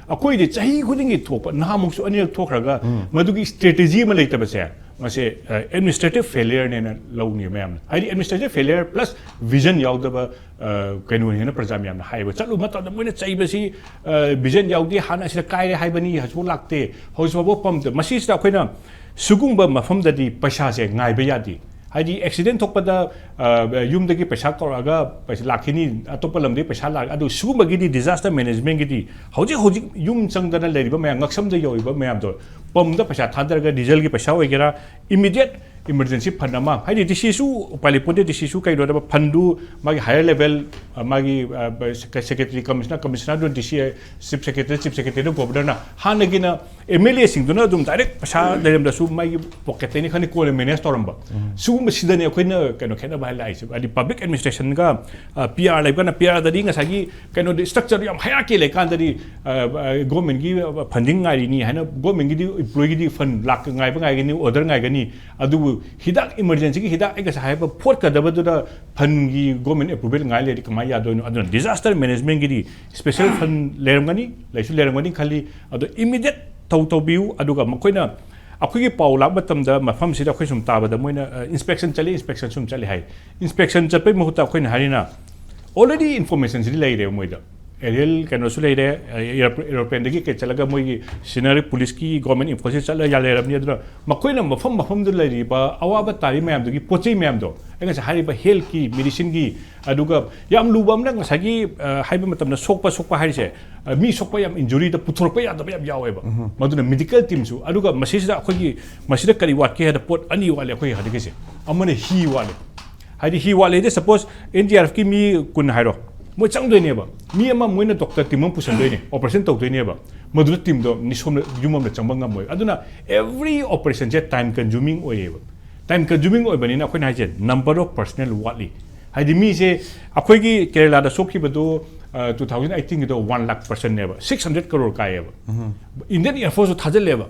ꯑꯩꯈꯣꯏꯗꯤ ꯆꯍꯤ ꯈꯨꯗꯤꯡꯒꯤ ꯊꯣꯛꯄ, ꯅꯍꯥꯟꯃꯨꯛꯁꯨ ꯑꯅꯤꯔꯛ ꯊꯣꯛꯈ꯭ꯔꯒ ꯃꯗꯨꯒꯤ strategy ꯑꯃ ꯂꯩꯇꯕꯁꯦ, ꯃꯁꯦ, ꯑ, administrative failureꯅꯦꯅ ꯂꯧꯅꯤ ꯃꯌꯥꯝꯅ꯫ ꯍꯥꯏꯗꯤ administrative failure plus vision ꯌꯥꯎꯗꯕ, ꯑ, ꯀꯩꯅꯣꯅꯦꯅ ꯄ꯭ꯔꯖꯥ ꯃꯌꯥꯝꯅ ꯍꯥꯏꯌꯦꯕ꯫ ꯆꯠꯂꯨꯕ ꯃꯇꯝꯗ ꯃꯣꯏꯅ ꯆꯩꯕꯁꯤ, ꯑ, vision ꯌꯥꯎꯗꯦ, ꯍꯥꯟꯅ ꯑꯁꯤꯗ ꯀꯥꯏꯔꯦ ꯍꯥꯏꯕꯅꯤ, ꯍꯧꯖꯤꯛꯐꯥꯎ ꯂꯥꯛꯇꯦ, ꯍꯧꯖꯤꯛꯐꯥꯎꯕ ꯄꯝꯗꯦ꯫ ꯃꯁꯤꯁꯤꯗ ꯑꯩꯈꯣꯏꯅ ꯁꯤꯒꯨꯝꯕ ꯃꯐꯝꯗꯗꯤ ꯄꯩꯁꯥꯁꯦ ꯉꯥꯏꯕ ꯌꯥꯗꯦ꯫ ꯍꯥꯏꯗꯤ accident ꯊꯣꯛꯄꯗ, ꯑ, ꯌꯨꯝꯗꯒꯤ ꯄꯩꯁꯥ ꯀꯧꯔꯛꯑꯒ ꯄꯩꯁꯥ ꯂꯥꯛꯈꯤꯅꯤ, ꯑꯇꯣꯞꯄ ꯂꯝꯗꯒꯤ ꯄꯩꯁꯥ ꯂꯥꯛ-, ꯑꯗꯨ ꯁꯤꯒꯨꯝꯕꯒꯤꯗꯤ disaster managementꯒꯤꯗꯤ ꯍꯧꯖꯤꯛ ꯍꯧꯖꯤꯛ ꯌꯨꯝ ꯆꯪꯗꯅ ꯂꯩꯔꯤꯕ ꯃꯌꯥꯝ, ꯉꯛꯁꯝꯗ ꯌꯧꯔꯤꯕ ꯃꯌꯥꯝꯗꯣ ꯄꯝꯗ ꯄꯩꯁꯥ ꯊꯥꯗꯔꯒ dieselꯒꯤ ꯄꯩꯁꯥ ꯑꯣꯏꯒꯦꯔꯥ, immediate emergency fund ꯑꯃ, ꯍꯥꯏꯗꯤ DCꯁꯨ ꯎꯄꯥꯏ ꯂꯩꯄꯣꯟꯇꯦ, DCꯁꯨ ꯀꯩꯅꯣꯗꯕ fundꯗꯨ ꯃꯥꯒꯤ higher level, ꯑ, ꯃꯥꯒꯤ, ꯑ, secretary, commissioner, commissionerꯗꯨ DC, chief secretary, chief secretaryꯗꯨ governorꯅ, ꯍꯥꯟꯅꯒꯤꯅ MLAꯁꯤꯡꯗꯨꯅ ꯑꯗꯨꯝ direct ꯄꯩꯁꯥ ꯂꯩꯔꯝꯗ꯭ꯔꯁꯨ ꯃꯥꯒꯤ pocketꯇꯩꯅꯤ ꯈꯪꯗꯦ ꯀꯣꯟꯅ manage ꯇꯧꯔꯝꯕ꯫ ꯁꯤꯒꯨꯝꯕꯁꯤꯗꯅꯦ ꯑꯩꯈꯣꯏꯅ ꯀꯩꯅꯣ ꯈꯦꯠꯅꯕ ꯍꯥꯏ ꯂꯥꯛꯏꯁꯦ꯫ ꯍꯥꯏꯗꯤ public administrationꯒ, ꯑ, PR ꯂꯩꯕꯀꯥꯟꯗ PRꯗꯗꯤ ꯉꯁꯥꯏꯒꯤ ꯀꯩꯅꯣꯗꯤ structureꯗꯨ ꯌꯥꯝ hierarchy ꯂꯩꯀꯥꯟꯗꯗꯤ, ꯑ, ꯑ, governmentꯀꯤ funding ꯉꯥꯏꯔꯤꯅꯤ ꯍꯥꯏꯅ governmentꯀꯤꯗꯤ employeeꯒꯤꯗꯤ fund ꯂꯥꯛ ꯉꯥꯏꯕ ꯉꯥꯏꯒꯅꯤ, order ꯉꯥꯏꯒꯅꯤ꯫ ꯑꯗꯨꯕꯨ ꯍꯤꯗꯥꯛ emergencyꯒꯤ ꯍꯤꯗꯥꯛ ꯑꯩ ꯉꯁꯥꯏ ꯍꯥꯏꯕ ꯐꯣꯠꯀꯗꯕꯗꯨꯗ fundꯒꯤ government approval ꯉꯥꯏ ꯂꯩꯔꯗꯤ ꯀꯃꯥꯏꯅ ꯌꯥꯗꯣꯏꯅꯣ? ꯑꯗꯨꯅ disaster managementꯒꯤꯗꯤ special fund ꯂꯩꯔꯝꯒꯅꯤ, ꯂꯩꯁꯨ ꯂꯩꯔꯝꯒꯅꯤ ꯈꯜꯂꯤ꯫ ꯑꯗꯣ immediate ꯇꯧ ꯇꯧꯕꯤꯌꯨ꯫ ꯑꯗꯨꯒ ꯃꯈꯣꯏꯅ ꯑꯩꯈꯣꯏꯒꯤ ꯄꯥꯎ ꯂꯥꯛꯄ ꯃꯇꯝꯗ ꯃꯐꯝꯁꯤꯗ ꯑꯩꯈꯣꯏ ꯁꯨꯝ ꯇꯥꯕꯗ ꯃꯣꯏꯅ, ꯑ, inspection ꯆꯠꯂꯤ, inspection ꯁꯨꯝ ꯆꯠꯂꯤ ꯍꯥꯏ꯫ Inspection ꯆꯠꯄꯩ ꯃꯍꯨꯠꯇ ꯑꯩꯈꯣꯏꯅ ꯍꯥꯏꯔꯤꯅ already informationꯁꯤꯗꯤ ꯂꯩꯔꯦꯕ ꯃꯣꯏꯗ꯫ ꯑꯦꯔꯤꯌꯦꯜ ꯀꯩꯅꯣꯁꯨ ꯂꯩꯔꯦ, ꯑꯦꯔꯣꯄ꯭ꯂꯦꯟꯗꯒꯤ ꯀꯩ ꯆꯠꯂꯒ ꯃꯣꯏꯒꯤ ꯁꯤꯅꯔꯤ ꯄꯨꯂꯤꯁꯀꯤ ꯒꯣꯔꯃꯦꯟ ꯏꯝꯐꯣꯁꯤꯁ ꯆꯠꯂ ꯌꯥ ꯂꯩꯔꯕꯅꯤ꯫ ꯑꯗꯨꯅ ꯃꯈꯣꯏꯅ ꯃꯐꯝ ꯃꯐꯝꯗ ꯂꯩꯔꯤꯕ ꯑꯋꯥꯕ ꯇꯥꯔꯤ ꯃꯌꯥꯝꯗꯨꯒꯤ ꯄꯣꯠ ꯆꯩ ꯃꯌꯥꯝꯗꯣ, ꯑꯩ ꯉꯁꯥꯏ ꯍꯥꯏꯔꯤꯕ ꯍꯦꯜꯠꯀꯤ, ꯃꯦꯗꯤꯁꯤꯟꯒꯤ, ꯑꯗꯨꯒ ꯌꯥꯝ ꯂꯨꯕ ꯑꯃꯅ ꯉꯁꯥꯏꯒꯤ, ꯑ, ꯍꯥꯏꯕ ꯃꯇꯝꯗ ꯁꯣꯛꯄ, ꯁꯣꯛꯄ ꯍꯥꯏꯔꯤꯁꯦ, ꯑ, ꯃꯤ ꯁꯣꯛꯄ ꯌꯥꯝ ꯏꯟꯖꯨꯔꯤꯗ ꯄꯨꯊꯣꯔꯛꯄ ꯌꯥꯗꯕ ꯌꯥꯝ ꯌꯥꯎꯋꯦꯕ꯫ ꯃꯗꯨꯅ ꯃꯦꯗꯤꯀꯦꯜ ꯇꯤꯝꯁꯨ, ꯑꯗꯨꯒ ꯃꯁꯤꯁꯤꯗ ꯑꯩꯈꯣꯏꯒꯤ, ꯃꯁꯤꯗ ꯀꯔꯤ ꯋꯥꯠꯀꯦ ꯍꯥꯏꯗ ꯄꯣꯠ ꯑꯅꯤ ꯋꯥꯠꯂꯦ ꯑꯩꯈꯣꯏ ꯍꯧꯖꯤꯛꯀꯤꯁꯦ꯫ ꯑꯃꯅ ꯍꯤ ꯋꯥꯠꯂꯦ꯫ ꯍꯥꯏꯗꯤ ꯍꯤ ꯋꯥꯠꯂꯦꯗꯤ, ꯁꯄꯣꯁ ꯑꯦꯟ ꯗꯤ ꯑꯥꯔ ꯑꯦꯐꯀꯤ ꯃꯤ ꯀꯨꯟ ꯍꯥꯏꯔꯣ, ꯃꯣꯏ ꯆꯪꯗꯣꯏꯅꯦꯕ꯫ ꯃꯤ ꯑꯃ ꯃꯣꯏꯅ ꯗꯣꯛꯇꯔ ꯇꯤꯝ ꯑꯃ ꯄꯨꯁꯟꯗꯣꯏꯅꯦ, ꯑꯣꯄꯔꯦꯁꯟ ꯇꯧꯗꯣꯏꯅꯦꯕ꯫ ꯃꯗꯨꯗ ꯇꯤꯝꯗꯣ ꯅꯤꯁꯣꯝꯗ ꯌꯨꯝ ꯑꯃꯗ ꯆꯪꯕ ꯉꯝꯃꯣꯏ꯫ ꯑꯗꯨꯅ every operationꯁꯦ time consuming ꯑꯣꯏꯌꯦꯕ꯫ Time consuming ꯑꯣꯏꯕꯅꯤꯅ ꯑꯩꯈꯣꯏꯅ ꯍꯥꯏꯁꯦ number of personnel ꯋꯥꯠꯂꯤ꯫ ꯍꯥꯏꯗꯤ ꯃꯤꯁꯦ ꯑꯩꯈꯣꯏꯒꯤ ꯀꯦꯔꯦꯂꯥꯗ ꯁꯣꯛꯈꯤꯕꯗꯨ, ꯑ, two thousand eighteenꯒꯤꯗꯣ one lakh personꯅꯦꯕ, six hundred crore ꯀꯥꯏꯌꯦꯕ꯫ Indian Air Forceꯁꯨ ꯊꯥꯖꯤꯜꯂꯦꯕ꯫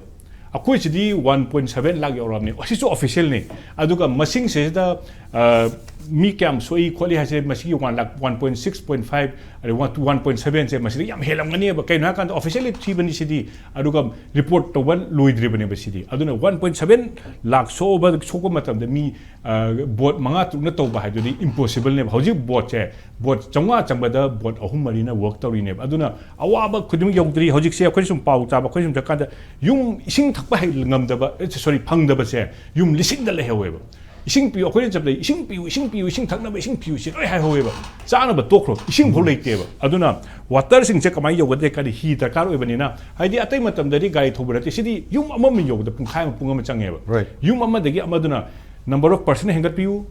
ꯑꯩꯈꯣꯏꯁꯤꯗꯤ one point seven lakh ꯌꯧꯔꯛꯑꯕꯅꯤ꯫ ꯑꯁꯤꯁꯨ ꯑꯣꯐꯤꯁꯤꯌꯦꯜꯅꯤ꯫ ꯑꯗꯨꯒ ꯃꯁꯤꯡꯁꯤꯗ, ꯑ, ꯃꯤ ꯀꯌꯥꯝ ꯁꯣꯛꯏ ꯈꯣꯠꯂꯤ ꯍꯥꯏꯁꯦ ꯃꯁꯤꯒꯤ one lakh, one point six, point five, ꯑꯗꯩ one to one point sevenꯁꯦ ꯃꯁꯤꯗ ꯌꯥꯝ ꯍꯦꯜꯂꯝꯒꯅꯦꯕ꯫ ꯀꯩꯅꯣ ꯍꯥꯏꯔꯀꯥꯟꯗ ꯑꯣꯐꯤꯁꯤꯌꯦꯜꯂꯤ ꯊꯤꯕꯅꯤ ꯁꯤꯗꯤ, ꯑꯗꯨꯒ ꯔꯤꯄꯣꯔꯠ ꯇꯧꯕ ꯂꯣꯏꯗ꯭ꯔꯤꯕꯅꯦꯕ ꯁꯤꯗꯤ꯫ ꯑꯗꯨꯅ one point seven lakh ꯁꯣꯛꯑꯕ, ꯁꯣꯛꯄ ꯃꯇꯝꯗ ꯃꯤ, ꯑ, ꯕꯣꯠ ꯃꯉꯥ ꯇꯔꯨꯛꯅ ꯇꯧꯕ ꯍꯥꯏꯗꯨꯗꯤ ꯏꯝꯄꯣꯁꯤꯕꯜꯅꯦꯕ꯫ ꯍꯧꯖꯤꯛ ꯕꯣꯠꯁꯦ, ꯕꯣꯠ ꯆꯥꯝꯃꯉꯥ ꯆꯪꯕꯗ ꯕꯣꯠ ꯑꯍꯨꯝ ꯃꯔꯤꯅ ꯋꯔꯛ ꯇꯧꯔꯤꯅꯦꯕ꯫ ꯑꯗꯨꯅ ꯑꯋꯥꯕ ꯈꯨꯗꯤꯡꯃꯛ ꯌꯧꯗ꯭ꯔꯤ꯫ ꯍꯧꯖꯤꯛꯁꯦ ꯑꯩꯈꯣꯏ ꯁꯨꯝ ꯄꯥꯎ ꯆꯥꯕ, ꯑꯩꯈꯣꯏ ꯁꯨꯝ ꯆꯠꯀꯥꯟꯗ ꯌꯨꯝ ꯏꯁꯤꯡ ꯊꯛꯄ ꯍꯩ-, ꯉꯝꯗꯕ, ꯁꯣꯔꯤ, ꯐꯪꯗꯕꯁꯦ ꯌꯨꯝ ꯂꯤꯁꯤꯡꯗ ꯂꯩꯍꯧꯋꯦꯕ꯫ ꯏꯁꯤꯡ ꯄꯤꯌꯨ, ꯑꯩꯈꯣꯏꯅ ꯆꯠꯄꯗ ꯏꯁꯤꯡ ꯄꯤꯌꯨ, ꯏꯁꯤꯡ ꯄꯤꯌꯨ, ꯏꯁꯤꯡ ꯊꯛꯅꯕ ꯏꯁꯤꯡ ꯄꯤꯌꯨ ꯁꯤ ꯂꯣꯏ ꯍꯥꯏꯍꯧꯋꯦꯕ꯫ ꯆꯥꯅꯕ ꯇꯣꯛꯈ꯭ꯔꯣ, ꯏꯁꯤꯡ ꯐꯥꯎ ꯂꯩꯇꯦꯕ꯫ ꯑꯗꯨꯅ ꯋꯥꯇꯔꯁꯤꯡꯁꯦ ꯀꯃꯥꯏꯅ ꯌꯧꯒꯗꯒꯦ? ꯀꯔꯤ ꯍꯤ ꯗꯔꯀꯥꯔ ꯑꯣꯏꯕꯅꯤꯅ, ꯍꯥꯏꯗꯤ ꯑꯇꯩ ꯃꯇꯝꯗꯗꯤ ꯒꯥꯔꯤ ꯊꯧꯕ ꯅꯠꯇꯦ, ꯁꯤꯗꯤ ꯌꯨꯝ ꯑꯃꯃꯝ ꯌꯧꯕꯗ ꯄꯨꯡꯈꯥꯏ ꯑꯃ, ꯄꯨꯡ ꯑꯃ ꯆꯪꯉꯦꯕ꯫ Right. ꯌꯨꯝ ꯑꯃꯗꯒꯤ ꯑꯃꯗꯨꯅ number of personnel ꯍꯦꯟꯒꯠꯄꯤꯌꯨ,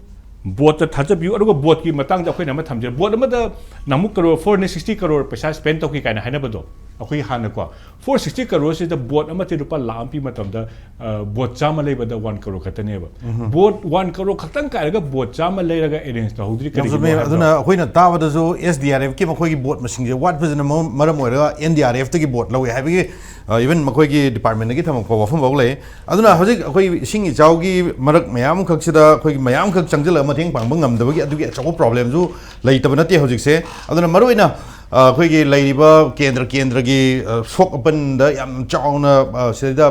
ꯕꯣꯠꯇ ꯊꯥꯖꯕꯤꯌꯨ꯫ ꯑꯗꯨꯒ ꯕꯣꯠꯀꯤ ꯃꯇꯥꯡꯗ ꯑꯩꯈꯣꯏꯅ ꯑꯃ ꯊꯝꯖꯩ, ꯕꯣꯠ ꯑꯃꯗ ꯅꯃꯨꯛ crore, four hundred sixty crore ꯄꯩꯁꯥ ꯁ꯭ꯄꯦꯟ ꯇꯧꯈꯤ ꯀꯥꯏꯅ ꯍꯥꯏꯅꯕꯗꯣ, ꯑꯩꯈꯣꯏ ꯍꯥꯟꯅꯀꯣ, four sixty crore ꯁꯤꯗ ꯕꯣꯠ ꯑꯃꯁꯦ ꯂꯨꯄꯥ ꯂꯥꯈ ꯑꯃ ꯄꯤ ꯃꯇꯝꯗ, ꯑ, ꯕꯣꯠ ꯆꯥꯝꯃ ꯂꯩꯕꯗ one crore ꯈꯛꯇꯅꯦꯕ꯫ ꯕꯣꯠ one crore ꯈꯛꯇꯪ ꯀꯥꯏꯔꯒ ꯕꯣꯠ ꯆꯥꯝꯃ ꯂꯩꯔꯒ ꯑꯦꯔꯦꯟꯖ ꯇꯧꯍꯧꯗ꯭ꯔꯤ ꯌꯥꯝ ꯀꯔꯤꯒꯤꯅꯣ ꯆꯨꯝꯃꯦ꯫ ꯍꯥꯏꯕꯗꯣ? ꯑꯗꯨꯅ ꯑꯩꯈꯣꯏꯅ ꯇꯥꯕꯗꯁꯨ ꯑꯦꯁ ꯗꯤ ꯑꯥꯔ ꯑꯦꯐꯀꯤ ꯃꯈꯣꯏꯒꯤ ꯕꯣꯠ ꯃꯁꯤꯡꯁꯦ ꯋꯥꯠꯄꯁꯤꯅ ꯃꯔꯝ ꯃꯔꯝ ꯑꯣꯏꯔꯒ ꯑꯦꯟ ꯗꯤ ꯑꯥꯔ ꯑꯦꯐꯇꯒꯤ ꯕꯣꯠ ꯂꯧꯏ ꯍꯥꯏꯕꯒꯤ, ꯑ, ꯏꯚꯟ ꯃꯈꯣꯏꯒꯤ ꯗꯤꯄꯥꯔꯠꯃꯦꯟꯗꯒꯤ ꯊꯝꯃꯛꯄ ꯋꯥꯐꯝ ꯐꯥꯎ ꯂꯩ꯫ ꯑꯗꯨꯅ ꯍꯧꯖꯤꯛ ꯑꯩꯈꯣꯏ ꯏꯁꯤꯡ ꯏꯆꯥꯎꯒꯤ ꯃꯔꯛ ꯃꯌꯥꯝ ꯈꯛꯁꯤꯗ ꯑꯩꯈꯣꯏꯒꯤ ꯃꯌꯥꯝ ꯈꯛ ꯆꯪꯁꯤꯜꯂꯒ ꯃꯇꯦꯡ ꯄꯥꯡꯕ ꯉꯝꯗꯕꯒꯤ ꯑꯗꯨꯒꯤ ꯑꯆꯧꯕ ꯄ꯭ꯔꯣꯕ꯭ꯂꯦꯝꯁꯨ ꯂꯩꯇꯕ ꯅꯠꯇꯦ ꯍꯧꯖꯤꯛꯁꯦ꯫ ꯑꯗꯨꯅ ꯃꯔꯨꯑꯣꯏꯅ, ꯑ, ꯑꯩꯈꯣꯏꯒꯤ ꯂꯩꯔꯤꯕ ꯀꯦꯟꯗ꯭ꯔ ꯀꯦꯟꯗ꯭ꯔꯒꯤ, ꯑ, ꯁꯣꯛ ꯑꯄꯟꯗ ꯌꯥꯝ ꯆꯥꯎꯅ, ꯑ, ꯁꯤꯗ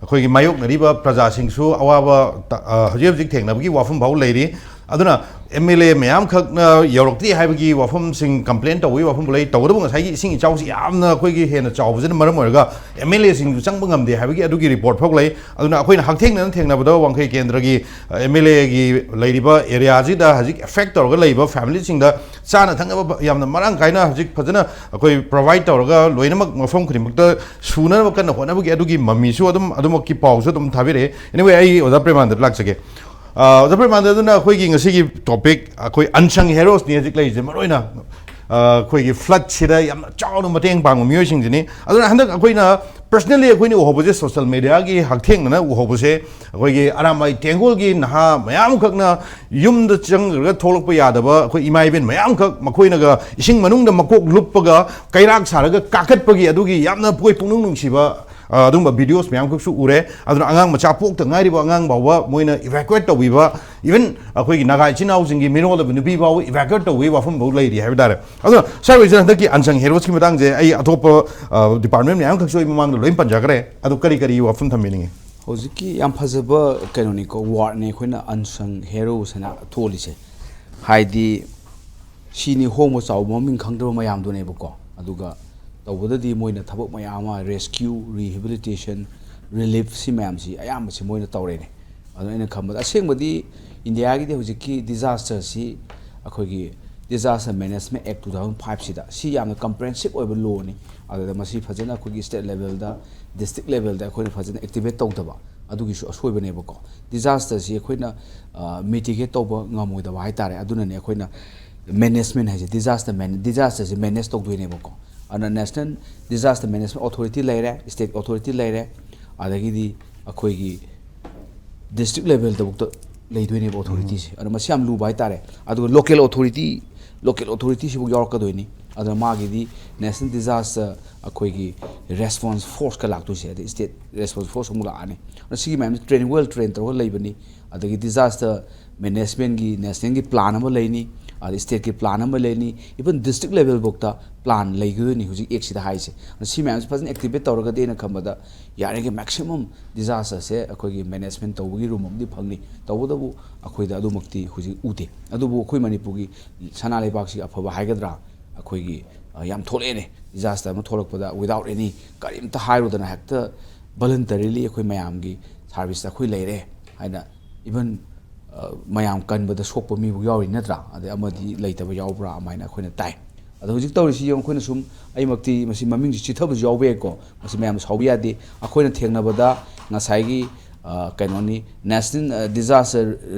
ꯑꯩꯈꯣꯏꯒꯤ ꯃꯥꯌꯣꯛꯅꯔꯤꯕ ꯄ꯭ꯔꯖꯥꯁꯤꯡꯁꯨ ꯑꯋꯥꯕ ꯇ-, ꯑ, ꯍꯧꯖꯤꯛ ꯍꯧꯖꯤꯛ ꯊꯦꯡꯅꯕꯒꯤ ꯋꯥꯐꯝ ꯐꯥꯎ ꯂꯩꯔꯤ꯫ ꯑꯗꯨꯅ ꯑꯦꯝ ꯑꯦꯜ ꯑꯦ ꯃꯌꯥꯝꯈꯛꯅ ꯌꯧꯔꯛꯇꯦ ꯍꯥꯏꯕꯒꯤ ꯋꯥꯐꯝꯁꯤꯡ, ꯀꯝꯄ꯭ꯂꯦꯟ ꯇꯧꯕꯒꯤ ꯋꯥꯐꯝ ꯂꯩ꯫ ꯇꯧꯕꯇꯕꯨ ꯉꯁꯥꯏꯒꯤ ꯏꯁꯤꯡ ꯏꯆꯥꯎꯁꯤ ꯌꯥꯝꯅ ꯑꯩꯈꯣꯏꯒꯤ ꯍꯦꯟꯅ ꯆꯥꯎꯕꯁꯤꯅ ꯃꯔꯝ ꯑꯣꯏꯔꯒ ꯑꯦꯝ ꯑꯦꯜ ꯑꯦꯁꯤꯡꯁꯨ ꯆꯪꯕ ꯉꯝꯗꯦ ꯍꯥꯏꯕꯒꯤ ꯑꯗꯨꯒꯤ ꯔꯤꯄꯣꯔꯠ ꯐꯥꯎ ꯂꯩ꯫ ꯑꯗꯨꯅ ꯑꯩꯈꯣꯏꯅ ꯍꯛꯊꯦꯡꯅꯅ ꯊꯦꯡꯅꯕꯗ ꯋꯥꯡꯈꯩ ꯀꯦꯟꯗ꯭ꯔꯒꯤ ꯑꯦꯝ ꯑꯦꯜ ꯑꯦꯒꯤ ꯂꯩꯔꯤꯕ ꯑꯦꯔꯤꯌꯥꯁꯤꯗ ꯍꯧꯖꯤꯛ ꯑꯦꯐꯦꯛ ꯇꯧꯔꯒ ꯂꯩꯕ ꯐꯦꯃꯤꯂꯤꯁꯤꯡꯗ ꯆꯥꯅ ꯊꯛꯅꯕ ꯌꯥꯝꯅ ꯃꯔꯥꯡ ꯀꯥꯏꯅ ꯍꯧꯖꯤꯛ ꯐꯖꯅ ꯑꯩꯈꯣꯏ ꯄ꯭ꯔꯣꯚꯥꯏꯗ ꯇꯧꯔꯒ ꯂꯣꯏꯅꯃꯛ ꯃꯐꯝ ꯈꯨꯗꯤꯡꯃꯛꯇ ꯁꯨꯅꯅꯕ ꯀꯟꯅ ꯍꯣꯠꯅꯕꯒꯤ ꯑꯗꯨꯒꯤ ꯃꯃꯤꯁꯨ ꯑꯗꯨꯝ, ꯑꯗꯨꯃꯛꯀꯤ ꯄꯥꯎꯁꯨ ꯑꯗꯨꯝ ꯊꯥꯕꯤꯔꯛꯑꯦ꯫ Anyway, ꯑꯩ ꯑꯣꯖꯥ ꯄ꯭ꯔꯦꯃꯥꯅꯟꯗ ꯂꯥꯛꯆꯒꯦ꯫ ꯑ, ꯑꯣꯖꯥ ꯄ꯭ꯔꯦꯃꯥꯅꯟꯗ, ꯑꯗꯨꯅ ꯑꯩꯈꯣꯏꯒꯤ ꯉꯁꯤꯒꯤ ꯇꯣꯄꯤꯛ ꯑꯩꯈꯣꯏ ꯑꯟꯁꯪ ꯍꯦꯔꯣꯁꯅꯤ ꯍꯧꯖꯤꯛ ꯂꯩꯔꯤꯁꯦ, ꯃꯔꯨꯑꯣꯏꯅ, ꯑ, ꯑꯩꯈꯣꯏꯒꯤ ꯐ꯭ꯂꯠꯁꯤꯗ ꯌꯥꯝꯅ ꯆꯥꯎꯅ ꯃꯇꯦꯡ ꯄꯥꯡꯕ ꯃꯤꯑꯣꯏꯁꯤꯡꯁꯤꯅꯤ꯫ ꯑꯗꯨꯅ ꯍꯟꯗꯛ ꯑꯩꯈꯣꯏꯅ ꯄꯔꯁꯅꯦꯜꯂꯤ ꯑꯩꯈꯣꯏꯅ ꯎꯍꯧꯕꯁꯦ ꯁꯣꯁꯦꯜ ꯃꯦꯗꯤꯌꯥꯒꯤ ꯍꯛꯊꯦꯡꯅꯅ ꯎꯍꯧꯕꯁꯦ, ꯑꯩꯈꯣꯏꯒꯤ ꯑꯔꯥꯝꯕꯥꯏ ꯇꯦꯡꯒꯣꯜꯒꯤ ꯅꯍꯥ ꯃꯌꯥꯝ ꯈꯛꯅ ꯌꯨꯝꯗ ꯆꯪꯈ꯭ꯔꯒ ꯊꯣꯛꯂꯛꯄ ꯌꯥꯗꯕ ꯑꯩꯈꯣꯏ ꯏꯃꯥ ꯏꯕꯦꯟ ꯃꯌꯥꯝ ꯈꯛ ꯃꯈꯣꯏꯅꯒ ꯏꯁꯤꯡ ꯃꯅꯨꯡꯗ ꯃꯀꯣꯛ ꯂꯨꯞꯄꯒ ꯀꯩꯔꯥꯛ ꯁꯥꯔꯒ ꯀꯥꯈꯠꯄꯒꯤ ꯑꯗꯨꯒꯤ ꯌꯥꯝꯅ ꯑꯩꯈꯣꯏ ꯄꯨꯛꯅꯤꯡ ꯅꯨꯡꯁꯤꯕ, ꯑ, ꯑꯗꯨꯒꯨꯝꯕ ꯚꯤꯗꯤꯑꯣꯁ ꯃꯌꯥꯝ ꯈꯛꯁꯨ ꯎꯔꯦ꯫ ꯑꯗꯨꯅ ꯑꯉꯥꯡ ꯃꯆꯥ ꯄꯣꯛꯇ ꯉꯥꯏꯔꯤꯕ ꯑꯉꯥꯡ ꯐꯥꯎꯕ ꯃꯣꯏꯅ ꯏꯚꯥꯀ꯭ꯌꯨꯑꯦꯠ ꯇꯧꯕꯤꯕ, ꯏꯚꯟ ꯑꯩꯈꯣꯏꯒꯤ ꯅꯥꯒꯥ ꯏꯆꯤꯟ ꯏꯅꯥꯎꯁꯤꯡꯒꯤ ꯃꯤꯔꯣꯜꯂꯕ ꯅꯨꯄꯤ ꯐꯥꯎꯕ ꯏꯚꯥꯀ꯭ꯌꯨꯑꯦꯠ ꯇꯧꯕꯒꯤ ꯋꯥꯐꯝ ꯐꯥꯎ ꯂꯩꯔꯤ ꯍꯥꯏꯕ ꯇꯥꯔꯦ꯫ ꯑꯗꯣ ꯁꯥꯔ ꯍꯣꯏꯁꯤꯅ ꯍꯟꯗꯛꯀꯤ ꯑꯟꯁꯪ ꯍꯦꯔꯣꯁꯀꯤ ꯃꯇꯥꯡꯁꯦ ꯑꯩ ꯑꯇꯣꯞꯄ, ꯑ, ꯗꯤꯄꯥꯔꯠꯃꯦꯟ ꯃꯌꯥꯝ ꯈꯛꯁꯨ ꯑꯩ ꯃꯃꯥꯡꯗ ꯂꯣꯏ ꯄꯟꯖꯈ꯭ꯔꯦ꯫ ꯑꯗꯣ ꯀꯔꯤ ꯀꯔꯤ ꯋꯥꯐꯝ ꯊꯝꯕꯤꯅꯤꯡꯉꯤ? ꯍꯧꯖꯤꯛꯀꯤ ꯌꯥꯝ ꯐꯖꯕ ꯀꯩꯅꯣꯅꯤꯀꯣ, ꯋꯥꯔꯗꯅꯦ ꯑꯩꯈꯣꯏꯅ ꯑꯟꯁꯪ ꯍꯦꯔꯣꯁ ꯍꯥꯏꯅ ꯊꯣꯜꯂꯤꯁꯦ꯫ ꯍꯥꯏꯗꯤ ꯁꯤꯅꯤ ꯍꯣꯡꯕ ꯆꯥꯎꯕ ꯃꯃꯤꯡ ꯈꯪꯗ꯭ꯔꯕ ꯃꯌꯥꯝꯗꯨꯅꯦꯕꯀꯣ꯫ ꯑꯗꯨꯒ ꯇꯧꯕꯗꯗꯤ ꯃꯣꯏꯅ ꯊꯕꯛ ꯃꯌꯥꯝ ꯑꯃ, ꯔꯦꯁꯀ꯭ꯌꯨ, ꯔꯤꯍꯦꯕꯤꯂꯤꯇꯦꯁꯟ, ꯔꯤꯂꯤꯐ, ꯁꯤ ꯃꯌꯥꯝꯁꯤ ꯑꯌꯥꯝꯕꯁꯤ ꯃꯣꯏꯅ ꯇꯧꯔꯦꯅꯦ꯫ ꯑꯗꯣ ꯑꯩꯅ ꯈꯟꯕꯗ ꯑꯁꯦꯡꯕꯗꯤ ꯏꯟꯗꯤꯌꯥꯒꯤꯗꯤ ꯍꯧꯖꯤꯛꯀꯤ ꯗꯤꯖꯥꯁꯇꯔꯁꯤ ꯑꯩꯈꯣꯏꯒꯤ Disaster Management Act two thousand five ꯁꯤꯗ, ꯁꯤ ꯌꯥꯝꯅ ꯀꯝꯄ꯭ꯔꯦꯍꯦꯟꯁꯤꯞ ꯑꯣꯏꯕ ꯂꯣꯅꯤ꯫ ꯑꯗꯨꯗ ꯃꯁꯤ ꯐꯖꯅ ꯑꯩꯈꯣꯏꯒꯤ ꯁ꯭ꯇꯦꯠ ꯂꯦꯚꯦꯜꯗ, ꯗꯤꯁꯇ꯭ꯔꯤꯛ ꯂꯦꯚꯦꯜꯗ ꯑꯩꯈꯣꯏꯅ ꯐꯖꯅ ꯑꯦꯛꯇꯤꯚꯦꯠ ꯇꯧꯗꯕ, ꯑꯗꯨꯒꯤꯁꯨ ꯑꯁꯣꯏꯕꯅꯦꯕꯀꯣ꯫ ꯗꯤꯖꯥꯁꯇꯔꯁꯤ ꯑꯩꯈꯣꯏꯅ, ꯑ, ꯃꯤꯇꯤꯒꯦꯠ ꯇꯧꯕ ꯉꯝꯃꯣꯏꯗꯕ ꯍꯥꯏꯇꯥꯔꯦ꯫ ꯑꯗꯨꯅꯅꯦ ꯑꯩꯈꯣꯏꯅ ꯃꯦꯅꯦꯖꯃꯦꯟ ꯍꯥꯏꯁꯦ, ꯗꯤꯖꯥꯁꯇꯔ ꯃꯦꯅꯦ-, ꯗꯤꯖꯥꯁꯇꯔꯁꯦ ꯃꯦꯅꯦꯖ ꯇꯧꯗꯣꯏꯅꯦꯕꯀꯣ꯫ ꯑꯗꯨꯅ National Disaster Management Authority ꯂꯩꯔꯦ, ꯁ꯭ꯇꯦꯠ ꯑꯣꯊꯣꯔꯤꯇꯤ ꯂꯩꯔꯦ, ꯑꯗꯒꯤꯗꯤ ꯑꯩꯈꯣꯏꯒꯤ ꯗꯤꯁꯇ꯭ꯔꯤꯛ ꯂꯦꯚꯦꯜꯗꯐꯥꯎꯗ ꯂꯩꯗꯣꯏꯅꯦꯕ ꯑꯣꯊꯣꯔꯤꯇꯤꯁꯦ꯫ ꯑꯗꯣ ꯃꯁꯤ ꯌꯥꯝ ꯂꯨꯕ ꯍꯥꯏꯇꯥꯔꯦ꯫ ꯑꯗꯨꯒ ꯂꯣꯀꯦꯜ ꯑꯣꯊꯣꯔꯤꯇꯤ, ꯂꯣꯀꯦꯜ ꯑꯣꯊꯣꯔꯤꯇꯤꯁꯤꯐꯥꯎ ꯌꯥꯎꯔꯛꯀꯗꯣꯏꯅꯤ꯫ ꯑꯗꯨꯅ ꯃꯥꯒꯤꯗꯤ ꯅꯦꯁꯅꯦꯜ ꯗꯤꯖꯥꯁꯇꯔ ꯑꯩꯈꯣꯏꯒꯤ ꯔꯦꯁꯄꯣꯟꯁ ꯐꯣꯔꯁꯀ ꯂꯥꯛꯇꯣꯏꯁꯦ, ꯑꯗꯩ ꯁ꯭ꯇꯦꯠ ꯔꯦꯁꯄꯣꯟꯁ ꯐꯣꯔꯁ ꯑꯃꯨꯛ ꯂꯥꯛꯑꯅꯤ꯫ ꯑꯗꯣ ꯁꯤꯒꯤ ꯃꯌꯥꯝꯁꯦ ꯇ꯭ꯔꯦꯟ, ꯋꯦꯜ ꯇ꯭ꯔꯦꯟ ꯇꯧꯔꯒ ꯂꯩꯕꯅꯤ꯫ ꯑꯗꯒꯤ ꯗꯤꯖꯥꯁꯇꯔ ꯃꯦꯅꯦꯖꯃꯦꯟꯒꯤ ꯅꯦꯁꯅꯦꯜꯒꯤ ꯄ꯭ꯂꯥꯟ ꯑꯃ ꯂꯩꯅꯤ꯫ ꯑꯗꯩ ꯁ꯭ꯇꯦꯠꯀꯤ ꯄ꯭ꯂꯥꯟ ꯑꯃ ꯂꯩꯅꯤ, ꯏꯚꯟ ꯗꯤꯁꯇ꯭ꯔꯤꯛ ꯂꯦꯚꯦꯜꯐꯥꯎꯗ ꯄ꯭ꯂꯥꯟ ꯂꯩꯒꯗꯣꯏꯅꯤ ꯍꯧꯖꯤꯛ ꯑꯦꯛꯁꯤꯗ ꯍꯥꯏꯁꯦ꯫ ꯑꯗꯣ ꯁꯤ ꯃꯌꯥꯝꯁꯦ ꯐꯖꯅ ꯑꯦꯛꯇꯤꯚꯦꯠ ꯇꯧꯔꯒꯗꯤ ꯑꯩꯅ ꯈꯟꯕꯗ ꯌꯥꯔꯤꯈꯩ ꯃꯦꯛꯁꯤꯃꯝ ꯗꯤꯖꯥꯁꯇꯔꯁꯦ ꯑꯩꯈꯣꯏꯒꯤ ꯃꯦꯅꯦꯖꯃꯦꯟ ꯇꯧꯕꯒꯤ ꯔꯨꯝ ꯑꯃꯗꯤ ꯐꯪꯅꯤ꯫ ꯇꯧꯕꯇꯕꯨ ꯑꯩꯈꯣꯏꯗ ꯑꯗꯨꯃꯛꯇꯤ ꯍꯧꯖꯤꯛ ꯎꯗꯦ꯫ ꯑꯗꯨꯕꯨ ꯑꯩꯈꯣꯏ ꯃꯅꯤꯄꯨꯔꯒꯤ ꯁꯅꯥ ꯂꯩꯕꯥꯛꯁꯤ ꯑꯐꯕ ꯍꯥꯏꯒꯗ꯭ꯔꯥ, ꯑꯩꯈꯣꯏꯒꯤ, ꯑ, ꯌꯥꯝ ꯊꯣꯛꯂꯛꯑꯦꯅꯦ꯫ ꯗꯤꯖꯥꯁꯇꯔ ꯑꯃ ꯊꯣꯛꯂꯛꯄꯗ without any ꯀꯔꯤꯝꯇ ꯍꯥꯏꯔꯨꯗꯅ ꯍꯦꯛꯇ ꯚꯣꯂꯟꯇꯔꯤꯂꯤ ꯑꯩꯈꯣꯏ ꯃꯌꯥꯝꯒꯤ ꯁꯥꯔꯚꯤꯁꯇ ꯑꯩꯈꯣꯏ ꯂꯩꯔꯦ ꯍꯥꯏꯅ, ꯏꯚꯟ, ꯑ, ꯃꯌꯥꯝ ꯀꯟꯕꯗ ꯁꯣꯛꯄ ꯃꯤꯕꯨ ꯌꯥꯎꯔꯤ ꯅꯠꯇ꯭ꯔꯥ? ꯑꯗꯩ ꯑꯃꯗꯤ ꯂꯩꯇꯕ ꯌꯥꯎꯕ꯭ꯔꯥ ꯑꯗꯨꯃꯥꯏꯅ ꯑꯩꯈꯣꯏꯅ ꯇꯥꯏ꯫ ꯑꯗꯣ ꯍꯧꯖꯤꯛ ꯇꯧꯔꯤꯁꯤ ꯌꯦꯡꯉꯨ, ꯑꯩꯈꯣꯏꯅ ꯁꯨꯝ ꯑꯩꯃꯛꯇꯤ ꯃꯁꯤ ꯃꯃꯤꯡꯁꯤ ꯆꯤꯊꯕꯁꯨ ꯌꯥꯎꯕ ꯌꯥꯏꯀꯣ, ꯃꯁꯤ ꯃꯌꯥꯝꯅ ꯁꯥꯎꯕ ꯌꯥꯗꯦ꯫ ꯑꯩꯈꯣꯏꯅ ꯊꯦꯡꯅꯕꯗ ꯉꯁꯥꯏꯒꯤ, ꯑ, ꯀꯩꯅꯣꯅꯤ, ꯅꯦꯁꯅꯦꯜ, ꯑ, ꯗꯤꯖꯥꯁꯇꯔ,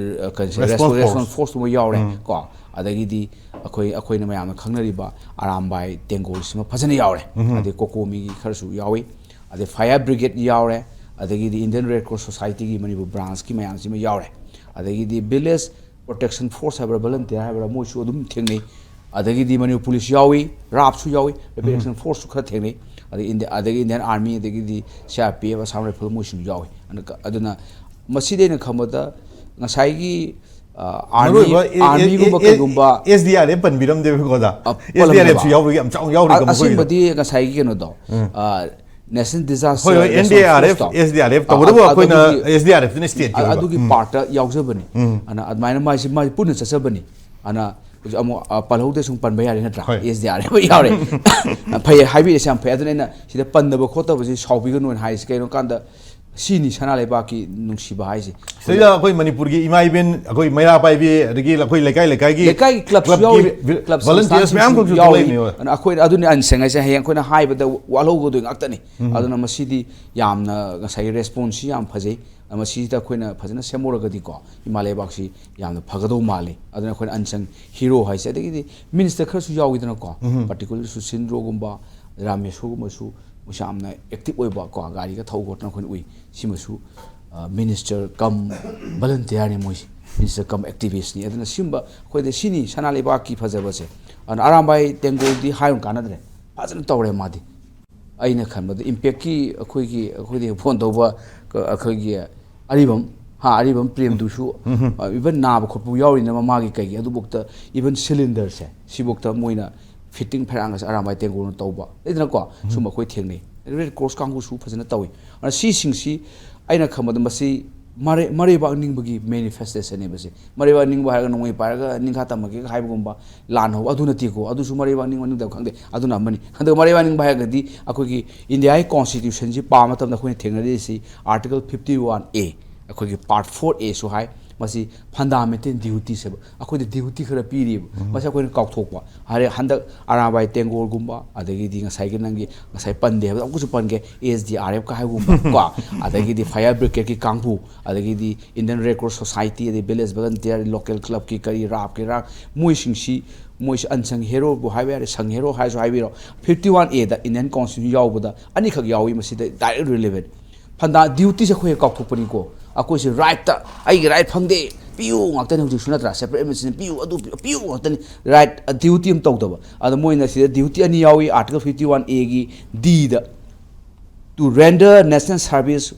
ꯑ, ꯀꯩꯅꯣꯁꯦ, ꯔꯦꯁꯄꯣꯟꯁ ꯔꯦꯁꯄꯣꯟꯁ ꯐꯣꯔꯁ꯫ ꯐꯣꯔꯁꯇꯨꯃ ꯌꯥꯎꯔꯦ ꯎꯝ꯫ ꯀꯣ, ꯑꯗꯒꯤꯗꯤ ꯑꯩꯈꯣꯏ, ꯑꯩꯈꯣꯏꯅ ꯃꯌꯥꯝꯅ ꯈꯪꯅꯔꯤꯕ ꯑꯔꯥꯝꯕꯥꯏ ꯇꯦꯡꯒꯣꯜꯁꯤꯃ ꯐꯖꯅ ꯌꯥꯎꯔꯦ꯫ ꯎꯝ꯫ ꯑꯗꯩ ꯀꯣꯀꯣꯃꯤꯒꯤ ꯈꯔꯁꯨ ꯌꯥꯎꯏ, ꯑꯗꯩ ꯐꯥꯌꯔ ꯕ꯭ꯔꯤꯒꯦꯗ ꯌꯥꯎꯔꯦ, ꯑꯗꯒꯤꯗꯤ ꯏꯟꯗꯤꯌꯟ ꯔꯦꯗ ꯀ꯭ꯔꯣꯁ ꯁꯣꯁꯥꯏꯇꯤꯒꯤ ꯃꯅꯤꯄꯨꯔ ꯕ꯭ꯔꯥꯟꯁꯀꯤ ꯃꯌꯥꯝꯁꯤꯃ ꯌꯥꯎꯔꯦ, ꯑꯗꯒꯤꯗꯤ ꯚꯤꯂꯦꯖ ꯄ꯭ꯔꯣꯇꯦꯛꯁꯟ ꯐꯣꯔꯁ ꯍꯥꯏꯕ꯭ꯔꯥ, ꯚꯣꯂꯟꯇꯤꯌꯔ ꯍꯥꯏꯕ꯭ꯔꯥ, ꯃꯣꯏꯁꯨ ꯑꯗꯨꯝ ꯊꯦꯡꯅꯩ꯫ ꯑꯗꯒꯤꯗꯤ ꯃꯅꯤꯄꯨꯔ ꯄꯨꯂꯤꯁ ꯌꯥꯎꯏ, ꯔꯥꯞꯁꯨ ꯌꯥꯎꯏ, ꯔꯦꯄ꯭ꯔꯣꯇꯦꯛꯁꯟ ꯐꯣꯔꯁꯁꯨ ꯈꯔ ꯊꯦꯡꯅꯩ, ꯑꯗꯒꯤ ꯏꯟꯗꯤ-, ꯑꯗꯒꯤ ꯏꯟꯗꯤꯌꯟ ꯑꯥꯔꯃꯤ, ꯑꯗꯒꯤꯗꯤ C R P F, Assam rifle, ꯃꯣꯏꯁꯨ ꯌꯥꯎꯏ꯫ ꯑꯗꯨꯅ ꯀ-, ꯑꯗꯨꯅ ꯃꯁꯤꯗꯤ ꯑꯩꯅ ꯈꯪꯕꯗ ꯉꯁꯥꯏꯒꯤ, ꯑ, ꯑꯥꯔꯃꯤ, ꯃꯔꯨꯑꯣꯏꯕ ꯑꯦ-, ꯑꯦ-, ꯑꯥꯔꯃꯤꯒꯨꯝꯕ ꯑꯦ-, ꯑꯦ-, ꯀꯩꯒꯨꯝꯕ, ꯑꯦꯁ ꯗꯤ ꯑꯥꯔ ꯑꯦꯐ ꯄꯟꯕꯤꯔꯝꯗꯦꯕꯀꯣ, ꯑꯣꯖꯥ꯫ ꯑ, ꯑꯦꯁ ꯗꯤ ꯑꯥꯔ ꯑꯦꯐꯁꯨ ꯄꯜꯂꯝꯗꯦꯕ꯫ ꯌꯥꯎꯕꯒꯤ ꯌꯥꯝ ꯆꯥꯎꯅ ꯌꯥꯎꯔꯤꯀꯣ ꯑ-, ꯃꯈꯣꯏꯒꯤꯗꯣ꯫ ꯑꯁꯦꯡꯕꯗꯤ ꯉꯁꯥꯏꯒꯤ ꯀꯩꯅꯣꯗꯣ, ꯎꯝ꯫ ꯑ, ꯅꯦꯁꯅꯦꯜ ꯗꯤꯖꯥꯁꯇꯔ ꯍꯣꯏ, ꯍꯣꯏ, response N D R F, ꯐꯣꯔꯁꯇꯣ꯫ ꯑꯦꯁ ꯗꯤ ꯑꯥꯔ ꯑꯦꯐ ꯑ-, ꯇꯧꯕꯇꯕꯨ ꯑ-, ꯑꯩꯈꯣꯏꯅ ꯑꯗꯨꯒꯤ, ꯑꯦꯁ ꯗꯤ ꯑꯥꯔ ꯑꯦꯐꯇꯨꯅ ꯁ꯭ꯇꯦꯠꯀꯤ ꯑ-, ꯑꯣꯏꯕ꯫ ꯑꯗꯨꯒꯤ ꯎꯝ꯫ ꯄꯥꯔꯠꯇ ꯌꯥꯎꯖꯕꯅꯤ꯫ ꯎꯝ꯫ ꯑꯗꯨꯅ ꯑꯗꯨꯃꯥꯏꯅ ꯃꯥꯏꯁꯤ, ꯃꯥꯏ ꯄꯨꯟꯅ ꯆꯠꯆꯕꯅꯤ꯫ ꯑꯗꯨꯅ ꯍꯧꯖꯤꯛ ꯑꯃꯨꯛ, ꯑ, ꯄꯜꯍꯧꯗ꯭ꯔꯦ, ꯁꯨꯝ ꯄꯟꯕ ꯌꯥꯔꯦ ꯅꯠꯇ꯭ꯔꯥ? ꯍꯣꯏ꯫ ꯑꯦꯁ ꯗꯤ ꯑꯥꯔ ꯑꯦꯐ ꯌꯥꯎꯔꯦ꯫ ꯐꯩꯌꯦ, ꯍꯥꯏꯕꯤꯔꯤꯁꯦ ꯌꯥꯝ ꯐꯩ꯫ ꯑꯗꯨꯅ ꯑꯩꯅ ꯁꯤꯗ ꯄꯟꯗꯕ ꯈꯣꯠꯇꯕꯁꯤ ꯁꯥꯎꯕꯤꯒꯅꯨꯅ ꯍꯥꯏꯔꯤꯁꯤ ꯀꯩꯅꯣ ꯀꯥꯟꯗ, ꯁꯤꯅꯤ ꯁꯅꯥ ꯂꯩꯕꯥꯛꯀꯤ ꯅꯨꯡꯁꯤꯕ ꯍꯥꯏꯁꯦ꯫ ꯁꯤꯗ ꯑꯩꯈꯣꯏ ꯃꯅꯤꯄꯨꯔꯒꯤ ꯏꯃꯥ ꯏꯕꯦꯟ, ꯑꯩꯈꯣꯏ ꯃꯩꯔꯥ ꯄꯥꯏꯕꯤ, ꯑꯗꯒꯤ ꯑꯩꯈꯣꯏ ꯂꯩꯀꯥꯏ ꯂꯩꯀꯥꯏꯒꯤ ꯂꯩꯀꯥꯏꯒꯤ ꯀ꯭ꯂꯕꯁꯨ ꯀ꯭ꯂꯕꯀꯤ ꯌꯥꯎꯔꯤ, ꯚꯤ-, ꯀ꯭ꯂꯕ ꯚꯣꯂꯟꯇꯤꯌꯔꯁ ꯃꯌꯥꯝ ꯁꯪꯁꯊꯥꯟꯁꯤꯡꯁꯨ ꯈꯛꯁꯨ ꯌꯥꯎꯔꯤ꯫ ꯊꯣꯛꯂꯛꯏꯅꯦ, ꯍꯣꯏ꯫ ꯑꯗꯨꯅ ꯑꯩꯈꯣꯏ ꯑꯗꯨꯅꯤ ꯑꯟꯁꯪ ꯍꯥꯏꯁꯦ, ꯍꯌꯦꯡ ꯑꯩꯈꯣꯏꯅ ꯍꯥꯏꯕꯗ ꯋꯥꯠꯍꯧꯒꯗꯣꯏ ꯉꯥꯛꯇꯅꯤ꯫ ꯎꯝ꯫ ꯑꯗꯨꯅ ꯃꯁꯤꯗꯤ ꯌꯥꯝꯅ ꯉꯁꯥꯏꯒꯤ ꯔꯦꯁꯄꯣꯟꯁꯁꯤ ꯌꯥꯝ ꯐꯖꯩ꯫ ꯃꯁꯤꯗ ꯑꯩꯈꯣꯏꯅ ꯐꯖꯅ ꯁꯦꯝꯍꯧꯔꯒꯗꯤꯀꯣ, ꯏꯃꯥ ꯂꯩꯕꯥꯛꯁꯤ ꯌꯥꯝꯅ ꯐꯒꯗꯧ ꯃꯥꯜꯂꯤ꯫ ꯑꯗꯨꯅ ꯑꯩꯈꯣꯏꯅ ꯑꯟꯁꯪ ꯍꯤꯔꯣ ꯍꯥꯏꯁꯦ, ꯑꯗꯒꯤꯗꯤ ꯃꯤꯅꯤꯁꯇꯔ ꯈꯔꯁꯨ ꯌꯥꯎꯏꯗꯅꯀꯣ, ꯎꯝ꯫ ꯄꯥꯔꯇꯤꯀꯨꯂꯔ ꯁꯨꯁꯤꯟꯗ꯭ꯔꯣꯒꯨꯝꯕ, ꯔꯥꯃꯦꯁꯣꯔꯒꯨꯝꯕꯁꯨ ꯃꯣꯏꯁꯨ ꯌꯥꯝꯅ ꯑꯦꯛꯇꯤꯚ ꯑꯣꯏꯕ ꯀꯣ, ꯒꯥꯔꯤꯒ ꯊꯧ ꯈꯣꯠꯇꯅ ꯑꯩꯈꯣꯏꯅ ꯎꯏ꯫ ꯁꯤꯃꯁꯨ, ꯑ, ꯃꯤꯅꯤꯁꯇꯔ ꯀꯝ ꯚꯣꯂꯟꯇꯤꯌꯔꯅꯤ ꯃꯣꯏꯁꯦ, ꯃꯤꯅꯤꯁꯇꯔ ꯀꯝ ꯑꯦꯛꯇꯤꯚꯤꯁ꯭ꯠꯅꯤ꯫ ꯑꯗꯨꯅ ꯁꯤꯒꯨꯝꯕ ꯑꯩꯈꯣꯏꯗ ꯁꯤꯅꯤ ꯁꯅꯥ ꯂꯩꯕꯥꯛꯀꯤ ꯐꯖꯕꯁꯦ꯫ ꯑꯗꯨꯅ ꯑꯔꯥꯝꯕꯥꯏ ꯇꯦꯡꯒꯣꯜꯗꯤ ꯍꯥꯏꯔꯨꯅ ꯀꯥꯟꯅꯗ꯭ꯔꯦ, ꯐꯖꯅ ꯇꯧꯔꯦ ꯃꯥꯗꯤ꯫ ꯑꯩꯅ ꯈꯟꯕꯗ ꯏꯝꯄꯦꯛꯀꯤ ꯑꯩꯈꯣꯏꯒꯤ, ꯑꯩꯈꯣꯏꯗꯤ ꯐꯣꯟ ꯇꯧꯕ ꯀ-, ꯑꯩꯈꯣꯏꯒꯤ ꯑꯔꯤꯕꯝ ꯍꯥ, ꯑꯔꯤꯕꯝ ꯄ꯭ꯔꯦꯝꯗꯨꯁꯨ, ꯎꯝ꯫ ꯑ, even ꯅꯥꯕ ꯈꯣꯠꯄ ꯌꯥꯎꯔꯤꯅꯦ ꯃꯃꯥꯒꯤ ꯀꯩꯒꯤ, ꯑꯗꯨꯐꯥꯎꯗ, even cylinderꯁꯦ, ꯁꯤꯐꯥꯎꯗ ꯃꯣꯏꯅ fitting ꯐꯩꯔꯥꯡꯒꯁꯦ ꯑꯔꯥꯝꯕꯥꯏ ꯇꯦꯡꯒꯣꯜꯅ ꯇꯧꯕ ꯂꯩꯗꯅꯀꯣ꯫ ꯎꯝ꯫ ꯁꯨꯝꯕ ꯑꯩꯈꯣꯏ ꯊꯦꯡꯅꯩ꯫ Red Cross ꯀꯥꯡꯕꯨꯁꯨ ꯐꯖꯅ ꯇꯧꯏ꯫ ꯑꯗꯨꯅ ꯁꯤꯁꯤꯡꯁꯤ ꯑꯩꯅ ꯈꯟꯕꯗ ꯃꯁꯤ ꯃꯔꯩ-, ꯃꯔꯩꯕꯥꯛ ꯅꯤꯡꯕꯒꯤ manifestationꯅꯦꯕ ꯁꯤ꯫ ꯃꯔꯩꯕꯥꯛ ꯅꯤꯡꯕ ꯍꯥꯏꯔꯒ ꯅꯣꯡꯃꯩ ꯄꯥꯏꯔꯒ ꯅꯤꯡꯈꯥ ꯇꯝꯃꯒꯦ ꯍꯥꯏꯕꯒꯨꯝꯕ ꯂꯥꯟ ꯍꯧꯕ ꯑꯗꯨ ꯅꯠꯇꯦꯀꯣ꯫ ꯑꯗꯨꯁꯨ ꯃꯔꯩꯕꯥꯛ ꯅꯤꯡꯕ ꯅꯤꯡꯗꯕ ꯈꯪꯗꯦ, ꯑꯗꯨꯅ ꯑꯃꯅꯤ꯫ ꯍꯟꯗꯛ ꯃꯔꯩꯕꯥꯛ ꯅꯤꯡꯕ ꯍꯥꯏꯔꯒꯗꯤ ꯑꯩꯈꯣꯏꯒꯤ Indiaꯒꯤ Constitutionꯁꯤ ꯄꯥꯕ ꯃꯇꯝꯗ ꯑꯩꯈꯣꯏꯅ ꯊꯦꯡꯅꯔꯤꯁꯤ Article fifty one A, ꯑꯩꯈꯣꯏꯒꯤ Part four Aꯁꯨ ꯍꯥꯏ꯫ ꯃꯁꯤ fundamental dutiesꯅꯦꯕ꯫ ꯑꯩꯈꯣꯏꯗ duty ꯈꯔ ꯄꯤꯔꯤꯕ꯫ ꯎꯝ꯫ ꯃꯁꯤ ꯑꯩꯈꯣꯏꯅ ꯀꯥꯎꯊꯣꯛꯄ꯫ ꯍꯥꯏꯔꯦ, ꯍꯟꯗꯛ ꯑꯔꯥꯕꯥꯏ ꯇꯦꯡꯒꯣꯜꯒꯨꯝꯕ, ꯑꯗꯒꯤꯗꯤ ꯉꯁꯥꯏꯒꯤ ꯅꯪꯒꯤ ꯉꯁꯥꯏ ꯄꯟꯗꯦ ꯍꯥꯏꯕꯗꯣ ꯑꯃꯨꯛꯀꯁꯨ ꯄꯟꯒꯦ, S D R F ꯀ ꯍꯥꯏꯕꯒꯨꯝꯕ ꯀꯣ, ꯑꯗꯒꯤꯗꯤ fire brigadeꯀꯤ ꯀꯥꯡꯕꯨ, ꯑꯗꯒꯤ Indian Red Cross Society, ꯑꯗꯩ village volunteer, local clubꯀꯤ ꯀꯔꯤ, ꯔꯥꯞꯀꯤ ꯔꯥꯞ, ꯃꯣꯏꯁꯤꯡꯁꯤ, ꯃꯣꯏꯁꯤ unsung heroꯕꯨ ꯍꯥꯏꯕ ꯌꯥꯔꯦ, sung hero ꯍꯥꯏꯔꯁꯨ ꯍꯥꯏꯕꯤꯔꯣ꯫ Fifty one Aꯗ Indian Constitution ꯌꯥꯎꯕꯗ ꯑꯅꯤꯈꯛ ꯌꯥꯎꯏ, ꯃꯁꯤꯗ direct relevant꯫ ꯐꯟꯗꯥ dutyꯁꯦ ꯑꯩꯈꯣꯏ ꯍꯦꯛ ꯀꯥꯎꯊꯣꯛꯄꯅꯤꯀꯣ꯫ ꯑꯩꯈꯣꯏꯁꯦ rightꯇ, "ꯑꯩꯒꯤ right ꯐꯪꯗꯦ, ꯄꯤꯌꯨ" ꯉꯥꯛꯇꯅꯤ ꯍꯧꯖꯤꯛꯁꯨ, ꯅꯠꯇ꯭ꯔꯥ? Separate administration ꯄꯤꯌꯨ, ꯑꯗꯨ ꯄꯤꯌꯨ, ꯄꯤꯌꯨ ꯉꯥꯛꯇꯅꯤ꯫ Right, duty ꯑꯃ ꯇꯧꯗꯕ꯫ ꯑꯗ ꯃꯣꯏꯅ ꯁꯤꯗ duty ꯑꯅꯤ ꯌꯥꯎꯏ, Article fifty one Aꯒꯤ Dꯗ, "To render national service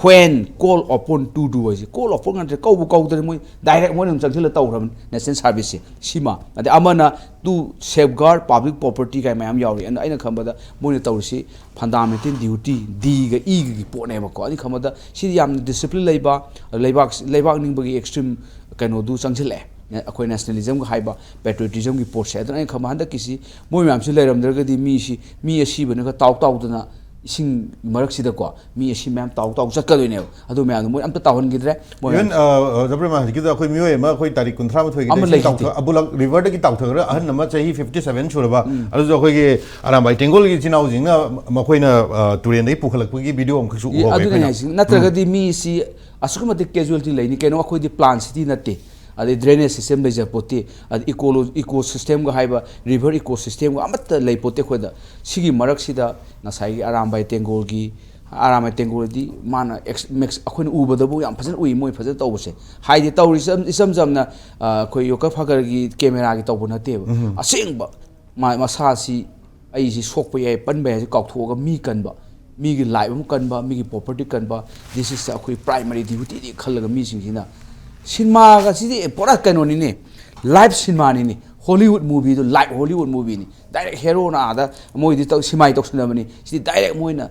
when called upon to do" ꯍꯥꯏꯁꯦ꯫ Call upon ꯅꯠꯇ꯭ꯔꯦ, ꯀꯧꯕꯨ ꯀꯧꯗ꯭ꯔꯦ, ꯃꯣꯏ direct ꯃꯣꯏꯅ ꯑꯗꯨꯝ ꯆꯪꯁꯤꯜꯂ ꯇꯧꯈ꯭ꯔꯕꯅꯤ national serviceꯁꯦ꯫ ꯁꯤꯃ꯫ ꯑꯗꯩ ꯑꯃꯅ "To safeguard public property" ꯀꯥꯏ ꯃꯌꯥꯝ ꯌꯥꯎꯔꯤ꯫ ꯑꯗ ꯑꯩꯅ ꯈꯟꯕꯗ ꯃꯣꯏꯅ ꯇꯧꯔꯤꯁꯤ fundamental duty Dꯒ Eꯒꯤ ꯄꯣꯠꯅꯦꯕꯀꯣ꯫ ꯑꯩꯅ ꯈꯟꯕꯗ ꯁꯤꯗꯤ ꯌꯥꯝꯅ discipline ꯂꯩꯕ, ꯂꯩꯕꯥꯛ, ꯂꯩꯕꯥꯛ ꯅꯤꯡꯕꯒꯤ extreme ꯀꯩꯅꯣꯗꯨ ꯆꯪꯁꯤꯜꯂꯛꯑꯦ꯫ ꯑꯩꯈꯣꯏ nationalismꯒ ꯍꯥꯏꯕ, patriotismꯒꯤ ꯄꯣꯠꯁꯦ꯫ ꯑꯗꯨꯅ ꯑꯩꯅ ꯈꯟꯕ ꯍꯟꯗꯛꯀꯤꯁꯤ ꯃꯣꯏ ꯃꯌꯥꯝꯁꯤ ꯂꯩꯔꯝꯗ꯭ꯔꯒꯗꯤ ꯃꯤꯁꯤ, ꯃꯤ ꯑꯁꯤꯕꯅꯒ ꯇꯥꯎ ꯇꯥꯎꯗꯅ ꯏꯁꯤꯡ ꯃꯔꯛꯁꯤꯗꯀꯣ ꯃꯤ ꯑꯁꯤ ꯃꯌꯥꯝ ꯇꯥꯎ ꯇꯥꯎ ꯆꯠꯀꯗꯣꯏꯅꯦꯕ꯫ ꯑꯗꯨ ꯃꯌꯥꯝꯗꯣ ꯃꯣꯏ ꯑꯝꯇ ꯇꯥꯎꯍꯟꯈꯤꯗ꯭ꯔꯦ꯫ ꯃꯣꯏ even, ꯃꯌꯥꯝ ꯑ, ꯑ, ꯖꯕ꯭ꯔꯤꯃꯥꯟ, ꯍꯧꯖꯤꯛꯀꯤꯗꯣ ꯑꯩꯈꯣꯏ ꯃꯤꯑꯣꯏ ꯑꯃ ꯑꯩꯈꯣꯏ ꯇꯥꯔꯤꯛ ꯀꯨꯟꯊ꯭ꯔꯥ ꯃꯥꯊꯣꯏꯒꯤ ꯑꯃ ꯅꯤꯡꯁꯤꯡ ꯂꯩꯈꯤꯗꯦ꯫ ꯇꯥꯎꯊ-, ꯑꯕꯨꯂꯛ riverꯗꯒꯤ ꯇꯥꯎꯊꯈ꯭ꯔꯒ ꯑꯍꯟ ꯑꯃ ꯆꯍꯤ fifty seven ꯁꯨꯔꯕ, ꯎꯝ꯫ ꯑꯗꯨꯁꯨ ꯑꯩꯈꯣꯏꯒꯤ ꯑꯔꯥꯝꯕꯥꯏ ꯇꯦꯡꯒꯣꯜꯒꯤ ꯏꯆꯤꯟ ꯏꯅꯥꯎꯁꯤꯡꯅ ꯃꯈꯣꯏꯅ, ꯑ, ꯇꯨꯔꯦꯟꯗꯒꯤ ꯄꯨꯈꯠꯂꯛꯄꯒꯤ video ꯑꯃꯈꯛꯁꯨ ꯏ-, ꯎꯍꯧꯋꯦ ꯑꯗꯨꯅꯦ ꯑꯩꯈꯣꯏꯅ꯫ ꯍꯥꯏꯁꯦ꯫ ꯅꯠꯇ꯭ꯔꯒꯗꯤ ꯎꯝ꯫ ꯃꯤꯁꯤ ꯑꯁꯨꯛꯀꯤ ꯃꯇꯤꯛ casualty ꯂꯩꯅꯤ꯫ ꯀꯩꯅꯣ, ꯑꯩꯈꯣꯏꯗꯤ plant city ꯅꯠꯇꯦ, ꯑꯗꯩ drainage system ꯂꯩꯖꯄꯣꯠꯇꯦ, ꯑꯗꯩ eco-, ecosystemꯒ ꯍꯥꯏꯕ river ecosystemꯒ ꯑꯃꯠꯇ ꯂꯩꯄꯣꯠꯇꯦ ꯑꯩꯈꯣꯏꯗ꯫ ꯁꯤꯒꯤ ꯃꯔꯛꯁꯤꯗ ꯉꯁꯥꯏꯒꯤ ꯑꯔꯥꯝꯕꯥꯏ ꯇꯦꯡꯒꯣꯜꯒꯤ, ꯑꯔꯥꯝꯕꯥꯏ ꯇꯦꯡꯒꯣꯜꯗꯤ ꯃꯥꯅ ex-, max-, ꯑꯩꯈꯣꯏꯅ ꯎꯕꯗꯕꯨ ꯌꯥꯝ ꯐꯖꯅ ꯎꯏ ꯃꯣꯏ ꯐꯖꯅ ꯇꯧꯕꯁꯦ꯫ ꯍꯥꯏꯗꯤ ꯇꯧꯔꯤꯁꯦ ꯏꯆꯝ ꯆꯝꯅ, ꯑ, ꯑꯩꯈꯣꯏ ꯌꯣꯀꯔ ꯐꯥꯒꯔꯒꯤ cameraꯒꯤ ꯇꯧꯕ ꯅꯠꯇꯦꯕ꯫ ꯎꯝ꯫ ꯑꯁꯦꯡꯕ ꯃꯥ-, ꯃꯁꯥꯁꯤ ꯑꯩꯁꯤ ꯁꯣꯛꯄ ꯌꯥꯏ, ꯄꯟꯕ ꯌꯥꯏ ꯍꯥꯏꯁꯤ ꯀꯥꯎꯊꯣꯛꯑꯒ ꯃꯤ ꯀꯟꯕ, ꯃꯤꯒꯤ ꯂꯥꯏꯐ ꯑꯃ ꯀꯟꯕ, ꯃꯤꯒꯤ ꯄ꯭ꯔꯣꯄꯔꯇꯤ ꯀꯟꯕ, ꯗꯤꯁ ꯏꯁ ꯑꯩꯈꯣꯏ ꯄ꯭ꯔꯥꯏꯃꯔꯤ ꯗ꯭ꯌꯨꯇꯤꯗꯤ ꯈꯜꯂꯒ ꯃꯤꯁꯤꯡꯁꯤꯅ ꯁꯤꯅꯦꯃꯥꯒꯁꯤꯗꯤ ꯄꯨꯔꯥ ꯀꯩꯅꯣꯅꯤꯅꯦ, ꯂꯥꯏꯐ ꯁꯤꯅꯦꯃꯥꯅꯤꯅꯦ꯫ ꯍꯣꯂꯤꯋꯨꯗ ꯃꯨꯚꯤꯗꯣ ꯂꯥꯏꯐ ꯍꯣꯂꯤꯋꯨꯗ ꯃꯨꯚꯤꯅꯤ꯫ ꯗꯥꯏꯔꯦꯛ ꯍꯦꯔꯣꯅ ꯑꯥꯗ ꯃꯣꯏꯗꯤ ꯇꯧ-, ꯁꯤꯃꯥꯏ ꯇꯧꯁꯤꯟꯅꯕꯅꯤ꯫ ꯁꯤꯗꯤ ꯗꯥꯏꯔꯦꯛ ꯃꯣꯏꯅ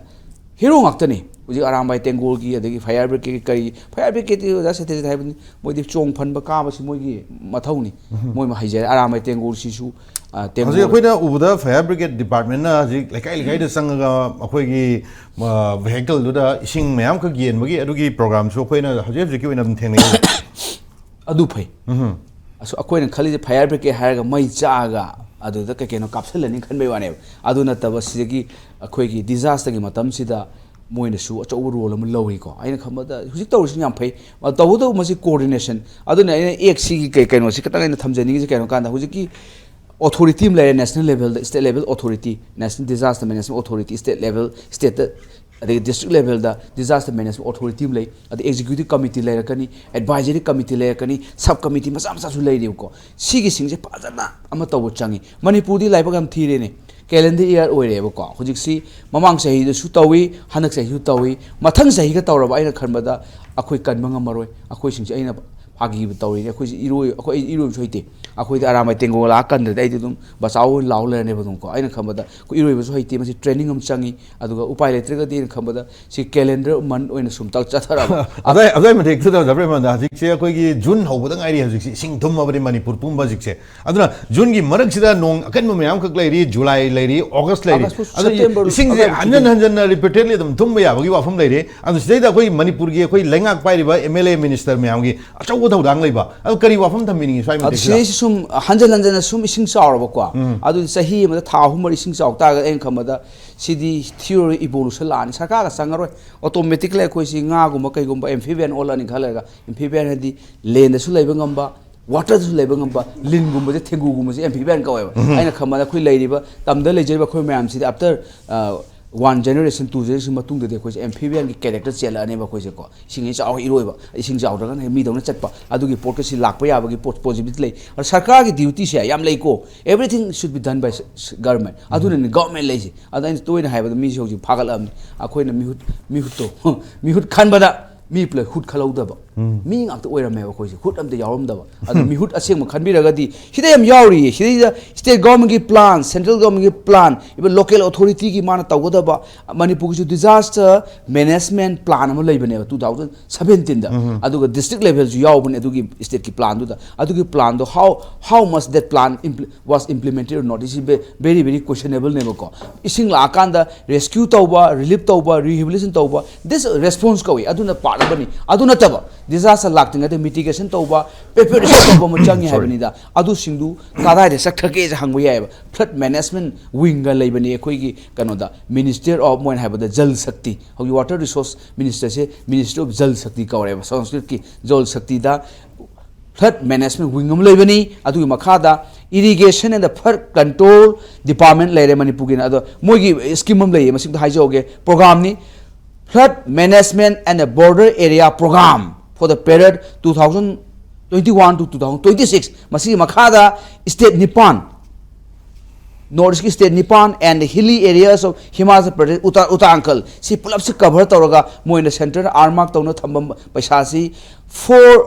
ꯍꯦꯔꯣ ꯉꯥꯛꯇꯅꯤ꯫ ꯍꯧꯖꯤꯛ ꯑꯔꯥꯝꯕꯥꯏ ꯇꯦꯡꯒꯣꯜꯒꯤ, ꯑꯗꯒꯤ ꯐꯥꯌꯔ ꯕ꯭ꯔꯤꯒꯦꯗꯀꯤ ꯀꯔꯤ, ꯐꯥꯌꯔ ꯕ꯭ꯔꯤꯒꯦꯗꯇꯤ ꯑꯣꯖꯥ ꯁꯦꯇꯦꯖꯤꯠ ꯍꯥꯏꯕꯅꯤ, ꯃꯣꯏꯗꯤ ꯆꯣꯡ ꯐꯟꯕ ꯀꯥꯕꯁꯤ ꯃꯣꯏꯒꯤ ꯃꯊꯧꯅꯤ꯫ ꯃꯣꯏ ꯑꯃ ꯍꯩꯖꯔꯦ꯫ ꯑꯔꯥꯝꯕꯥꯏ ꯇꯦꯡꯒꯣꯜꯁꯤꯁꯨ, ꯑ, ꯇꯦꯡꯒꯣꯜ ꯍꯧꯖꯤꯛ ꯑꯩꯈꯣꯏꯅ ꯎꯕꯗ ꯐꯥꯌꯔ ꯕ꯭ꯔꯤꯒꯦꯗ ꯗꯤꯄꯥꯔꯠꯃꯦꯟꯅ ꯍꯧꯖꯤꯛ ꯂꯩꯀꯥꯏ ꯂꯩꯀꯥꯏꯗ ꯆꯪꯉꯒ ꯑꯩꯈꯣꯏꯒꯤ, ꯑ, ꯚꯦꯍꯤꯀꯜꯗꯨꯗ ꯏꯁꯤꯡ ꯃꯌꯥꯝꯈꯛ ꯌꯦꯟꯕꯒꯤ ꯑꯗꯨꯒꯤ ꯄ꯭ꯔꯣꯒ꯭ꯔꯥꯝꯁꯨ ꯑꯩꯈꯣꯏꯅ ꯍꯧꯖꯤꯛ ꯍꯧꯖꯤꯛꯀꯤ ꯑꯣꯏꯅ ꯑꯗꯨꯝ ꯊꯦꯡꯅꯩ꯫ ꯑꯗꯨ ꯐꯩ꯫ ꯎꯝ꯫ ꯑꯁ, ꯑꯩꯈꯣꯏꯅ ꯈꯜꯂꯤꯁꯦ ꯐꯥꯌꯔ ꯕ꯭ꯔꯤꯒꯦꯗ ꯍꯥꯏꯔꯒ ꯃꯩ ꯆꯥꯛꯑꯒ ꯑꯗꯨꯗ ꯀꯩ ꯀꯩꯅꯣ ꯀꯥꯞꯁꯤꯜꯂꯅꯤ ꯈꯟꯕꯩ ꯋꯥꯅꯦꯕ꯫ ꯑꯗꯨ ꯅꯠꯇꯕ, ꯁꯤꯗꯒꯤ ꯑꯩꯈꯣꯏꯒꯤ ꯗꯤꯖꯥꯁꯇꯔꯒꯤ ꯃꯇꯝꯁꯤꯗ ꯃꯣꯏꯅꯁꯨ ꯑꯆꯧꯕ ꯔꯣꯜ ꯑꯃ ꯂꯧꯔꯤꯀꯣ꯫ ꯑꯩꯅ ꯈꯟꯕꯗ ꯍꯧꯖꯤꯛ ꯇꯧꯔꯤꯁꯤꯅ ꯌꯥꯝ ꯐꯩ꯫ ꯇꯧꯕꯇꯕꯨ ꯃꯁꯤ ꯀꯣꯑꯣꯔꯗꯤꯅꯦꯁꯟ꯫ ꯑꯗꯨꯅ ꯑꯩꯅ ꯑꯦꯛꯁꯤꯒꯤ ꯀꯩ ꯀꯩꯅꯣꯁꯤ ꯈꯤꯇꯪ ꯑꯩꯅ ꯊꯝꯖꯅꯤꯡꯉꯤꯁꯦ ꯀꯩꯅꯣ ꯀꯥꯟꯗ, ꯍꯧꯖꯤꯛꯀꯤ ꯑꯣꯊꯣꯔꯤꯇꯤ ꯑꯃ ꯂꯩꯔꯦ, ꯅꯦꯁꯅꯦꯜ ꯂꯦꯚꯦꯜꯗ, state level authority, national disaster management authority, state level, ꯁ꯭ꯇꯦꯠꯇ, ꯑꯗꯒꯤ ꯗꯤꯁꯇ꯭ꯔꯤꯛ ꯂꯦꯚꯦꯜꯗ ꯗꯤꯖꯥꯁꯇꯔ ꯃꯦꯅꯦꯖꯃꯦꯟ ꯑꯣꯊꯣꯔꯤꯇꯤ ꯑꯃ ꯂꯩ, ꯑꯗꯩ ꯑꯦꯛꯖꯤꯀ꯭ꯌꯨꯇꯤꯚ ꯀꯃꯤꯇꯤ ꯂꯩꯔꯛꯀꯅꯤ, ꯑꯦꯗꯚꯥꯏꯖꯔꯤ ꯀꯃꯤꯇꯤ ꯂꯩꯔꯛꯀꯅꯤ, ꯁꯕ ꯀꯃꯤꯇꯤ ꯃꯆꯥ ꯃꯆꯥꯁꯨ ꯂꯩꯔꯤꯕꯀꯣ꯫ ꯁꯤꯒꯤꯁꯤꯡꯁꯦ ꯐꯖꯅ ꯑꯃ ꯇꯧꯕ ꯆꯪꯉꯤ꯫ ꯃꯅꯤꯄꯨꯔꯗꯤ ꯂꯥꯏꯕꯛ ꯌꯥꯝ ꯊꯤꯔꯦꯅꯦ, ꯀꯦꯂꯦꯟꯗꯔ ꯏꯌꯥꯔ ꯑꯣꯏꯔꯦꯕꯀꯣ꯫ ꯍꯧꯖꯤꯛꯁꯤ ꯃꯃꯥꯡ ꯆꯍꯤꯗꯁꯨ ꯇꯧꯏ, ꯍꯟꯗꯛ ꯆꯍꯤꯁꯨ ꯇꯧꯏ, ꯃꯊꯪ ꯆꯍꯤꯒ ꯇꯧꯔꯕ ꯑꯩꯅ ꯈꯟꯕꯗ ꯑꯩꯈꯣꯏ ꯀꯟꯕ ꯉꯝꯃꯔꯣꯏ꯫ ꯑꯩꯈꯣꯏꯁꯤꯡꯁꯦ ꯑꯩꯅ ꯐꯥꯒꯤꯕ ꯇꯧꯔꯤꯅꯦ꯫ ꯑꯩꯈꯣꯏꯁꯦ ꯏꯔꯣꯏ-, ꯑꯩꯈꯣꯏ, ꯑꯩ ꯏꯔꯣꯏꯕꯁꯨ ꯍꯩꯇꯦ꯫ ꯑꯩꯈꯣꯏꯗꯤ ꯑꯔꯥꯝꯕꯥꯏ ꯇꯦꯡꯒꯣꯜ ꯂꯥꯛꯑ ꯀꯟꯗ꯭ꯔꯗꯤ ꯑꯩꯗꯤ ꯑꯗꯨꯝ ꯕꯆꯥꯎ ꯑꯣꯏꯅ ꯂꯥꯎ ꯂꯩꯔꯅꯦꯕ ꯑꯗꯨꯝꯀꯣ꯫ ꯑꯩꯅ ꯈꯟꯕꯗ ꯑꯩꯈꯣꯏ ꯏꯔꯣꯏꯕꯁꯨ ꯍꯩꯇꯦ, ꯃꯁꯤ ꯇ꯭ꯔꯦꯅꯤꯡ ꯑꯃ ꯆꯪꯉꯤ꯫ ꯑꯗꯨꯒ ꯎꯄꯥꯏ ꯂꯩꯇ꯭ꯔꯒꯗꯤ ꯑꯩꯅ ꯈꯟꯕꯗ ꯁꯤ ꯀꯦꯂꯦꯟꯗꯔ ꯃꯟ ꯑꯣꯏꯅ ꯁꯨꯝ ꯇꯧ ꯆꯠꯊꯔꯕ꯫ ꯑꯗꯨꯋꯥꯏ, ꯑꯗꯨꯋꯥꯏ ꯃꯇꯤꯛꯇꯨꯗ, ꯗꯥ ꯄ꯭ꯔꯦꯃꯥꯅꯟꯗ, ꯍꯧꯖꯤꯛꯁꯦ ꯑꯩꯈꯣꯏꯒꯤ ꯖꯨꯟ ꯍꯧꯕꯗ ꯉꯥꯏꯔꯤ꯫ ꯍꯧꯖꯤꯛꯁꯦ ꯏꯁꯤꯡ ꯊꯨꯝꯃꯕꯅꯤ ꯃꯅꯤꯄꯨꯔ ꯄꯨꯝꯕ ꯍꯧꯖꯤꯛꯁꯦ꯫ ꯑꯗꯨꯅ ꯖꯨꯟꯒꯤ ꯃꯔꯛꯁꯤꯗ ꯅꯣꯡ ꯑꯀꯟꯕ ꯃꯌꯥꯝꯈꯛ ꯂꯩꯔꯤ, ꯖꯨꯂꯥꯏ ꯂꯩꯔꯤ, ꯑꯣꯒꯁ ꯂꯩꯔꯤ꯫ ꯑꯥꯒꯁ ꯐꯥꯎ, ꯑꯗꯨꯅ ꯁꯦꯞꯇꯦꯝꯕꯔ ꯏꯁꯤꯡꯁꯦ ꯑꯗꯨꯋꯥꯏꯐꯥꯎ ꯍꯟꯖꯟ ꯆꯨꯞꯄꯤ꯫ ꯍꯟꯖꯟꯅ ꯔꯤꯄꯤꯇꯦꯗꯂꯤ ꯑꯗꯨꯝ ꯊꯨꯝꯕ ꯌꯥꯕꯒꯤ ꯋꯥꯐꯝ ꯂꯩꯔꯤ꯫ ꯑꯗꯨ ꯁꯤꯗꯩꯗ ꯑꯩꯈꯣꯏ ꯃꯅꯤꯄꯨꯔꯒꯤ ꯑꯩꯈꯣꯏ ꯂꯩꯉꯥꯛ ꯄꯥꯏꯔꯤꯕ ꯑꯦꯝ ꯑꯦꯜ ꯑꯦ, ꯃꯤꯅꯤꯁꯇꯔ ꯃꯌꯥꯝꯒꯤ ꯑꯆꯧꯕ ꯊꯧꯗꯥꯡ ꯂꯩꯕ꯫ ꯑꯗꯨ ꯀꯔꯤ ꯋꯥꯐꯝ ꯊꯝꯕꯤꯅꯤꯡꯉꯤ ꯁ꯭ꯋꯥꯏ ꯑꯗꯨ ꯃꯇꯦꯛꯁꯤꯗ? ꯁꯤꯗꯩꯁꯤ ꯁꯨꯝ ꯍꯟꯖꯟ ꯍꯟꯖꯟꯅ ꯁꯨꯝ ꯏꯁꯤꯡ ꯆꯥꯎꯔꯕꯀꯣ꯫ ꯎꯝ꯫ ꯑꯗꯨꯗꯤ ꯆꯍꯤ ꯑꯃꯗ ꯊꯥ ꯑꯍꯨꯝ ꯃꯔꯤ ꯏꯁꯤꯡ ꯆꯥꯎ ꯇꯥꯔꯒꯗꯤ ꯑꯩꯅ ꯈꯟꯕꯗ ꯁꯤꯗꯤ ꯊꯤꯑꯣꯔꯤ ꯏꯕꯣꯂꯨꯁꯟ ꯂꯥꯛꯑꯅꯤ, ꯁꯔꯀꯥꯔꯒ ꯆꯪꯉꯔꯣꯏ꯫ ꯑꯣꯇꯣꯃꯦꯇꯤꯛꯂꯤ ꯑꯩꯈꯣꯏꯁꯤ ꯉꯥꯒꯨꯝꯕ ꯀꯩꯒꯨꯝꯕ ꯑꯦꯝꯐꯤꯕꯤꯌꯟ ꯑꯣꯜꯂꯅꯤ ꯈꯜꯂꯒ, ꯑꯦꯝꯐꯤꯕꯤꯌꯟ ꯍꯥꯏꯗꯤ ꯂꯦꯟꯗꯁꯨ ꯂꯩꯕ ꯉꯝꯕ, ꯋꯥꯇꯔꯗꯁꯨ ꯂꯩꯕ ꯉꯝꯕ, ꯂꯤꯟꯒꯨꯝꯕꯁꯦ, ꯊꯦꯡꯒꯨꯒꯨꯝꯕꯁꯦ ꯑꯦꯝꯐꯤꯕꯤꯌꯟ ꯀꯧꯋꯦꯕ꯫ ꯎꯝ꯫ ꯑꯩꯅ ꯈꯟꯕꯗ ꯑꯩꯈꯣꯏ ꯂꯩꯔꯤꯕ ꯇꯝꯗ ꯂꯩꯖꯔꯤꯕ ꯑꯩꯈꯣꯏ ꯃꯌꯥꯝꯁꯤꯗꯤ ꯑꯥꯐꯇꯔ, ꯑ, ꯋꯥꯟ ꯖꯦꯅꯦꯔꯦꯁꯟ, ꯇꯨ ꯖꯦꯅꯦꯔꯦꯁꯟ ꯃꯇꯨꯡꯗꯗꯤ ꯑꯩꯈꯣꯏꯁꯦ ꯑꯦꯝꯐꯤꯕꯤꯌꯟꯒꯤ ꯀꯦꯔꯦꯛꯇꯔ ꯆꯦꯜꯂꯛꯑꯅꯦꯕ ꯑꯩꯈꯣꯏꯁꯦꯀꯣ꯫ ꯏꯁꯤꯡ ꯏꯆꯥꯎ ꯏꯔꯣꯏꯕ, ꯏꯁꯤꯡ ꯆꯥꯎꯗ꯭ꯔꯒꯅ ꯍꯦꯛ ꯃꯤꯗꯧꯅ ꯆꯠꯄ, ꯑꯗꯨꯒꯤ ꯄꯣꯠꯀꯁꯤ ꯂꯥꯛꯄ ꯌꯥꯕꯒꯤ ꯄꯣꯠ ꯄꯣꯁꯤꯕꯤꯂꯤꯇꯤ ꯂꯩ꯫ ꯑꯗꯣ ꯁꯔꯀꯥꯔꯒꯤ ꯗ꯭ꯌꯨꯇꯤꯁꯦ ꯌꯥꯝ ꯂꯩꯀꯣ꯫ Everything should be done by government꯫ ꯑꯗꯨꯅꯅꯦ ꯒꯚꯔꯟꯃꯦꯟ ꯂꯩꯁꯦ꯫ ꯑꯗꯣ ꯑꯩꯅ ꯇꯣꯏꯅ ꯍꯥꯏꯕꯗ ꯃꯤꯁꯦ ꯍꯧꯖꯤꯛ ꯐꯥꯒꯠꯂꯛꯑꯕꯅꯤ꯫ ꯑꯩꯈꯣꯏꯅ ꯃꯤꯍꯨꯠ, ꯃꯤꯍꯨꯠꯇꯣ ꯃꯤꯍꯨꯠ ꯈꯟꯕꯗ ꯃꯤ ꯄꯨꯂꯞ ꯍꯨꯠ ꯈꯜꯍꯧꯗꯕ ꯃꯤ ꯉꯥꯛꯇ ꯑꯣꯏꯔꯝꯃꯦꯕ ꯑꯩꯈꯣꯏꯁꯦ꯫ ꯍꯨꯠ ꯑꯝꯇ ꯌꯥꯎꯔꯝꯗꯕ꯫ ꯑꯗꯣ ꯃꯤꯍꯨꯠ ꯑꯁꯦꯡꯕ ꯈꯟꯕꯤꯔꯒꯗꯤ ꯁꯤꯗ ꯌꯥꯝ ꯌꯥꯎꯔꯤꯌꯦ꯫ ꯁꯤꯗꯩꯗ ꯁ꯭ꯇꯦꯠ ꯒꯣꯔꯃꯦꯟꯒꯤ ꯄ꯭ꯂꯥꯟ, ꯁꯦꯟꯇ꯭ꯔꯦꯜ ꯒꯣꯔꯃꯦꯟꯒꯤ ꯄ꯭ꯂꯥꯟ, ꯏꯚꯟ ꯂꯣꯀꯦꯜ ꯑꯣꯊꯣꯔꯤꯇꯤꯒꯤ ꯃꯥꯅ ꯇꯧꯒꯗꯕ ꯃꯅꯤꯄꯨꯔꯒꯤꯁꯨ ꯗꯤꯖꯥꯁꯇꯔ ꯃꯦꯅꯦꯖꯃꯦꯟ ꯄ꯭ꯂꯥꯟ ꯑꯃ ꯂꯩꯕꯅꯦꯕ ꯇꯨ ꯊꯥꯎꯖꯟ ꯁꯚꯦꯟꯇꯤꯟꯗ꯫ ꯑꯗꯨꯒ ꯗꯤꯁꯇ꯭ꯔꯤꯛ ꯂꯦꯚꯦꯜꯁꯨ ꯌꯥꯎꯕꯅꯦ ꯑꯗꯨꯒꯤ ꯁ꯭ꯇꯦꯠꯀꯤ ꯄ꯭ꯂꯥꯟꯗꯨꯗ꯫ ꯑꯗꯨꯒꯤ ꯄ꯭ꯂꯥꯟꯗꯣ how, how much that plan impl-, was implemented or not is very, very questionable ꯅꯦꯕꯀꯣ꯫ ꯏꯁꯤꯡ ꯂꯥꯛꯑꯀꯥꯟꯗ ꯔꯦꯁꯀ꯭ꯌꯨ ꯇꯧꯕ, ꯔꯤꯂꯤꯐ ꯇꯧꯕ, ꯔꯤꯍꯦꯕꯤꯂꯤꯇꯦꯁꯟ ꯇꯧꯕ, this response ꯀꯧꯏ꯫ ꯑꯗꯨꯅ ꯄꯥꯔꯠ ꯑꯃꯅꯤ꯫ ꯑꯗꯨ ꯅꯠꯇꯕ ꯗꯤꯖꯥꯁꯇꯔ ꯂꯥꯛꯇ꯭ꯔꯤꯉꯩꯗ ꯃꯤꯇꯤꯒꯦꯁꯟ ꯇꯧꯕ, ꯄ꯭ꯔꯤꯄꯦꯔꯦꯁꯟ ꯇꯧꯕ ꯑꯃ ꯆꯪꯉꯤ ꯍꯥꯏꯕꯅꯤꯗ꯫ ꯑꯗꯨꯁꯤꯡꯗꯨ ꯀꯗꯥꯏꯗ ꯆꯠꯈ꯭ꯔꯒꯦꯁꯦ ꯍꯪꯕ ꯌꯥꯏꯑꯕ꯫ ꯐ꯭ꯂꯠ ꯃꯦꯅꯦꯖꯃꯦꯟ ꯋꯤꯡꯒ ꯂꯩꯕꯅꯤ ꯑꯩꯈꯣꯏꯒꯤ ꯀꯩꯅꯣꯗ, ꯃꯤꯅꯤꯁꯇꯔ ꯑꯣꯐ, ꯃꯣꯏꯅ ꯍꯥꯏꯕꯗ ꯖꯜ ꯁꯛꯇꯤ, ꯍꯧꯖꯤꯛ water resources ꯃꯤꯅꯤꯁꯇꯔꯁꯦ ministry of Jal ꯁꯛꯇꯤ ꯀꯧꯔꯦꯕ ꯁꯪꯁꯀ꯭ꯔꯤꯠꯀꯤ꯫ ꯖꯜ ꯁꯛꯇꯤꯗ ꯐ꯭ꯂꯠ ꯃꯦꯅꯦꯖꯃꯦꯟ ꯋꯤꯡ ꯑꯃ ꯂꯩꯕꯅꯤ꯫ ꯑꯗꯨꯒꯤ ꯃꯈꯥꯗ Irrigation and the Flood Control Department ꯂꯩꯔꯦ ꯃꯅꯤꯄꯨꯔꯒꯤꯅ꯫ ꯑꯗꯣ ꯃꯣꯏꯒꯤ ꯁ꯭ꯀꯤꯝ ꯑꯃ ꯂꯩꯌꯦ, ꯃꯁꯤꯃꯇ ꯍꯥꯏꯖꯍꯧꯒꯦ, ꯄ꯭ꯔꯣꯒ꯭ꯔꯥꯝꯅꯤ, Flood Management and the Border Area Program for the period two thousand twenty-one to two thousand twenty-six꯫ ꯃꯁꯤꯒꯤ ꯃꯈꯥꯗ ꯁ꯭ꯇꯦꯠ ꯅꯤꯄꯥꯟ, ꯅꯣꯔꯠ ꯏꯁꯀꯤ ꯁ꯭ꯇꯦꯠ ꯅꯤꯄꯥꯟ and the hilly areas of Himachal Pradesh, ꯎꯇꯥ-, ꯎꯇꯥꯡꯀꯜ, ꯁꯤ ꯄꯨꯂꯞꯁꯤ ꯀꯚꯔ ꯇꯧꯔꯒ ꯃꯣꯏꯅ ꯁꯦꯟꯇꯔꯅ ꯑꯥꯔꯃꯥꯔꯛ ꯇꯧꯅ ꯊꯝꯕ ꯄꯩꯁꯥꯁꯤ ꯐꯣꯔ,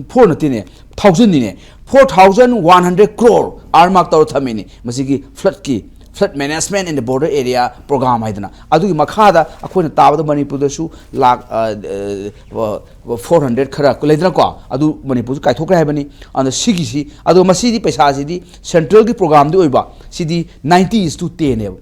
ꯐꯣꯔ ꯅꯠꯇꯦꯅꯦ, ꯊꯥꯎꯖꯟꯅꯤꯅꯦ, four thousand one hundred crore ꯑꯥꯔꯃꯥꯔꯛ ꯇꯧꯔ ꯊꯝꯃꯤꯅꯤ꯫ ꯃꯁꯤꯒꯤ ꯐ꯭ꯂꯠꯀꯤ, Flood Management in the Border Area Program ꯍꯥꯏꯗꯅ꯫ ꯑꯗꯨꯒꯤ ꯃꯈꯥꯗ ꯑꯩꯈꯣꯏꯅ ꯇꯥꯕꯗ ꯃꯅꯤꯄꯨꯔꯗꯁꯨ ꯂꯥꯛ, ꯑ, ꯑ, ꯐꯣꯔ ꯍꯟꯗ꯭ꯔꯦꯠ ꯈꯔ ꯂꯩꯗꯅꯀꯣ, ꯑꯗꯨ ꯃꯅꯤꯄꯨꯔꯁꯨ ꯀꯥꯏꯊꯣꯛꯈ꯭ꯔꯦ ꯍꯥꯏꯕꯅꯤ꯫ ꯑꯗꯣ ꯁꯤꯒꯤꯁꯤ, ꯑꯗꯣ ꯃꯁꯤꯗꯤ ꯄꯩꯁꯥꯁꯤꯗꯤ ꯁꯦꯟꯇ꯭ꯔꯦꯜꯒꯤ ꯄ꯭ꯔꯣꯒ꯭ꯔꯥꯝꯗꯤ ꯑꯣꯏꯕ, ꯁꯤꯗꯤ ninety is to ten ꯅꯦꯕ꯫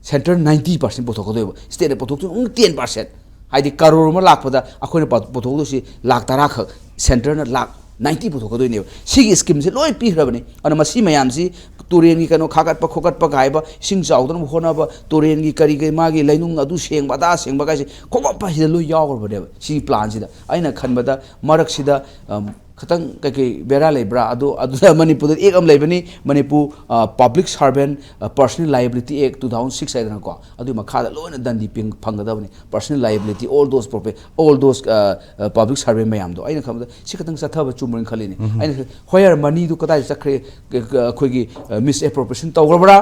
ꯁꯦꯟꯇꯔ ninety percent ꯄꯨꯊꯣꯛꯀꯗꯣꯏꯕ, ꯁ꯭ꯇꯦꯠꯅ ꯄꯨꯊꯣꯛꯇꯣꯏꯅ ꯑꯃꯨꯛ ten percent꯫ ꯍꯥꯏꯗꯤ ꯀꯔꯣꯔ ꯑꯃ ꯂꯥꯛꯄꯗ ꯑꯩꯈꯣꯏꯅ ꯄ-, ꯄꯨꯊꯣꯛꯀꯗꯣꯏꯁꯤ ꯂꯥꯛ ꯇꯔꯥ ꯈꯛ, ꯁꯦꯟꯇꯔꯅ ꯂꯥꯛ ninety ꯄꯨꯊꯣꯛꯀꯗꯣꯏꯅꯦꯕ꯫ ꯁꯤꯒꯤ ꯁ꯭ꯀꯤꯝꯁꯦ ꯂꯣꯏ ꯄꯤꯈ꯭ꯔꯕꯅꯤ꯫ ꯑꯗꯨꯅ ꯃꯁꯤ ꯃꯌꯥꯝꯁꯤ ꯇꯨꯔꯦꯟꯒꯤ ꯀꯩꯅꯣ ꯈꯥꯒꯠꯄ ꯈꯣꯀꯠꯄ ꯀꯥꯏꯕ, ꯏꯁꯤꯡ ꯆꯥꯎꯗꯅꯕ ꯍꯣꯠꯅꯕ, ꯇꯨꯔꯦꯟꯒꯤ ꯀꯔꯤ ꯀꯔꯤ ꯃꯥꯒꯤ ꯂꯩꯅꯨꯡ ꯑꯗꯨ ꯁꯦꯡꯕ ꯑꯗꯥ ꯁꯦꯡꯕ ꯀꯥꯏꯁꯦ ꯈꯣꯀꯠꯄ ꯁꯤꯗ ꯂꯣꯏ ꯌꯥꯎꯈ꯭ꯔꯕꯅꯦꯕ ꯁꯤꯒꯤ ꯄ꯭ꯂꯥꯟꯁꯤꯗ꯫ ꯑꯩꯅ ꯈꯟꯕꯗ ꯃꯔꯛꯁꯤꯗ, ꯑꯝ, ꯈꯤꯇꯪ ꯀꯩꯀꯩ ꯕꯦꯔꯥ ꯂꯩꯕ꯭ꯔꯥ? ꯑꯗꯨ, ꯑꯗꯨꯗ ꯃꯅꯤꯄꯨꯔꯗ ꯑꯦꯛ ꯑꯃ ꯂꯩꯕꯅꯤ, ꯃꯅꯤꯄꯨꯔ ꯄꯕ꯭ꯂꯤꯛ ꯁꯥꯔꯚꯦꯟ ꯄꯔꯁꯅꯦꯜ ꯂꯥꯏꯕꯤꯂꯤꯇꯤ ꯑꯦꯛ ꯇꯨ ꯊꯥꯎꯖꯟ ꯁꯤꯛꯁ ꯍꯥꯏꯗꯅꯀꯣ, ꯑꯗꯨꯒꯤ ꯃꯈꯥꯗ ꯂꯣꯏꯅ ꯗꯟꯗꯤ ꯄꯤꯡ-, ꯐꯪꯒꯗꯕꯅꯤ꯫ Personal liability, all those profe-, all those, uh, uh, public servant ꯃꯌꯥꯝꯗꯣ ꯑꯩꯅ ꯈꯟꯕꯗ ꯁꯤ ꯈꯛꯇꯪ ꯆꯠꯊꯕ ꯆꯨꯝꯕ꯭ꯔꯅ ꯈꯜꯂꯤꯅꯦ꯫ ꯑꯩꯅ ꯈꯜꯂꯤ, ꯍꯣꯌꯔ ꯃꯅꯤꯗꯨ ꯀꯗꯥꯏꯗ ꯆꯠꯈ꯭ꯔꯦ? ꯀ-, ꯀ-, ꯑꯩꯈꯣꯏꯒꯤ, uh, misappropriation ꯇꯧꯈ꯭ꯔꯕ꯭ꯔꯥ?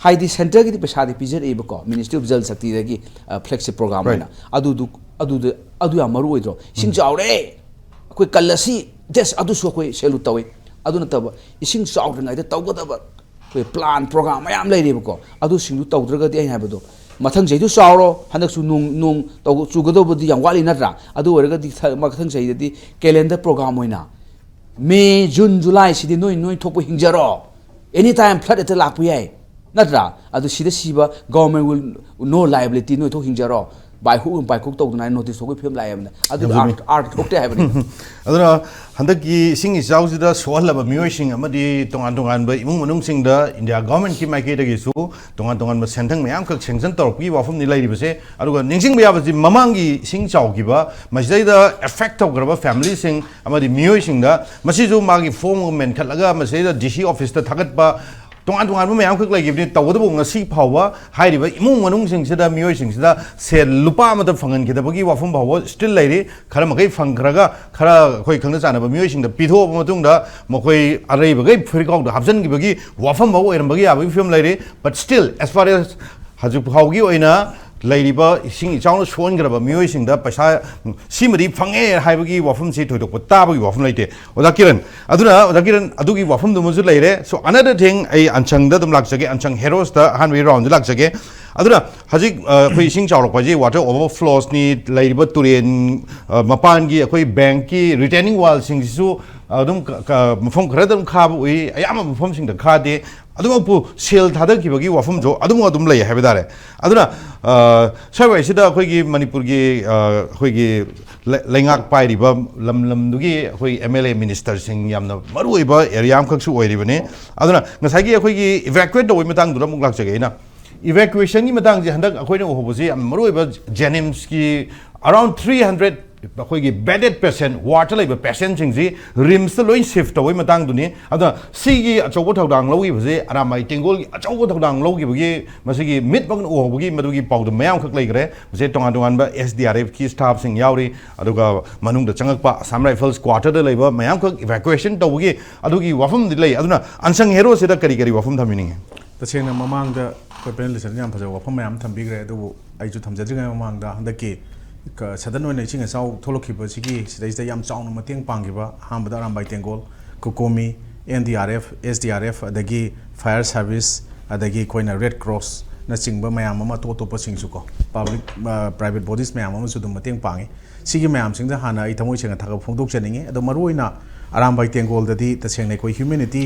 ꯍꯥꯏꯗꯤ ꯁꯦꯟꯇꯔꯒꯤꯗꯤ ꯄꯩꯁꯥꯗꯤ ꯄꯤꯖꯔꯛꯏꯕꯀꯣ, ꯃꯤꯅꯤꯁꯇ꯭ꯔꯤ ꯑꯣꯐ ꯖꯜ ꯁꯛꯇꯤꯗꯒꯤ, uh, flagship program Right. ꯑꯣꯏꯅ꯫ ꯑꯗꯨꯗꯨ, ꯑꯗꯨꯗ, ꯑꯗꯨ ꯌꯥꯝ ꯃꯔꯨ ꯑꯣꯏꯗ꯭ꯔꯣ? ꯏꯁꯤꯡ ꯆꯥꯎꯔꯦ, ꯑꯩꯈꯣꯏ ꯀꯜꯂꯁꯤ, ꯗꯦꯁ ꯑꯗꯨꯁꯨ ꯑꯩꯈꯣꯏ salute ꯇꯧꯏ꯫ ꯑꯗꯨ ꯅꯠꯇꯕ ꯏꯁꯤꯡ ꯆꯥꯎꯗ꯭ꯔꯤꯉꯩꯗ ꯇꯧꯒꯗꯕ ꯑꯩꯈꯣꯏ plan program ꯃꯌꯥꯝ ꯂꯩꯔꯤꯕꯀꯣ, ꯑꯗꯨꯁꯤꯡꯗꯨ ꯇꯧꯗ꯭ꯔꯒꯗꯤ ꯑꯩꯅ ꯍꯥꯏꯕꯗꯣ, ꯃꯊꯪ ꯆꯍꯤꯗꯨ ꯆꯥꯎꯔꯣ, ꯍꯟꯗꯛꯁꯨ ꯅꯣꯡ, ꯅꯣꯡ ꯇꯧ-, ꯆꯨꯒꯗꯧꯕꯗꯤ ꯌꯥꯝ ꯋꯥꯠꯂꯤ ꯅꯠꯇ꯭ꯔꯥ? ꯑꯗꯨ ꯑꯣꯏꯔꯒꯗꯤ ꯊ-, ꯃꯊꯪ ꯆꯍꯤꯗꯗꯤ calendar program ꯑꯣꯏꯅ ꯃꯦ, ꯖꯨꯟ, ꯖꯨꯂꯥꯏꯁꯤꯗꯤ ꯅꯣꯏ, ꯅꯣꯏ ꯊꯣꯛꯄ ꯍꯤꯡꯖꯔꯣ꯫ Any time flood ꯍꯦꯛꯇ ꯂꯥꯛꯄ ꯌꯥꯏ, ꯅꯠꯇ꯭ꯔꯥ? ꯑꯗꯨ ꯁꯤꯗ ꯁꯤꯕ, government will no liability, ꯅꯣꯏ ꯊꯣꯛ ꯍꯤꯡꯖꯔꯣ꯫ ꯕꯥꯏꯈꯨꯛ ꯑꯗꯨꯝ ꯕꯥꯏꯈꯨꯛ ꯇꯧꯗꯅ ꯅꯣꯇꯤꯁ ꯊꯣꯛꯄꯒꯤ ꯐꯤꯕꯝ ꯂꯥꯛꯑꯦꯕꯅ꯫ ꯑꯗꯨꯒꯤ ꯌꯥꯝ ꯆꯨꯝꯃꯤ꯫ ꯑꯥꯔꯊ, ꯑꯥꯔꯊ ꯊꯣꯛꯇꯦ ꯍꯥꯏꯕꯅꯤ꯫ ꯑꯗꯨꯅ ꯍꯟꯗꯛꯀꯤ ꯏꯁꯤꯡ ꯏꯆꯥꯎꯁꯤꯗ ꯁꯣꯛꯍꯜꯂꯕ ꯃꯤꯑꯣꯏꯁꯤꯡ ꯑꯃꯗꯤ ꯇꯣꯉꯥꯟ ꯇꯣꯉꯥꯟꯕ ꯏꯃꯨꯡ ꯃꯅꯨꯡꯁꯤꯡꯗ ꯏꯟꯗꯤꯌꯥ ꯒꯚꯔꯟꯃꯦꯟꯠꯀꯤ ꯃꯥꯏꯀꯩꯗꯒꯤꯁꯨ ꯇꯣꯉꯥꯟ ꯇꯣꯉꯥꯟꯕ ꯁꯦꯟꯊꯪ ꯃꯌꯥꯝꯈꯛ ꯁꯦꯡꯁꯟ ꯇꯧꯔꯛꯄꯒꯤ ꯋꯥꯐꯝꯅꯤ ꯂꯩꯔꯤꯕꯁꯦ꯫ ꯑꯗꯨꯒ ꯅꯤꯡꯁꯤꯡꯕ ꯌꯥꯕꯁꯤ, ꯃꯃꯥꯡꯒꯤ ꯏꯁꯤꯡ ꯆꯥꯎꯈꯤꯕ ꯃꯁꯤꯗꯩꯗ ꯑꯦꯐꯦꯛ ꯇꯧꯈ꯭ꯔꯕ ꯐꯦꯃꯤꯂꯤꯁꯤꯡ ꯑꯃꯗꯤ ꯃꯤꯑꯣꯏꯁꯤꯡꯗ ꯃꯁꯤꯁꯨ ꯃꯥꯒꯤ ꯐꯣꯝ ꯑꯃ ꯃꯦꯟꯈꯠꯂꯒ ꯃꯁꯤꯗꯩꯗ ꯗꯤ ꯁꯤ ꯑꯣꯐꯤꯁꯇ ꯊꯥꯒꯠꯄ, ꯇꯣꯉꯥꯟ ꯇꯣꯉꯥꯟꯕ ꯃꯌꯥꯝꯈꯛ ꯂꯩꯈꯤꯕꯅꯤ꯫ ꯇꯧꯕꯇꯕꯨ ꯉꯁꯤ ꯐꯥꯎꯕ ꯍꯥꯏꯔꯤꯕ ꯏꯃꯨꯡ ꯃꯅꯨꯡꯁꯤꯡꯁꯤꯗ, ꯃꯤꯑꯣꯏꯁꯤꯡꯁꯤꯗ ꯁꯦꯜ ꯂꯨꯄꯥ ꯑꯃꯠꯇ ꯐꯪꯍꯟꯈꯤꯗꯕꯒꯤ ꯋꯥꯐꯝ ꯐꯥꯎꯕ still ꯂꯩꯔꯤ꯫ ꯈꯔ ꯃꯈꯩ ꯐꯪꯈ꯭ꯔꯒ, ꯈꯔ ꯑꯩꯈꯣꯏ ꯈꯪꯅ ꯆꯥꯟꯅꯕ ꯃꯤꯑꯣꯏꯁꯤꯡꯗ ꯄꯤꯊꯣꯛꯑꯕ ꯃꯇꯨꯡꯗ ꯃꯈꯣꯏ ꯑꯔꯩꯕꯈꯩ ꯐꯨꯔꯤꯠꯀꯥꯎꯗ ꯍꯥꯞꯆꯤꯟꯈꯤꯕꯒꯤ ꯋꯥꯐꯝ ꯐꯥꯎ ꯑꯣꯏꯔꯝꯕꯒꯤ ꯌꯥꯕꯒꯤ ꯐꯤꯕꯝ ꯂꯩꯔꯤ꯫ But still, as far as ꯍꯧꯖꯤꯛ ꯐꯥꯎꯒꯤ ꯑꯣꯏꯅ ꯂꯩꯔꯤꯕ ꯏꯁꯤꯡ ꯏꯆꯥꯎꯅ ꯁꯣꯛꯍꯟꯈ꯭ꯔꯕ ꯃꯤꯑꯣꯏꯁꯤꯡꯗ ꯄꯩꯁꯥ ꯁꯤꯃꯗꯤ ꯐꯪꯉꯦ ꯍꯥꯏꯕꯒꯤ ꯋꯥꯐꯝꯁꯤ ꯊꯣꯏꯗꯣꯛꯄ ꯇꯥꯕꯒꯤ ꯋꯥꯐꯝ ꯂꯩꯇꯦ, ꯑꯣꯖꯥ ꯀꯤꯔꯟ꯫ ꯑꯗꯨꯅ, ꯑꯣꯖꯥ ꯀꯤꯔꯟ, ꯑꯗꯨꯒꯤ ꯋꯥꯐꯝꯗꯨꯃꯁꯨ ꯂꯩꯔꯦ꯫ So, another thing, ꯑꯩ ꯑꯟꯁꯪꯗ ꯑꯗꯨꯝ ꯂꯥꯛꯆꯒꯦ, ꯑꯟꯁꯪ ꯍꯦꯔꯣꯁꯇ ꯑꯍꯥꯟꯕꯒꯤ ꯔꯥꯎꯟꯁꯦ ꯂꯥꯛꯆꯒꯦ꯫ ꯑꯗꯨꯅ ꯍꯧꯖꯤꯛ, ꯑ, ꯑꯩꯈꯣꯏ ꯏꯁꯤꯡ ꯆꯥꯎꯔꯛꯄ ꯍꯥꯏꯁꯦ water overflowsꯅꯤ, ꯂꯩꯔꯤꯕ ꯇꯨꯔꯦꯟ, ꯑ, ꯃꯄꯥꯟꯒꯤ ꯑꯩꯈꯣꯏ ꯕꯦꯡꯛꯀꯤ retaining wallꯁꯤꯡꯁꯤꯁꯨ ꯑꯗꯨꯝ ꯀ-, ꯀ-, ꯃꯐꯝ ꯈꯔꯗ ꯑꯗꯨꯝ ꯈꯥꯕ ꯎꯏ, ꯑꯌꯥꯝꯕ ꯃꯐꯝꯁꯤꯡꯗ ꯈꯥꯗꯦ꯫ ꯑꯗꯨꯃꯛꯄꯨ ꯁꯦꯜ ꯊꯥꯗꯈꯤꯕꯒꯤ ꯋꯥꯐꯝꯁꯨ ꯑꯗꯨꯃꯛ ꯑꯗꯨꯝ ꯂꯩ ꯍꯥꯏꯕ ꯇꯥꯔꯦ꯫ ꯑꯗꯨꯅ, ꯑ, ꯁ꯭ꯋꯥꯏꯋꯥꯏꯁꯤꯗ ꯑꯩꯈꯣꯏꯒꯤ ꯃꯅꯤꯄꯨꯔꯒꯤ, ꯑ, ꯑꯩꯈꯣꯏꯒꯤ ꯂꯩ-, ꯂꯩꯉꯥꯛ ꯄꯥꯏꯔꯤꯕ ꯂꯝ ꯂꯝꯗꯨꯒꯤ ꯑꯩꯈꯣꯏ ꯑꯦꯝ ꯑꯦꯜ ꯑꯦ ꯃꯤꯅꯤꯁꯇꯔꯁꯤꯡ ꯌꯥꯝꯅ ꯃꯔꯨꯑꯣꯏꯕ ꯑꯦꯔꯤꯌꯥ ꯑꯃꯈꯛꯁꯨ ꯑꯣꯏꯔꯤꯕꯅꯤ꯫ ꯑꯗꯨꯅ ꯉꯁꯥꯏꯒꯤ ꯑꯩꯈꯣꯏꯒꯤ evacuate ꯇꯧꯕꯒꯤ ꯃꯇꯥꯡꯗꯨꯗ ꯑꯃꯨꯛ ꯂꯥꯛꯆꯒꯦ ꯑꯩꯅ꯫ Evacuationꯒꯤ ꯃꯇꯥꯡꯁꯦ ꯍꯟꯗꯛ ꯑꯩꯈꯣꯏꯅ ꯎꯍꯧꯕꯁꯤ ꯌꯥꯝ ꯃꯔꯨꯑꯣꯏꯕ, ꯖꯦꯅꯤꯝꯁꯀꯤ around three hundred ꯑꯩꯈꯣꯏꯒꯤ ꯕꯦꯗꯦꯠ ꯄꯦꯁꯦꯟ, ꯋꯥꯔꯗꯇ ꯂꯩꯕ ꯄꯦꯁꯦꯟꯁꯤꯡꯁꯤ ꯔꯤꯝꯁꯇ ꯂꯣꯏ ꯁꯤꯐ ꯇꯧꯕꯒꯤ ꯃꯇꯥꯡꯗꯨꯅꯤ꯫ ꯑꯗꯨꯅ ꯁꯤꯒꯤ ꯑꯆꯧꯕ ꯊꯧꯗꯥꯡ ꯂꯧꯈꯤꯕꯁꯦ, ꯑꯔꯥꯝꯕꯥꯏ ꯇꯦꯡꯒꯣꯜꯒꯤ ꯑꯆꯧꯕ ꯊꯧꯗꯥꯡ ꯂꯧꯈꯤꯕꯒꯤ ꯃꯁꯤꯒꯤ ꯃꯤꯠꯃꯛꯅ ꯎꯍꯧꯕꯒꯤ ꯃꯗꯨꯒꯤ ꯄꯥꯎꯗꯝ ꯃꯌꯥꯝꯈꯛ ꯂꯩꯈ꯭ꯔꯦ꯫ ꯃꯁꯤ ꯇꯣꯉꯥꯟ ꯇꯣꯉꯥꯟꯕ ꯑꯦꯁ ꯗꯤ ꯑꯥꯔ ꯑꯦꯐꯀꯤ ꯁ꯭ꯇꯥꯐꯁꯤꯡ ꯌꯥꯎꯔꯤ, ꯑꯗꯨꯒ ꯃꯅꯨꯡꯗ ꯆꯪꯉꯛꯄ ꯑꯁꯥꯝ ꯔꯥꯏꯐꯜꯁ ꯀ꯭ꯋꯥꯇꯔꯗ ꯂꯩꯕ ꯃꯌꯥꯝꯈꯛ ꯏꯚꯥꯀꯨꯋꯦꯁꯟ ꯇꯧꯕꯒꯤ ꯑꯗꯨꯒꯤ ꯋꯥꯐꯝꯗꯤ ꯂꯩ꯫ ꯑꯗꯨꯅ ꯑꯟꯁꯪ ꯍꯦꯔꯣꯁꯤꯗ ꯀꯔꯤ ꯀꯔꯤ ꯋꯥꯐꯝ ꯊꯝꯕꯤꯅꯤꯡꯉꯤ? ꯇꯁꯦꯡꯅ ꯃꯃꯥꯡꯗ ꯑꯩꯈꯣꯏ ꯄꯦꯅꯦꯂꯤꯁꯇꯅ ꯌꯥꯝ ꯐꯖꯕ ꯋꯥꯐꯝ ꯃꯌꯥꯝ ꯊꯝꯕꯤꯈ꯭ꯔꯦ꯫ ꯑꯗꯨꯕꯨ ꯑꯩꯁꯨ ꯊꯝꯖꯗ꯭ꯔꯤꯉꯩ ꯃꯃꯥꯡꯗ, ꯍꯟꯗꯛꯀꯤ ꯁꯗꯟ ꯑꯣꯏꯅ ꯏꯁꯤꯡ ꯏꯆꯥꯎ ꯊꯣꯛꯂꯛꯈꯤꯕꯁꯤꯒꯤ ꯁꯤꯗꯩꯁꯤꯗ ꯌꯥꯝ ꯆꯥꯎꯅ ꯃꯇꯦꯡ ꯄꯥꯡꯈꯤꯕ ꯑꯍꯥꯟꯕꯗ Arambai Tenggol, COCOMI, N D R F, S D R F, ꯑꯗꯒꯤ ꯐꯥꯌꯔ ꯁꯥꯔꯚꯤꯁ, ꯑꯗꯒꯤ ꯑꯩꯈꯣꯏꯅ ꯔꯦꯗ ꯀ꯭ꯔꯣꯁꯅꯆꯤꯡꯕ ꯃꯌꯥꯝ ꯑꯃ, ꯑꯇꯣꯞ ꯑꯇꯣꯞꯄꯁꯤꯡꯁꯨ ꯀꯣ, ꯄꯕ꯭ꯂꯤꯛ, ꯄ꯭ꯔꯥꯏꯚꯦꯠ ꯕꯣꯗꯤꯁ ꯃꯌꯥꯝ ꯑꯃꯁꯨ ꯑꯗꯨꯝ ꯃꯇꯦꯡ ꯄꯥꯡꯉꯤ꯫ ꯁꯤꯒꯤ ꯃꯌꯥꯝꯁꯤꯡꯗ ꯍꯥꯟꯅ ꯑꯩ ꯊꯃꯣꯏ ꯁꯦꯡꯅ ꯊꯥꯒꯠꯄ ꯐꯣꯡꯗꯣꯛꯆꯅꯤꯡꯉꯤ꯫ ꯑꯗꯣ ꯃꯔꯨꯑꯣꯏꯅ ꯑꯔꯥꯝꯕꯥꯏ ꯇꯦꯡꯒꯣꯜꯗꯗꯤ ꯇꯁꯦꯡꯅ ꯑꯩꯈꯣꯏ ꯍ꯭ꯌꯨꯃꯦꯅꯤꯇꯤ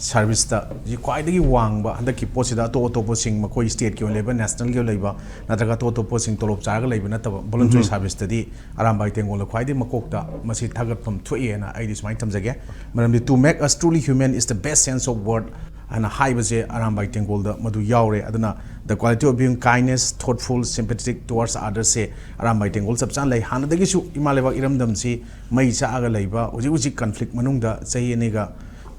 ꯁꯥꯔꯚꯤꯁꯇ ꯈ꯭ꯋꯥꯏꯗꯒꯤ ꯋꯥꯡꯕ, ꯍꯟꯗꯛꯀꯤ ꯄꯣꯠꯁꯤꯗ ꯑꯇꯣꯞ ꯑꯇꯣꯞꯄꯁꯤꯡ, ꯃꯈꯣꯏ ꯁ꯭ꯇꯦꯠꯀꯤ ꯑꯣꯏꯅ ꯂꯩꯕ, ꯅꯦꯁꯅꯦꯜꯒꯤ ꯑꯣꯏꯅ ꯂꯩꯕ, ꯅꯠꯇ꯭ꯔꯒ ꯑꯇꯣꯞ ꯑꯇꯣꯞꯄꯁꯤꯡ ꯇꯣꯂꯣꯞ ꯆꯥꯔꯒ ꯂꯩꯕ ꯅꯠꯇꯕ, ꯚꯣꯂꯨꯟꯇꯔꯤ ꯁꯥꯔꯚꯤꯁꯇꯗꯤ ꯑꯔꯥꯝꯕꯥꯏ ꯇꯦꯡꯒꯣꯜꯗ ꯈ꯭ꯋꯥꯏꯗꯒꯤ ꯃꯀꯣꯛꯇ ꯃꯁꯤ ꯊꯥꯒꯠꯐꯝ ꯊꯣꯛꯏ ꯍꯥꯏꯅ ꯑꯩꯗꯤ ꯁꯨꯃꯥꯏꯅ ꯊꯝꯖꯒꯦ꯫ ꯃꯔꯝꯗꯤ "To make us truly human is the best sense of word" ꯍꯥꯏꯅ ꯍꯥꯏꯕꯁꯦ ꯑꯔꯥꯝꯕꯥꯏ ꯇꯦꯡꯒꯣꯜꯗ ꯃꯗꯨ ꯌꯥꯎꯔꯦ꯫ ꯑꯗꯨꯅ "The quality of being kindness, thoughtful, sympathetic towards others" ꯁꯦ ꯑꯔꯥꯝꯕꯥꯏ ꯇꯦꯡꯒꯣꯜ ꯆꯞ ꯆꯥꯅ ꯂꯩ꯫ ꯍꯥꯟꯅꯗꯒꯤꯁꯨ ꯏꯃꯥ ꯂꯩꯕꯥꯛ ꯏꯔꯝꯗꯝꯁꯤ ꯃꯩ ꯆꯥꯛꯑꯒ ꯂꯩꯕ, ꯍꯧꯖꯤꯛ ꯍꯧꯖꯤꯛ ꯀꯟꯐ꯭ꯂꯤꯛ ꯃꯅꯨꯡꯗ ꯆꯍꯤ ꯑꯅꯤꯒ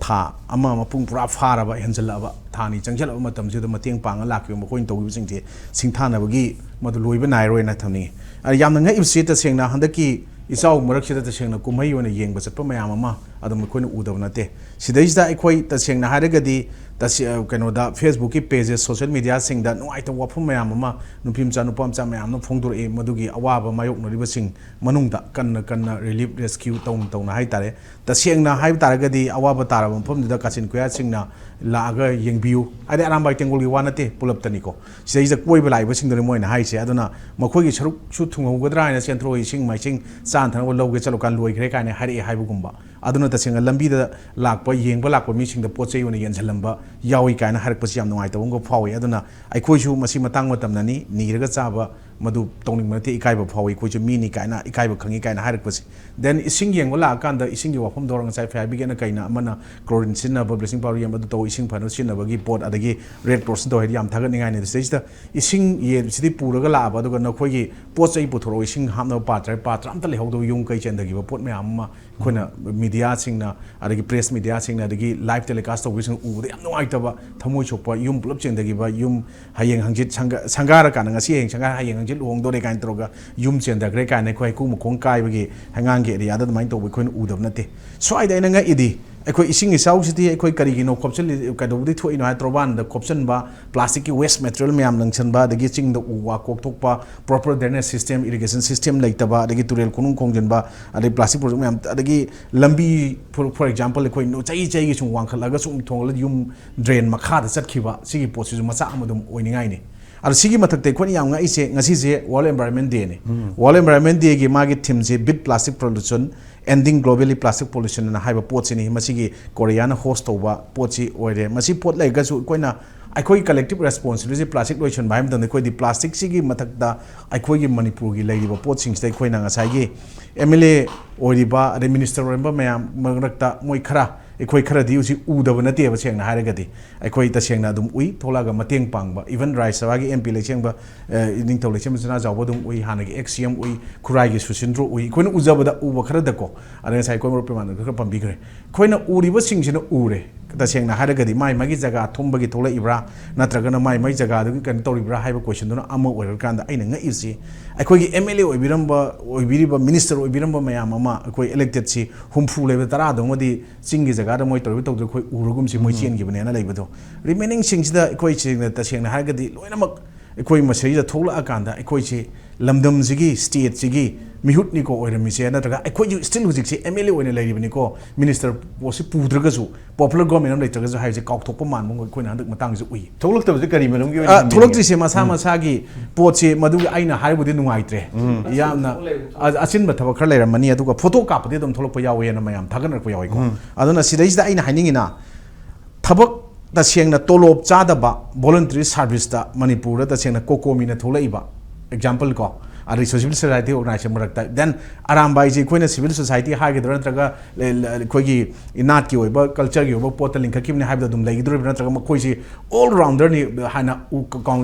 ꯊꯥ ꯑꯃ ꯃꯄꯨꯡ ꯄꯨꯔꯥ ꯐꯥꯔꯕ, ꯍꯦꯟꯖꯜꯂꯛꯑꯕ, ꯊꯥ ꯑꯅꯤ ꯆꯪꯁꯤꯜꯂꯛꯑꯕ ꯃꯇꯝꯁꯤꯗ ꯃꯇꯦꯡ ꯄꯥꯡꯉ ꯂꯥꯛꯈꯤꯕ ꯃꯈꯣꯏꯅ ꯇꯧꯈꯤꯕꯁꯤꯡꯁꯦ ꯁꯤꯡꯊꯥꯅꯕꯒꯤ ꯃꯗꯨ ꯂꯣꯏꯕ ꯅꯥꯏꯔꯣꯏꯅ ꯊꯝꯅꯤꯡꯉꯤ꯫ ꯑ, ꯌꯥꯝꯅ ꯉꯛꯏꯕꯁꯤ ꯇꯁꯦꯡꯅ ꯍꯟꯗꯛꯀꯤ ꯏꯆꯥꯎ ꯃꯔꯛꯁꯤꯗ ꯇꯁꯦꯡꯅ ꯀꯨꯝꯍꯩ ꯑꯣꯏꯅ ꯌꯦꯡꯕ ꯆꯠꯄ ꯃꯌꯥꯝ ꯑꯃ ꯑꯗꯨꯝ ꯑꯩꯈꯣꯏꯅ ꯎꯗꯕ ꯅꯠꯇꯦ꯫ ꯁꯤꯗꯩꯁꯤꯗ ꯑꯩꯈꯣꯏ ꯇꯁꯦꯡꯅ ꯍꯥꯏꯔꯒꯗꯤ ꯇꯁꯦ-, ꯀꯩꯅꯣꯗ, ꯐꯦꯁꯕꯨꯛꯀꯤ ꯄꯦꯖꯦꯁ, ꯁꯣꯁꯤꯌꯦꯜ ꯃꯤꯗꯤꯌꯥꯁꯤꯡꯗ ꯅꯨꯡꯉꯥꯏꯇꯕ ꯋꯥꯐꯝ ꯃꯌꯥꯝ ꯑꯃ ꯅꯨꯄꯤ ꯃꯆꯥ, ꯅꯨꯄꯥ ꯃꯆꯥ ꯃꯌꯥꯝꯅ ꯐꯣꯡꯗꯣꯔꯛꯏ꯫ ꯃꯗꯨꯒꯤ ꯑꯋꯥꯕ ꯃꯥꯌꯣꯛꯅꯔꯤꯕꯁꯤꯡ ꯃꯅꯨꯡꯗ ꯀꯟꯅ ꯀꯟꯅ ꯔꯤꯂꯤꯐ ꯔꯦꯁꯀ꯭ꯌꯨ ꯇꯧꯅ ꯇꯧꯅ ꯍꯥꯏꯇꯥꯔꯦ, ꯇꯁꯦꯡꯅ ꯍꯥꯏꯕ ꯇꯥꯔꯒꯗꯤ ꯑꯋꯥꯕ ꯇꯥꯔꯕ ꯃꯐꯝꯗꯨꯗ ꯀꯥꯆꯤꯟ ꯀꯣꯌꯥꯁꯤꯡꯅ ꯂꯥꯛꯑꯒ ꯌꯦꯡꯕꯤꯌꯨ꯫ ꯍꯥꯏꯗꯤ ꯑꯔꯥꯝꯕꯥꯏ ꯇꯦꯡꯒꯣꯜꯒꯤ ꯋꯥ ꯅꯠꯇꯦ, ꯄꯨꯂꯞꯇꯅꯤꯀꯣ꯫ ꯁꯤꯗꯩꯁꯤꯗ ꯀꯣꯏꯕ ꯂꯥꯛꯏꯕꯁꯤꯡꯗꯨꯅꯤ ꯃꯣꯏꯅ ꯍꯥꯏꯔꯤꯁꯦ꯫ ꯑꯗꯨꯅ ꯃꯈꯣꯏꯒꯤ ꯁꯔꯨꯛꯁꯨ ꯊꯨꯡꯍꯧꯒꯗ꯭ꯔꯥ ꯍꯥꯏꯅ ꯆꯦꯟꯊꯣꯔꯛꯑꯣ, ꯏꯁꯤꯡ ꯃꯥꯏꯁꯤꯡ ꯆꯥꯅ ꯊꯛꯅꯕ ꯂꯧꯒꯦ ꯆꯠꯂꯨꯀꯥꯟ ꯂꯣꯏꯈ꯭ꯔꯦ ꯀꯥꯏꯅ ꯍꯥꯏꯔꯛꯑꯦ ꯍꯥꯏꯕꯒꯨꯝꯕ꯫ ꯑꯗꯨꯅ ꯇꯁꯦꯡꯅ ꯂꯝꯕꯤꯗ ꯂꯥꯛꯄ, ꯌꯦꯡꯕ ꯂꯥꯛꯄ ꯃꯤꯁꯤꯡꯗ ꯄꯣꯠ ꯆꯩ ꯑꯣꯏꯅ ꯌꯦꯟꯁꯤꯜꯂꯝꯕ ꯌꯥꯎꯏ ꯀꯥꯏꯅ ꯍꯥꯏꯔꯛꯄꯁꯤ ꯌꯥꯝ ꯅꯨꯡꯉꯥꯏꯇꯕ ꯑꯃꯒ ꯐꯥꯎꯏ꯫ ꯑꯗꯨꯅ ꯑꯩꯈꯣꯏꯁꯨ ꯃꯁꯤ ꯃꯇꯥꯡ ꯃꯇꯝꯅꯅꯤ, ꯅꯤꯔꯒ ꯆꯥꯕ ꯃꯗꯨ ꯇꯧꯅꯤꯡꯕ ꯅꯠꯇꯦ, ꯏꯀꯥꯏꯕ ꯐꯥꯎꯏ, ꯑꯩꯈꯣꯏꯁꯨ ꯃꯤꯅꯤ ꯀꯥꯏꯅ ꯏꯀꯥꯏꯕ ꯈꯪꯉꯤ ꯀꯥꯏꯅ ꯍꯥꯏꯔꯛꯄꯁꯦ꯫ Then ꯏꯁꯤꯡ ꯌꯦꯡꯕ ꯂꯥꯛꯑꯀꯥꯟꯗ ꯏꯁꯤꯡꯒꯤ ꯋꯥꯐꯝꯗ ꯑꯣꯏꯔꯣ, ꯉꯁꯥꯏ fire brigade ꯅ ꯀꯩꯅ ꯑꯃꯅ chlorine ꯁꯤꯖꯤꯟꯅꯕ, bleaching powder ꯌꯥꯝ ꯑꯗꯨ ꯇꯧ, ꯏꯁꯤꯡ ꯐꯅꯕ ꯁꯤꯖꯤꯟꯅꯕꯒꯤ ꯄꯣꯠ, ꯑꯗꯒꯤ Red Cross ꯅ ꯇꯧ ꯍꯥꯏꯗꯤ ꯌꯥꯝ ꯊꯥꯒꯠꯅꯤꯡꯉꯥꯏꯅꯤ꯫ ꯁꯤꯗꯩꯁꯤꯗ ꯏꯁꯤꯡ ꯌꯦꯟꯁꯤꯗꯤ ꯄꯨꯔꯒ ꯂꯥꯛꯑꯕ, ꯑꯗꯨꯒ ꯅꯈꯣꯏꯒꯤ ꯄꯣꯠ ꯆꯩ ꯄꯨꯊꯣꯔꯛꯑꯣ, ꯏꯁꯤꯡ ꯍꯥꯞꯅꯕ ꯄꯥꯇ꯭ꯔ, ꯄꯥꯇ꯭ꯔ ꯑꯝꯇ ꯂꯩꯍꯧꯗꯕ, ꯌꯨꯝ ꯀꯩ ꯆꯦꯟꯊꯈꯤꯕ ꯄꯣꯠ ꯃꯌꯥꯝ ꯑꯃ ꯑꯩꯈꯣꯏꯅ media ꯁꯤꯡꯅ, ꯑꯗꯒꯤ press media ꯁꯤꯡꯅ, ꯑꯗꯒꯤ live telecast ꯇꯧꯕꯁꯤꯡ ꯎꯕꯗ ꯌꯥꯝ ꯅꯨꯡꯉꯥꯏꯇꯕ, ꯊꯃꯣꯏ ꯁꯣꯛꯄ, ꯌꯨꯝ ꯄꯨꯂꯞ ꯆꯦꯟꯊꯈꯤꯕ, ꯌꯨꯝ ꯍꯌꯦꯡ ꯍꯪꯆꯤꯠ ꯁꯪꯒꯥ-, ꯁꯪꯒꯥꯔꯀꯥꯟꯗ, ꯉꯁꯤ ꯍꯌꯦꯡ ꯁꯪꯒꯥꯔ, ꯍꯌꯦꯡ ꯍꯪꯆꯤꯠ ꯂꯨꯍꯣꯡꯗꯧꯔꯦ ꯀꯥꯏꯅ ꯇꯧꯔꯒ ꯌꯨꯝ ꯆꯦꯟꯊꯈ꯭ꯔꯦ ꯀꯥꯏꯅ ꯑꯩꯈꯣꯏ ꯍꯩꯀꯨ ꯃꯈꯣꯡ ꯀꯥꯏꯕꯒꯤ ꯍꯩꯉꯥꯡꯒꯤ area ꯗ ꯑꯗꯨꯃꯥꯏꯅ ꯇꯧꯕ ꯑꯩꯈꯣꯏꯅ ꯎꯗꯕ ꯅꯠꯇꯦ꯫ ꯁ꯭ꯋꯥꯏꯗ ꯑꯩꯅ ꯉꯛꯏꯗꯤ, ꯑꯩꯈꯣꯏ ꯏꯁꯤꯡ ꯏꯆꯥꯎꯁꯤꯗꯤ ꯑꯩꯈꯣꯏ ꯀꯔꯤꯒꯤꯅꯣ ꯈꯣꯞꯆꯜꯂꯤ, ꯀꯩꯗꯧꯕꯗꯤ ꯊꯣꯛꯏꯅꯣ ꯍꯥꯏ ꯇꯣꯔꯕꯥꯟꯗ ꯈꯣꯞꯆꯟꯕ, plastic ꯀꯤ waste material ꯃꯌꯥꯝ ꯂꯪꯁꯟꯕ, ꯑꯗꯒꯤ ꯆꯤꯡꯗ ꯎ ꯋꯥ ꯀꯣꯛꯊꯣꯛꯄ, proper drainage system, irrigation system ꯂꯩꯇꯕ, ꯑꯗꯒꯤ ꯇꯨꯔꯦꯜ ꯈꯣꯡꯅꯨꯡ ꯈꯣꯡꯖꯤꯟꯕ, ꯑꯗꯩ plastic product ꯃꯌꯥꯝ, ꯑꯗꯒꯤ ꯂꯝꯕꯤ, for, for example, ꯑꯩꯈꯣꯏ ꯅꯨ-, ꯆꯍꯤ ꯆꯍꯤꯒꯤ ꯁꯨꯝ ꯋꯥꯡꯈꯠꯂꯒ ꯁꯨꯝ ꯊꯣꯡꯒꯠꯂ ꯌꯨꯝ drain ꯃꯈꯥꯗ ꯆꯠꯈꯤꯕ, ꯁꯤꯒꯤ ꯄꯣꯠꯁꯤꯁꯨ ꯃꯆꯥꯛ ꯑꯃ ꯑꯗꯨꯝ ꯑꯣꯏꯅꯤꯡꯉꯥꯏꯅꯤ꯫ ꯑꯗꯣ ꯁꯤꯒꯤ ꯃꯊꯛꯇ ꯑꯩꯈꯣꯏꯅ ꯌꯥꯝ ꯉꯛꯏꯁꯦ, ꯉꯁꯤꯁꯦ World Environment Day ꯅꯤ꯫ World Environment Day ꯒꯤ ꯃꯥꯒꯤ theme ꯁꯦ Beat Plastic Pollution, Ending Globally Plastic Pollution ꯑꯅ ꯍꯥꯏꯕ ꯄꯣꯠꯁꯤꯅꯤ꯫ ꯃꯁꯤꯒꯤ ꯀꯣꯔꯤꯌꯥꯅ host ꯇꯧꯕ ꯄꯣꯠꯁꯤ ꯑꯣꯏꯔꯦ꯫ ꯃꯁꯤ ꯄꯣꯠ ꯂꯩꯔꯒꯁꯨ ꯑꯩꯈꯣꯏꯅ, ꯑꯩꯈꯣꯏꯒꯤ collective responsibility ꯁꯤ plastic ꯂꯣꯏꯁꯤꯟꯕ ꯍꯥꯏꯕ ꯃꯇꯝꯗ, ꯑꯩꯈꯣꯏꯗꯤ plastic ꯁꯤꯒꯤ ꯃꯊꯛꯇ ꯑꯩꯈꯣꯏꯒꯤ ꯃꯅꯤꯄꯨꯔꯒꯤ ꯂꯩꯔꯤꯕ ꯄꯣꯠꯁꯤꯡꯁꯤꯗ ꯑꯩꯈꯣꯏꯅ ꯉꯁꯥꯏꯒꯤ M L A ꯑꯣꯏꯔꯤꯕ, ꯑꯗꯩ minister ꯑꯣꯏꯔꯝꯕ ꯃꯌꯥꯝ ꯃꯔꯛꯇ ꯃꯣꯏ ꯈꯔ, ꯑꯩꯈꯣꯏ ꯈꯔꯗꯤ ꯍꯧꯖꯤꯛ ꯎꯗꯕ ꯅꯠꯇꯦꯕ, ꯁꯦꯡꯅ ꯍꯥꯏꯔꯒꯗꯤ꯫ ꯑꯩꯈꯣꯏ ꯇꯁꯦꯡꯅ ꯑꯗꯨꯝ ꯎꯏ, ꯊꯣꯛꯂꯛꯑꯒ ꯃꯇꯦꯡ ꯄꯥꯡꯕ, even ꯔꯥꯖ꯭ꯌ ꯁꯚꯥꯒꯤ M P ꯂꯩꯁꯦꯝꯕ, ꯑ, ꯅꯤꯡꯊꯧ ꯂꯩꯁꯦꯝꯕ ꯁꯅꯥꯖꯥꯎꯕ ꯑꯗꯨꯝ ꯎꯏ, ꯍꯥꯟꯅꯒꯤ ex C M ꯎꯏ, ꯈꯨꯔꯥꯏꯒꯤ ꯁꯨꯁꯤꯟꯗ꯭ꯔꯣ ꯎꯏ, ꯑꯩꯈꯣꯏꯅ ꯎꯖꯕꯗ ꯎꯕ ꯈꯔꯗꯀꯣ꯫ ꯑꯗ ꯉꯁꯥꯏ ꯑꯩꯈꯣꯏ ꯃꯔꯨꯞ ꯄ꯭ꯔꯦꯃꯥꯅꯟꯗ ꯈꯔ ꯄꯟꯕꯤꯈ꯭ꯔꯦ꯫ ꯑꯩꯈꯣꯏꯅ ꯎꯔꯤꯕꯁꯤꯡꯁꯤꯅ ꯎꯔꯦ꯫ ꯇꯁꯦꯡꯅ ꯍꯥꯏꯔꯒꯗꯤ ꯃꯥꯏ ꯃꯥꯒꯤ ꯖꯒꯥ ꯊꯨꯝꯕꯒꯤ ꯊꯣꯛꯂꯛꯏꯕ꯭ꯔꯥ, ꯅꯠꯇ꯭ꯔꯒꯅ ꯃꯥꯏ ꯃꯥꯏ ꯖꯒꯥꯗꯨꯒꯤ ꯀꯩꯅꯣ ꯇꯧꯔꯤꯕ꯭ꯔꯥ ꯍꯥꯏꯕ question ꯗꯨꯅ ꯑꯃ ꯑꯣꯏꯔꯀꯥꯟꯗ, ꯑꯩꯅ ꯉꯛꯏꯁꯤ ꯑꯩꯈꯣꯏꯒꯤ M L A ꯑꯣꯏꯕꯤꯔꯝꯕ, ꯑꯣꯏꯕꯤꯔꯤꯕ minister ꯑꯣꯏꯕꯤꯔꯝꯕ ꯃꯌꯥꯝ ꯑꯃ, ꯑꯩꯈꯣꯏ elected ꯁꯤ ꯍꯨꯝꯐꯨ ꯂꯩꯕ ꯇꯔꯥꯗꯨꯃꯗꯤ ꯆꯤꯡꯒꯤ ꯖꯒꯥꯗ ꯃꯣꯏ ꯇꯧꯔꯤꯕ ꯇꯧꯗꯣꯏ ꯑꯩꯈꯣꯏ ꯎꯔꯒꯨꯝꯁꯤ ꯃꯣꯏ ꯆꯦꯟꯈꯤꯕꯅꯦꯅ ꯂꯩꯕꯗꯣ꯫ Remaining ꯁꯤꯡꯁꯤꯗ ꯑꯩꯈꯣꯏ ꯁꯦꯡꯅ, ꯇꯁꯦꯡꯅ ꯍꯥꯏꯔꯒꯗꯤ ꯂꯣꯏꯅꯃꯛ ꯑꯩꯈꯣꯏ ꯃꯁꯤꯗꯩꯗ ꯊꯣꯛꯂꯛꯑꯀꯥꯟꯗ ꯑꯩꯈꯣꯏꯁꯤ ꯂꯝꯗꯝꯁꯤꯒꯤ, state ꯁꯤꯒꯤ ꯃꯤꯍꯨꯠꯅꯤꯀꯣ ꯑꯣꯏꯔꯝꯃꯤꯁꯦ, ꯅꯠꯇ꯭ꯔꯒ ꯑꯩꯈꯣꯏꯁꯨ still ꯍꯧꯖꯤꯛꯁꯦ M L A ꯑꯣꯏꯅ ꯂꯩꯔꯤꯕꯅꯤꯀꯣ, minister post ꯁꯤ ꯄꯨꯗ꯭ꯔꯒꯁꯨ, popular government ꯑꯃ ꯂꯩꯇ꯭ꯔꯒꯁꯨ ꯍꯥꯏꯕꯁꯦ ꯀꯥꯎꯊꯣꯛꯄ ꯃꯥꯟꯕ ꯑꯃ ꯑꯩꯈꯣꯏꯅ ꯍꯟꯗꯛ ꯃꯇꯥꯡꯁꯤꯗ ꯎꯏ꯫ ꯊꯣꯛꯂꯛꯇꯕꯁꯦ ꯀꯔꯤ ꯃꯔꯝꯒꯤ ꯑꯣꯏꯅ ꯑ, ꯊꯝꯕꯤꯒꯦ? ꯊꯣꯛꯂꯛꯇ꯭ꯔꯤꯁꯦ ꯃꯁꯥ ꯃꯁꯥꯒꯤ ꯄꯣꯠꯁꯦ, ꯃꯗꯨꯒꯤ ꯑꯩꯅ ꯍꯥꯏꯕꯨꯗꯤ ꯅꯨꯡꯉꯥꯏꯇ꯭ꯔꯦ꯫ ꯌꯥꯝꯅ ꯑ-, ꯑꯆꯤꯟꯕ ꯊꯕꯛ ꯈꯔ ꯂꯩꯔꯝꯃꯅꯤ, ꯑꯗꯨꯒ photo ꯀꯥꯞꯄꯗꯤ ꯑꯗꯨꯝ ꯊꯣꯛꯂꯛꯄ ꯌꯥꯎꯋꯦꯅ ꯃꯌꯥꯝ ꯊꯥꯒꯠꯅꯔꯛꯄ ꯌꯥꯎꯋꯤꯀꯣ꯫ ꯑꯗꯨꯅ ꯁꯤꯗꯩꯁꯤꯗ ꯑꯩꯅ ꯍꯥꯏꯅꯤꯡꯉꯤꯅ, ꯊꯕꯛ ꯇꯁꯦꯡꯅ ꯇꯣꯂꯣꯞ ꯆꯥꯗꯕ voluntary service ꯇ ꯃꯅꯤꯄꯨꯔꯗ ꯇꯁꯦꯡꯅ ꯀꯣꯀꯣꯃꯤꯅ ꯊꯣꯛꯂꯛꯏꯕ, example ꯀꯣ, ꯑꯗꯩ civil society organization ꯃꯔꯛꯇ, then ꯑꯔꯥꯝꯕꯥꯏꯁꯦ ꯑꯩꯈꯣꯏꯅ civil society ꯍꯥꯏꯒꯗ꯭ꯔꯥ, ꯅꯠꯇ꯭ꯔꯒ ꯂ- ꯂ- ꯑꯩꯈꯣꯏꯒꯤ ꯏꯅꯥꯠꯀꯤ ꯑꯣꯏꯕ, culture ꯒꯤ ꯑꯣꯏꯕ ꯄꯣꯠꯇ ꯂꯤꯡꯈꯠꯈꯤꯕꯅꯤ ꯍꯥꯏꯕꯗꯣ ꯑꯗꯨꯝ ꯂꯩꯒꯗꯧꯔꯤꯕ꯭ꯔꯥ, ꯅꯠꯇ꯭ꯔꯒ ꯃꯈꯣꯏꯁꯤ all rounder ꯅꯤ ꯍꯥꯏꯅ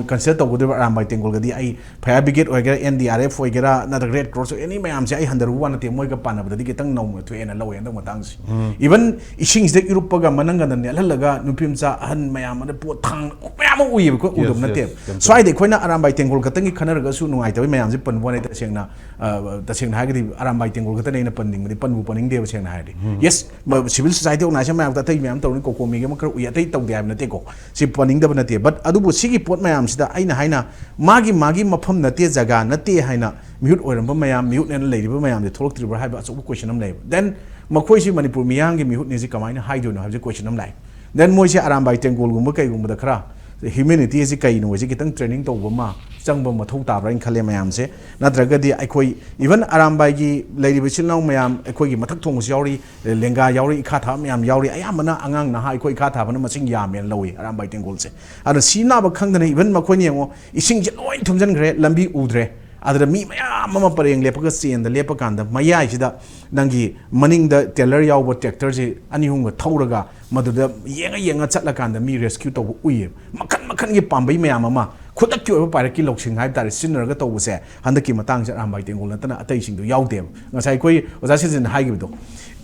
consider ꯇꯧꯒꯗꯧꯔꯤꯕ꯭ꯔꯥ? ꯑꯔꯥꯝꯕꯥꯏ ꯇꯦꯡꯒꯣꯜꯒꯗꯤ ꯑꯩ fire brigade ꯑꯣꯏꯒꯦꯔꯥ, N D R F ꯑꯣꯏꯒꯦꯔꯥ, ꯅꯠꯇ꯭ꯔꯒ Red Cross, any ꯃꯌꯥꯝꯁꯦ ꯑꯩ ꯍꯟꯊꯔꯨꯕ ꯋꯥ ꯅꯠꯇꯦ, ꯃꯣꯏꯒ ꯄꯥꯟꯅꯕꯗꯗꯤ ꯈꯤꯇꯪ ꯅꯧꯅ ꯊꯣꯛꯑꯦꯅ ꯂꯧꯋꯦ ꯍꯟꯗꯛ ꯃꯇꯥꯡꯁꯦ꯫ Even ꯏꯁꯤꯡꯁꯤꯗ ꯏꯔꯨꯞꯄꯒ ꯃꯅꯪꯒꯟꯗ ꯅꯦꯠꯍꯜꯂꯒ ꯅꯨꯄꯤ ꯃꯆꯥ ꯑꯍꯟ ꯃꯌꯥꯝ ꯑꯗ ꯄꯣꯠ ꯊꯥꯡ ꯃꯌꯥꯝ ꯑꯃ ꯎꯏꯌꯦꯕ, ꯑꯩꯈꯣꯏ ꯎꯗꯕ ꯅꯠꯇꯦꯕ꯫ Yes, yes. ꯁ꯭ꯋꯥꯏꯗ ꯑꯩꯈꯣꯏꯅ ꯑꯔꯥꯝꯕꯥꯏ ꯇꯦꯡꯒꯣꯜ ꯈꯛꯇꯪꯒꯤ ꯈꯟꯅꯔꯒꯁꯨ ꯅꯨꯡꯉꯥꯏꯇꯕ ꯃꯌꯥꯝꯁꯦ ꯄꯟꯕ ꯋꯥꯅꯤ꯫ ꯇꯁꯦꯡꯅ ꯑ, ꯇꯁꯦꯡꯅ ꯍꯥꯏꯔꯒꯗꯤ ꯑꯔꯥꯝꯕꯥꯏ ꯇꯦꯡꯒꯣꯜ ꯈꯛꯇꯅꯦ ꯑꯩꯅ ꯄꯟꯅꯤꯡꯕꯗꯤ, ꯄꯟꯕꯨ ꯄꯟꯅꯤꯡꯗꯦꯕ ꯁꯦꯡꯅ ꯍꯥꯏꯔꯗꯤ꯫ Yes, civil society organization ꯃꯌꯥꯝꯗ ꯑꯇꯩ ꯃꯌꯥꯝ ꯇꯧꯔꯅꯤ, ꯀꯣꯀꯣꯃꯤꯒꯤ ꯑꯃ ꯈꯔ ꯎꯏ, ꯑꯇꯩ ꯇꯧꯗꯦ ꯍꯥꯏꯕ ꯅꯠꯇꯦꯀꯣ, ꯁꯤ ꯄꯟꯅꯤꯡꯗꯕ ꯅꯠꯇꯦ꯫ But ꯑꯗꯨꯕꯨ ꯁꯤꯒꯤ ꯄꯣꯠ ꯃꯌꯥꯝꯁꯤꯗ ꯑꯩꯅ ꯍꯥꯏꯅ ꯃꯥꯒꯤ ꯃꯥꯒꯤ ꯃꯐꯝ ꯅꯠꯇꯦ, ꯖꯒꯥ ꯅꯠꯇꯦ ꯍꯥꯏꯅ ꯃꯤꯍꯨꯠ ꯑꯣꯏꯔꯝꯕ ꯃꯌꯥꯝ, ꯃꯤꯍꯨꯠꯅꯦꯅ ꯂꯩꯔꯤꯕ ꯃꯌꯥꯝꯁꯦ ꯊꯣꯛꯂꯛꯇ꯭ꯔꯤꯕ꯭ꯔꯥ ꯍꯥꯏꯕ ꯑꯆꯧꯕ question ꯑꯃ ꯂꯩꯌꯦꯕ꯫ Then ꯃꯈꯣꯏꯁꯤ ꯃꯅꯤꯄꯨꯔ ꯃꯤꯌꯥꯝꯒꯤ ꯃꯤꯍꯨꯠꯅꯦꯁꯤ ꯀꯃꯥꯏꯅ ꯍꯥꯏꯗꯣꯏꯅꯣ ꯍꯥꯏꯕꯁꯤ question ꯑꯃ ꯂꯥꯛꯑꯦ꯫ Then ꯃꯣꯏꯁꯦ ꯑꯔꯥꯝꯕꯥꯏ ꯇꯦꯡꯒꯣꯜꯒꯨꯝꯕ ꯀꯩꯒꯨꯝꯕꯗ ꯈꯔ humanity ꯑꯁꯤ ꯀꯩꯅꯣ ꯍꯥꯏꯁꯦ ꯈꯤꯇꯪ training ꯇꯧꯕ ꯑꯃ ꯆꯪꯕ ꯃꯊꯧ ꯇꯥꯕ꯭ꯔꯥ ꯍꯥꯏꯅ ꯈꯜꯂꯦ ꯃꯌꯥꯝꯁꯦ꯫ ꯅꯠꯇ꯭ꯔꯒꯗꯤ ꯑꯩꯈꯣꯏ even ꯑꯔꯥꯝꯕꯥꯏꯒꯤ ꯂꯩꯔꯤꯕ ꯏꯆꯤꯜ ꯏꯅꯥꯎ ꯃꯌꯥꯝ, ꯑꯩꯈꯣꯏꯒꯤ ꯃꯊꯛ ꯊꯣꯡꯕꯁꯨ ꯌꯥꯎꯔꯤ, ꯂꯦꯡꯒꯥ ꯌꯥꯎꯔꯤ, ꯏꯈꯥ ꯊꯥꯕ ꯃꯌꯥꯝ ꯌꯥꯎꯔꯤ, ꯑꯌꯥꯝꯕꯅ ꯑꯉꯥꯡ ꯅꯍꯥ ꯑꯩꯈꯣꯏ ꯏꯈꯥ ꯊꯥꯕꯅ ꯃꯁꯤꯡ ꯌꯥꯝꯃꯦꯅ ꯂꯧꯏ ꯑꯔꯥꯝꯕꯥꯏ ꯇꯦꯡꯒꯣꯜꯁꯦ꯫ ꯑꯗꯨꯅ ꯁꯤ ꯅꯥꯕ ꯈꯪꯗꯅ even ꯃꯈꯣꯏꯅ ꯌꯦꯡꯉꯣ, ꯏꯁꯤꯡꯁꯦ ꯂꯣꯏ ꯊꯨꯝꯖꯤꯟꯈ꯭ꯔꯦ, ꯂꯝꯕꯤ ꯎꯗ꯭ꯔꯦ꯫ ꯑꯗꯨꯗ ꯃꯤ ꯃꯌꯥꯝ ꯑꯃ ꯄꯔꯦꯡ ꯂꯦꯞꯄꯒ ꯆꯦꯟꯗ ꯂꯦꯞꯄ ꯀꯥꯟꯗ ꯃꯌꯥꯏꯁꯤꯗ ꯅꯪꯒꯤ ꯃꯅꯤꯡꯗ trailer ꯌꯥꯎꯕ tractorꯁꯦ ꯑꯅꯤ ꯑꯍꯨꯝꯒ ꯊꯧꯔꯒ ꯃꯗꯨꯗ ꯌꯦꯡꯉ ꯌꯦꯡꯉ ꯆꯠꯂꯀꯥꯟꯗ ꯃꯤ rescue ꯇꯧꯕ ꯎꯏꯌꯦꯕ꯫ ꯃꯈꯟ ꯃꯈꯟꯒꯤ ꯄꯥꯝꯕꯩ ꯃꯌꯥꯝ ꯑꯃ ꯈꯨꯗꯛꯀꯤ ꯑꯣꯏꯕ ꯄꯥꯏꯔꯛꯀꯤ ꯂꯧꯁꯤꯡ ꯍꯥꯏꯕ ꯇꯥꯔꯦ ꯁꯤꯖꯤꯟꯅꯔꯒ ꯇꯧꯕꯁꯦ ꯍꯟꯗꯛꯀꯤ ꯃꯇꯥꯡꯁꯦ ꯑꯔꯥꯝꯕꯥꯏ ꯇꯦꯡꯒꯣꯜ ꯅꯠꯇꯅ ꯑꯇꯩꯁꯤꯡꯗꯣ ꯌꯥꯎꯗꯦꯕ꯫ ꯉꯁꯥꯏ ꯑꯩꯈꯣꯏ ꯑꯣꯖꯥ ꯁꯤꯖꯤꯟꯅ ꯍꯥꯏꯈꯤꯕꯗꯣ,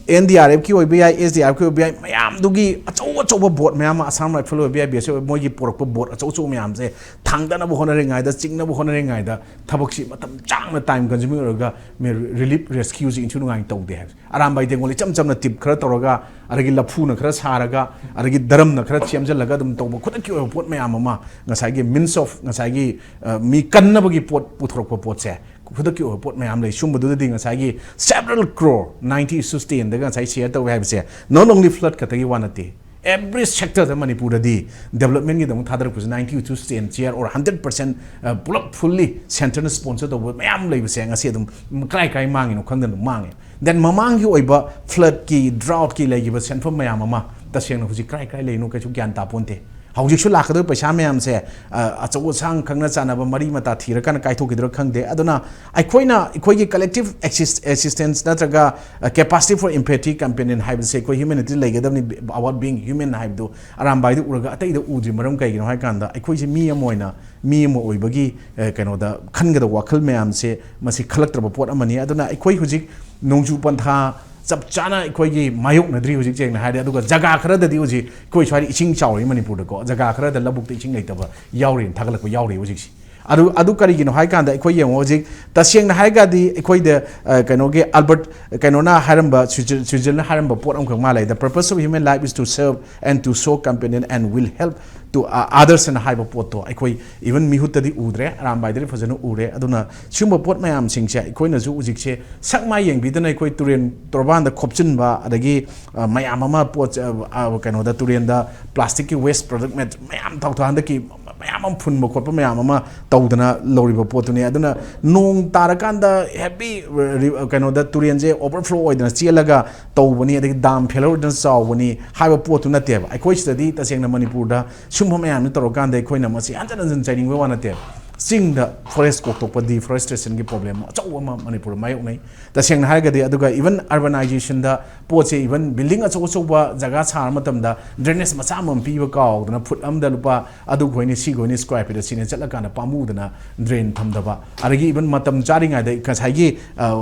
N D R F ꯀꯤ ꯑꯣꯏꯕ ꯌꯥꯏ, S D R F ꯀꯤ ꯑꯣꯏꯕ ꯌꯥꯏ, ꯃꯌꯥꯝꯗꯨꯒꯤ ꯑꯆꯧ ꯑꯆꯧꯕ boat ꯃꯌꯥꯝ ꯑꯃ, Assam Rifle ꯑꯣꯏꯕ ꯌꯥꯏ, B S F ꯑꯣꯏꯕ, ꯃꯣꯏꯒꯤ ꯄꯨꯔꯛꯄ boat ꯑꯆꯧ ꯑꯆꯧꯕ ꯃꯌꯥꯝꯁꯦ ꯊꯥꯡꯗꯅꯕ ꯍꯣꯠꯅꯔꯤꯉꯩꯗ, ꯆꯤꯡꯅꯕ ꯍꯣꯠꯅꯔꯤꯉꯩꯗ ꯊꯕꯛꯁꯤ ꯃꯇꯝ ꯁꯥꯡꯅ time consuming ꯑꯣꯏꯔꯒ relief rescue ꯁꯤ ꯏꯟꯊꯤ ꯅꯨꯡꯉꯥꯏꯅ ꯇꯧꯗꯦ ꯍꯥꯏꯕꯁꯦ꯫ ꯑꯔꯥꯝꯕꯥꯏ ꯇꯦꯡꯒꯣꯜ ꯏꯆꯝ ꯆꯝꯅ tip ꯈꯔ ꯇꯧꯔꯒ, ꯑꯗꯒꯤ ꯂꯐꯨꯅ ꯈꯔ ꯁꯥꯔꯒ, ꯑꯗꯒꯤ ꯗꯔꯝꯅ ꯈꯔ ꯁꯦꯝꯖꯤꯜꯂꯒ ꯑꯗꯨꯝ ꯇꯧꯕ ꯈꯨꯗꯛꯀꯤ ꯑꯣꯏꯕ ꯄꯣꯠ ꯃꯌꯥꯝ ꯑꯃ, ꯉꯁꯥꯏꯒꯤ means of, ꯉꯁꯥꯏꯒꯤ, ꯑ, ꯃꯤ ꯀꯟꯅꯕꯒꯤ ꯄꯣꯠ ꯄꯨꯊꯣꯔꯛꯄ ꯄꯣꯠꯁꯦ, ꯈꯨꯗꯛꯀꯤ ꯑꯣꯏꯕ ꯄꯣꯠ ꯃꯌꯥꯝ ꯂꯩ꯫ ꯁꯨꯝꯕꯗꯨꯗꯗꯤ ꯉꯁꯥꯏꯒꯤ several crore, ninety issue stand ꯗꯒ ꯉꯁꯥꯏ share ꯇꯧꯋꯦ ꯍꯥꯏꯕꯁꯦ not only flood ꯈꯛꯇꯒꯤ ꯋꯥ ꯅꯠꯇꯦ꯫ Every sector ꯗ ꯃꯅꯤꯄꯨꯔꯗꯗꯤ development ꯀꯤꯗꯃꯛ ꯊꯥꯗꯔꯛꯄꯁꯦ ninety issue stand share or hundred percent, ꯑ, ꯄꯨꯂꯞ fully centre ꯅ sponsor ꯇꯧꯕ ꯃꯌꯥꯝ ꯂꯩꯕꯁꯦ ꯉꯁꯤ ꯑꯗꯨꯝ ꯀꯔꯥꯏ ꯀꯔꯥꯏ ꯃꯥꯡꯉꯤꯅꯣ ꯈꯪꯗꯅ ꯑꯗꯨꯝ ꯃꯥꯡꯉꯦ꯫ Then ꯃꯃꯥꯡꯒꯤ ꯑꯣꯏꯕ flood ꯀꯤ, drought ꯀꯤ ꯂꯩꯈꯤꯕ ꯁꯦꯟꯐꯝ ꯃꯌꯥꯝ ꯑꯃ ꯇꯁꯦꯡꯅ ꯍꯧꯖꯤꯛ ꯀꯔꯥꯏ ꯀꯔꯥꯏ ꯂꯩꯔꯤꯅꯣ ꯀꯩꯁꯨ ꯒ꯭ꯌꯥꯟ ꯇꯥꯄꯣꯟꯇꯦ꯫ ꯍꯧꯖꯤꯛꯁꯨ ꯂꯥꯛꯀꯗꯧꯔꯤꯕ ꯄꯩꯁꯥ ꯃꯌꯥꯝꯁꯦ, ꯑ, ꯑꯆꯧ ꯑꯁꯥꯡ ꯈꯪꯅ ꯆꯥꯟꯅꯕ ꯃꯔꯤ ꯃꯇꯥ ꯊꯤꯔꯀꯥꯟꯗ ꯀꯥꯏꯊꯣꯛꯈꯤꯗꯣꯏꯔꯥ ꯈꯪꯗꯦ꯫ ꯑꯗꯨꯅ ꯑꯩꯈꯣꯏꯅ ꯑꯩꯈꯣꯏꯒꯤ collective assist- assistance ꯅꯠꯇ꯭ꯔꯒ, ꯑ, capacity for empathy companion ꯍꯥꯏꯕꯁꯦ ꯑꯩꯈꯣꯏ humanity ꯂꯩꯒꯗꯕꯅꯤ, about being human ꯍꯥꯏꯕꯗꯨ ꯑꯔꯥꯝꯕꯥꯏꯗ ꯎꯔꯒ ꯑꯇꯩꯗ ꯎꯗ꯭ꯔꯤ꯫ ꯃꯔꯝ ꯀꯩꯒꯤꯅꯣ ꯍꯥꯏ ꯀꯥꯟꯗ ꯑꯩꯈꯣꯏꯁꯦ ꯃꯤ ꯑꯃ ꯑꯣꯏꯅ, ꯃꯤ ꯑꯃ ꯑꯣꯏꯕꯒꯤ, ꯑ, ꯀꯩꯅꯣꯗ ꯈꯟꯒꯗꯕ ꯋꯥꯈꯜ ꯃꯌꯥꯝꯁꯦ ꯃꯁꯤ ꯈꯜꯂꯛꯇ꯭ꯔꯕ ꯄꯣꯠ ꯑꯃꯅꯤ꯫ ꯑꯗꯨꯅ ꯑꯩꯈꯣꯏ ꯍꯧꯖꯤꯛ ꯅꯣꯡꯖꯨ ꯄꯟꯊꯥ ꯆꯞ ꯆꯥꯅ ꯑꯩꯈꯣꯏꯒꯤ ꯃꯥꯌꯣꯛꯅꯗ꯭ꯔꯤ ꯍꯧꯖꯤꯛ ꯁꯦꯡꯅ ꯍꯥꯏꯔꯗꯤ꯫ ꯑꯗꯨꯒ ꯖꯒꯥ ꯈꯔꯗꯗꯤ ꯍꯧꯖꯤꯛ ꯑꯩꯈꯣꯏ ꯁ꯭ꯋꯥꯏꯗ ꯏꯁꯤꯡ ꯆꯥꯎꯔꯤ ꯃꯅꯤꯄꯨꯔꯗꯀꯣ, ꯖꯒꯥ ꯈꯔꯗ ꯂꯧꯕꯨꯛꯇ ꯏꯁꯤꯡ ꯂꯩꯇꯕ ꯌꯥꯎꯔꯤ, ꯊꯥꯒꯠꯂꯛꯄ ꯌꯥꯎꯔꯤ ꯍꯧꯖꯤꯛꯁꯤ꯫ ꯑꯗꯨ, ꯑꯗꯨ ꯀꯔꯤꯒꯤꯅꯣ ꯍꯥꯏ ꯀꯥꯟꯗ ꯑꯩꯈꯣꯏ ꯌꯦꯡꯉꯣ ꯍꯧꯖꯤꯛ ꯇꯁꯦꯡꯅ ꯍꯥꯏꯔꯒꯗꯤ ꯑꯩꯈꯣꯏꯗ, ꯑ, ꯀꯩꯅꯣꯒꯤ ꯑꯜꯕꯔꯠ ꯀꯩꯅꯣꯅ ꯍꯥꯏꯔꯝꯕ, ꯁ꯭ꯋꯤꯖꯔ- ꯁ꯭ꯋꯤꯖꯔꯂꯦꯟꯅ ꯍꯥꯏꯔꯝꯕ ꯄꯣꯠ ꯑꯃꯈꯛ ꯃꯥ ꯂꯩꯗ, "Purpose of human life is to serve and to show companion and will help to, uh, others" ꯑꯅ ꯍꯥꯏꯕ ꯄꯣꯠꯇꯣ ꯑꯩꯈꯣꯏ even ꯃꯤꯍꯨꯠꯇꯗꯤ ꯎꯗ꯭ꯔꯦ, ꯑꯔꯥꯝꯕꯥꯏꯗꯗꯤ ꯐꯖꯅ ꯎꯔꯦ꯫ ꯑꯗꯨꯅ ꯁꯤꯒꯨꯝꯕ ꯄꯣꯠ ꯃꯌꯥꯝꯁꯤꯡꯁꯦ ꯑꯩꯈꯣꯏꯅꯁꯨ ꯍꯧꯖꯤꯛꯁꯦ ꯁꯛ ꯃꯥꯏ ꯌꯦꯡꯕꯤꯗꯅ ꯑꯩꯈꯣꯏ ꯇꯨꯔꯦꯟ ꯇꯣꯔꯕꯥꯟꯗ ꯈꯣꯞꯆꯤꯟꯕ, ꯑꯗꯒꯤ, ꯑ, ꯃꯌꯥꯝ ꯑꯃ ꯄꯣꯠ, ꯑ, ꯑ, ꯀꯩꯅꯣꯗ ꯇꯨꯔꯦꯟꯗ ꯄ꯭ꯂꯥꯁꯇꯤꯛꯀꯤ waste product ꯃꯌꯥꯝ ꯊꯥꯎꯊꯥ ꯍꯟꯗꯛꯀꯤ ꯃꯌꯥꯝ ꯑꯃ ꯐꯨꯟꯕ ꯈꯣꯠꯄ ꯃꯌꯥꯝ ꯑꯃ ꯇꯧꯗꯅ ꯂꯧꯔꯤꯕ ꯄꯣꯠꯇꯨꯅꯤ꯫ ꯑꯗꯨꯅ ꯅꯣꯡ ꯇꯥꯔꯀꯥꯟꯗ heavy, ꯔꯤ- ꯀꯩꯅꯣꯗ ꯇꯨꯔꯦꯟꯁꯦ overflow ꯑꯣꯏꯗꯅ ꯆꯦꯜꯂꯒ ꯇꯧꯕꯅꯤ, ꯑꯗꯒꯤ dam failure ꯑꯣꯏꯗꯅ ꯆꯥꯎꯕꯅꯤ ꯍꯥꯏꯕ ꯄꯣꯠꯇꯨ ꯅꯠꯇꯦꯕ꯫ ꯑꯩꯈꯣꯏ ꯁꯤꯗꯗꯤ ꯇꯁꯦꯡꯅ ꯃꯅꯤꯄꯨꯔꯗ ꯁꯨꯝꯕ ꯃꯌꯥꯝꯁꯤ ꯇꯧꯔꯀꯥꯟꯗ ꯑꯩꯈꯣꯏꯅ ꯃꯁꯤ ꯍꯟꯖꯤꯟ ꯍꯟꯖꯤꯟ ꯆꯩꯅꯤꯡꯕꯒꯤ ꯋꯥ ꯅꯠꯇꯦꯕ꯫ ꯆꯤꯡꯗ forest ꯀꯣꯛꯊꯣꯛꯄ, deforestationꯒꯤ problem ꯑꯆꯧꯕ ꯑꯃ ꯃꯅꯤꯄꯨꯔꯗ ꯃꯥꯌꯣꯛꯅꯩ꯫ ꯇꯁꯦꯡꯅ ꯍꯥꯏꯔꯒꯗꯤ, ꯑꯗꯨꯒ even urbanizationꯗ ꯄꯣꯠꯁꯦ, even building ꯑꯆꯧ ꯑꯆꯧꯕ ꯖꯒꯥ ꯁꯥꯕ ꯃꯇꯝꯗ drainage ꯃꯆꯥ ꯑꯃꯃꯝ ꯄꯤꯕ ꯀꯥꯎꯗꯅ, ꯐꯨꯠ ꯑꯃꯗ ꯂꯨꯄꯥ ꯑꯗꯨ ꯈꯣꯏꯅꯤ, ꯁꯤ ꯈꯣꯏꯅꯤ, square feet ꯑꯁꯤꯅ ꯆꯠꯂꯀꯥꯟꯗ ꯄꯥꯝꯃꯨꯗꯅ drain ꯊꯝꯗꯕ, ꯑꯗꯒꯤ even ꯃꯇꯝ ꯆꯥꯔꯤꯉꯩꯗ ꯉꯁꯥꯏꯒꯤ, ꯑ,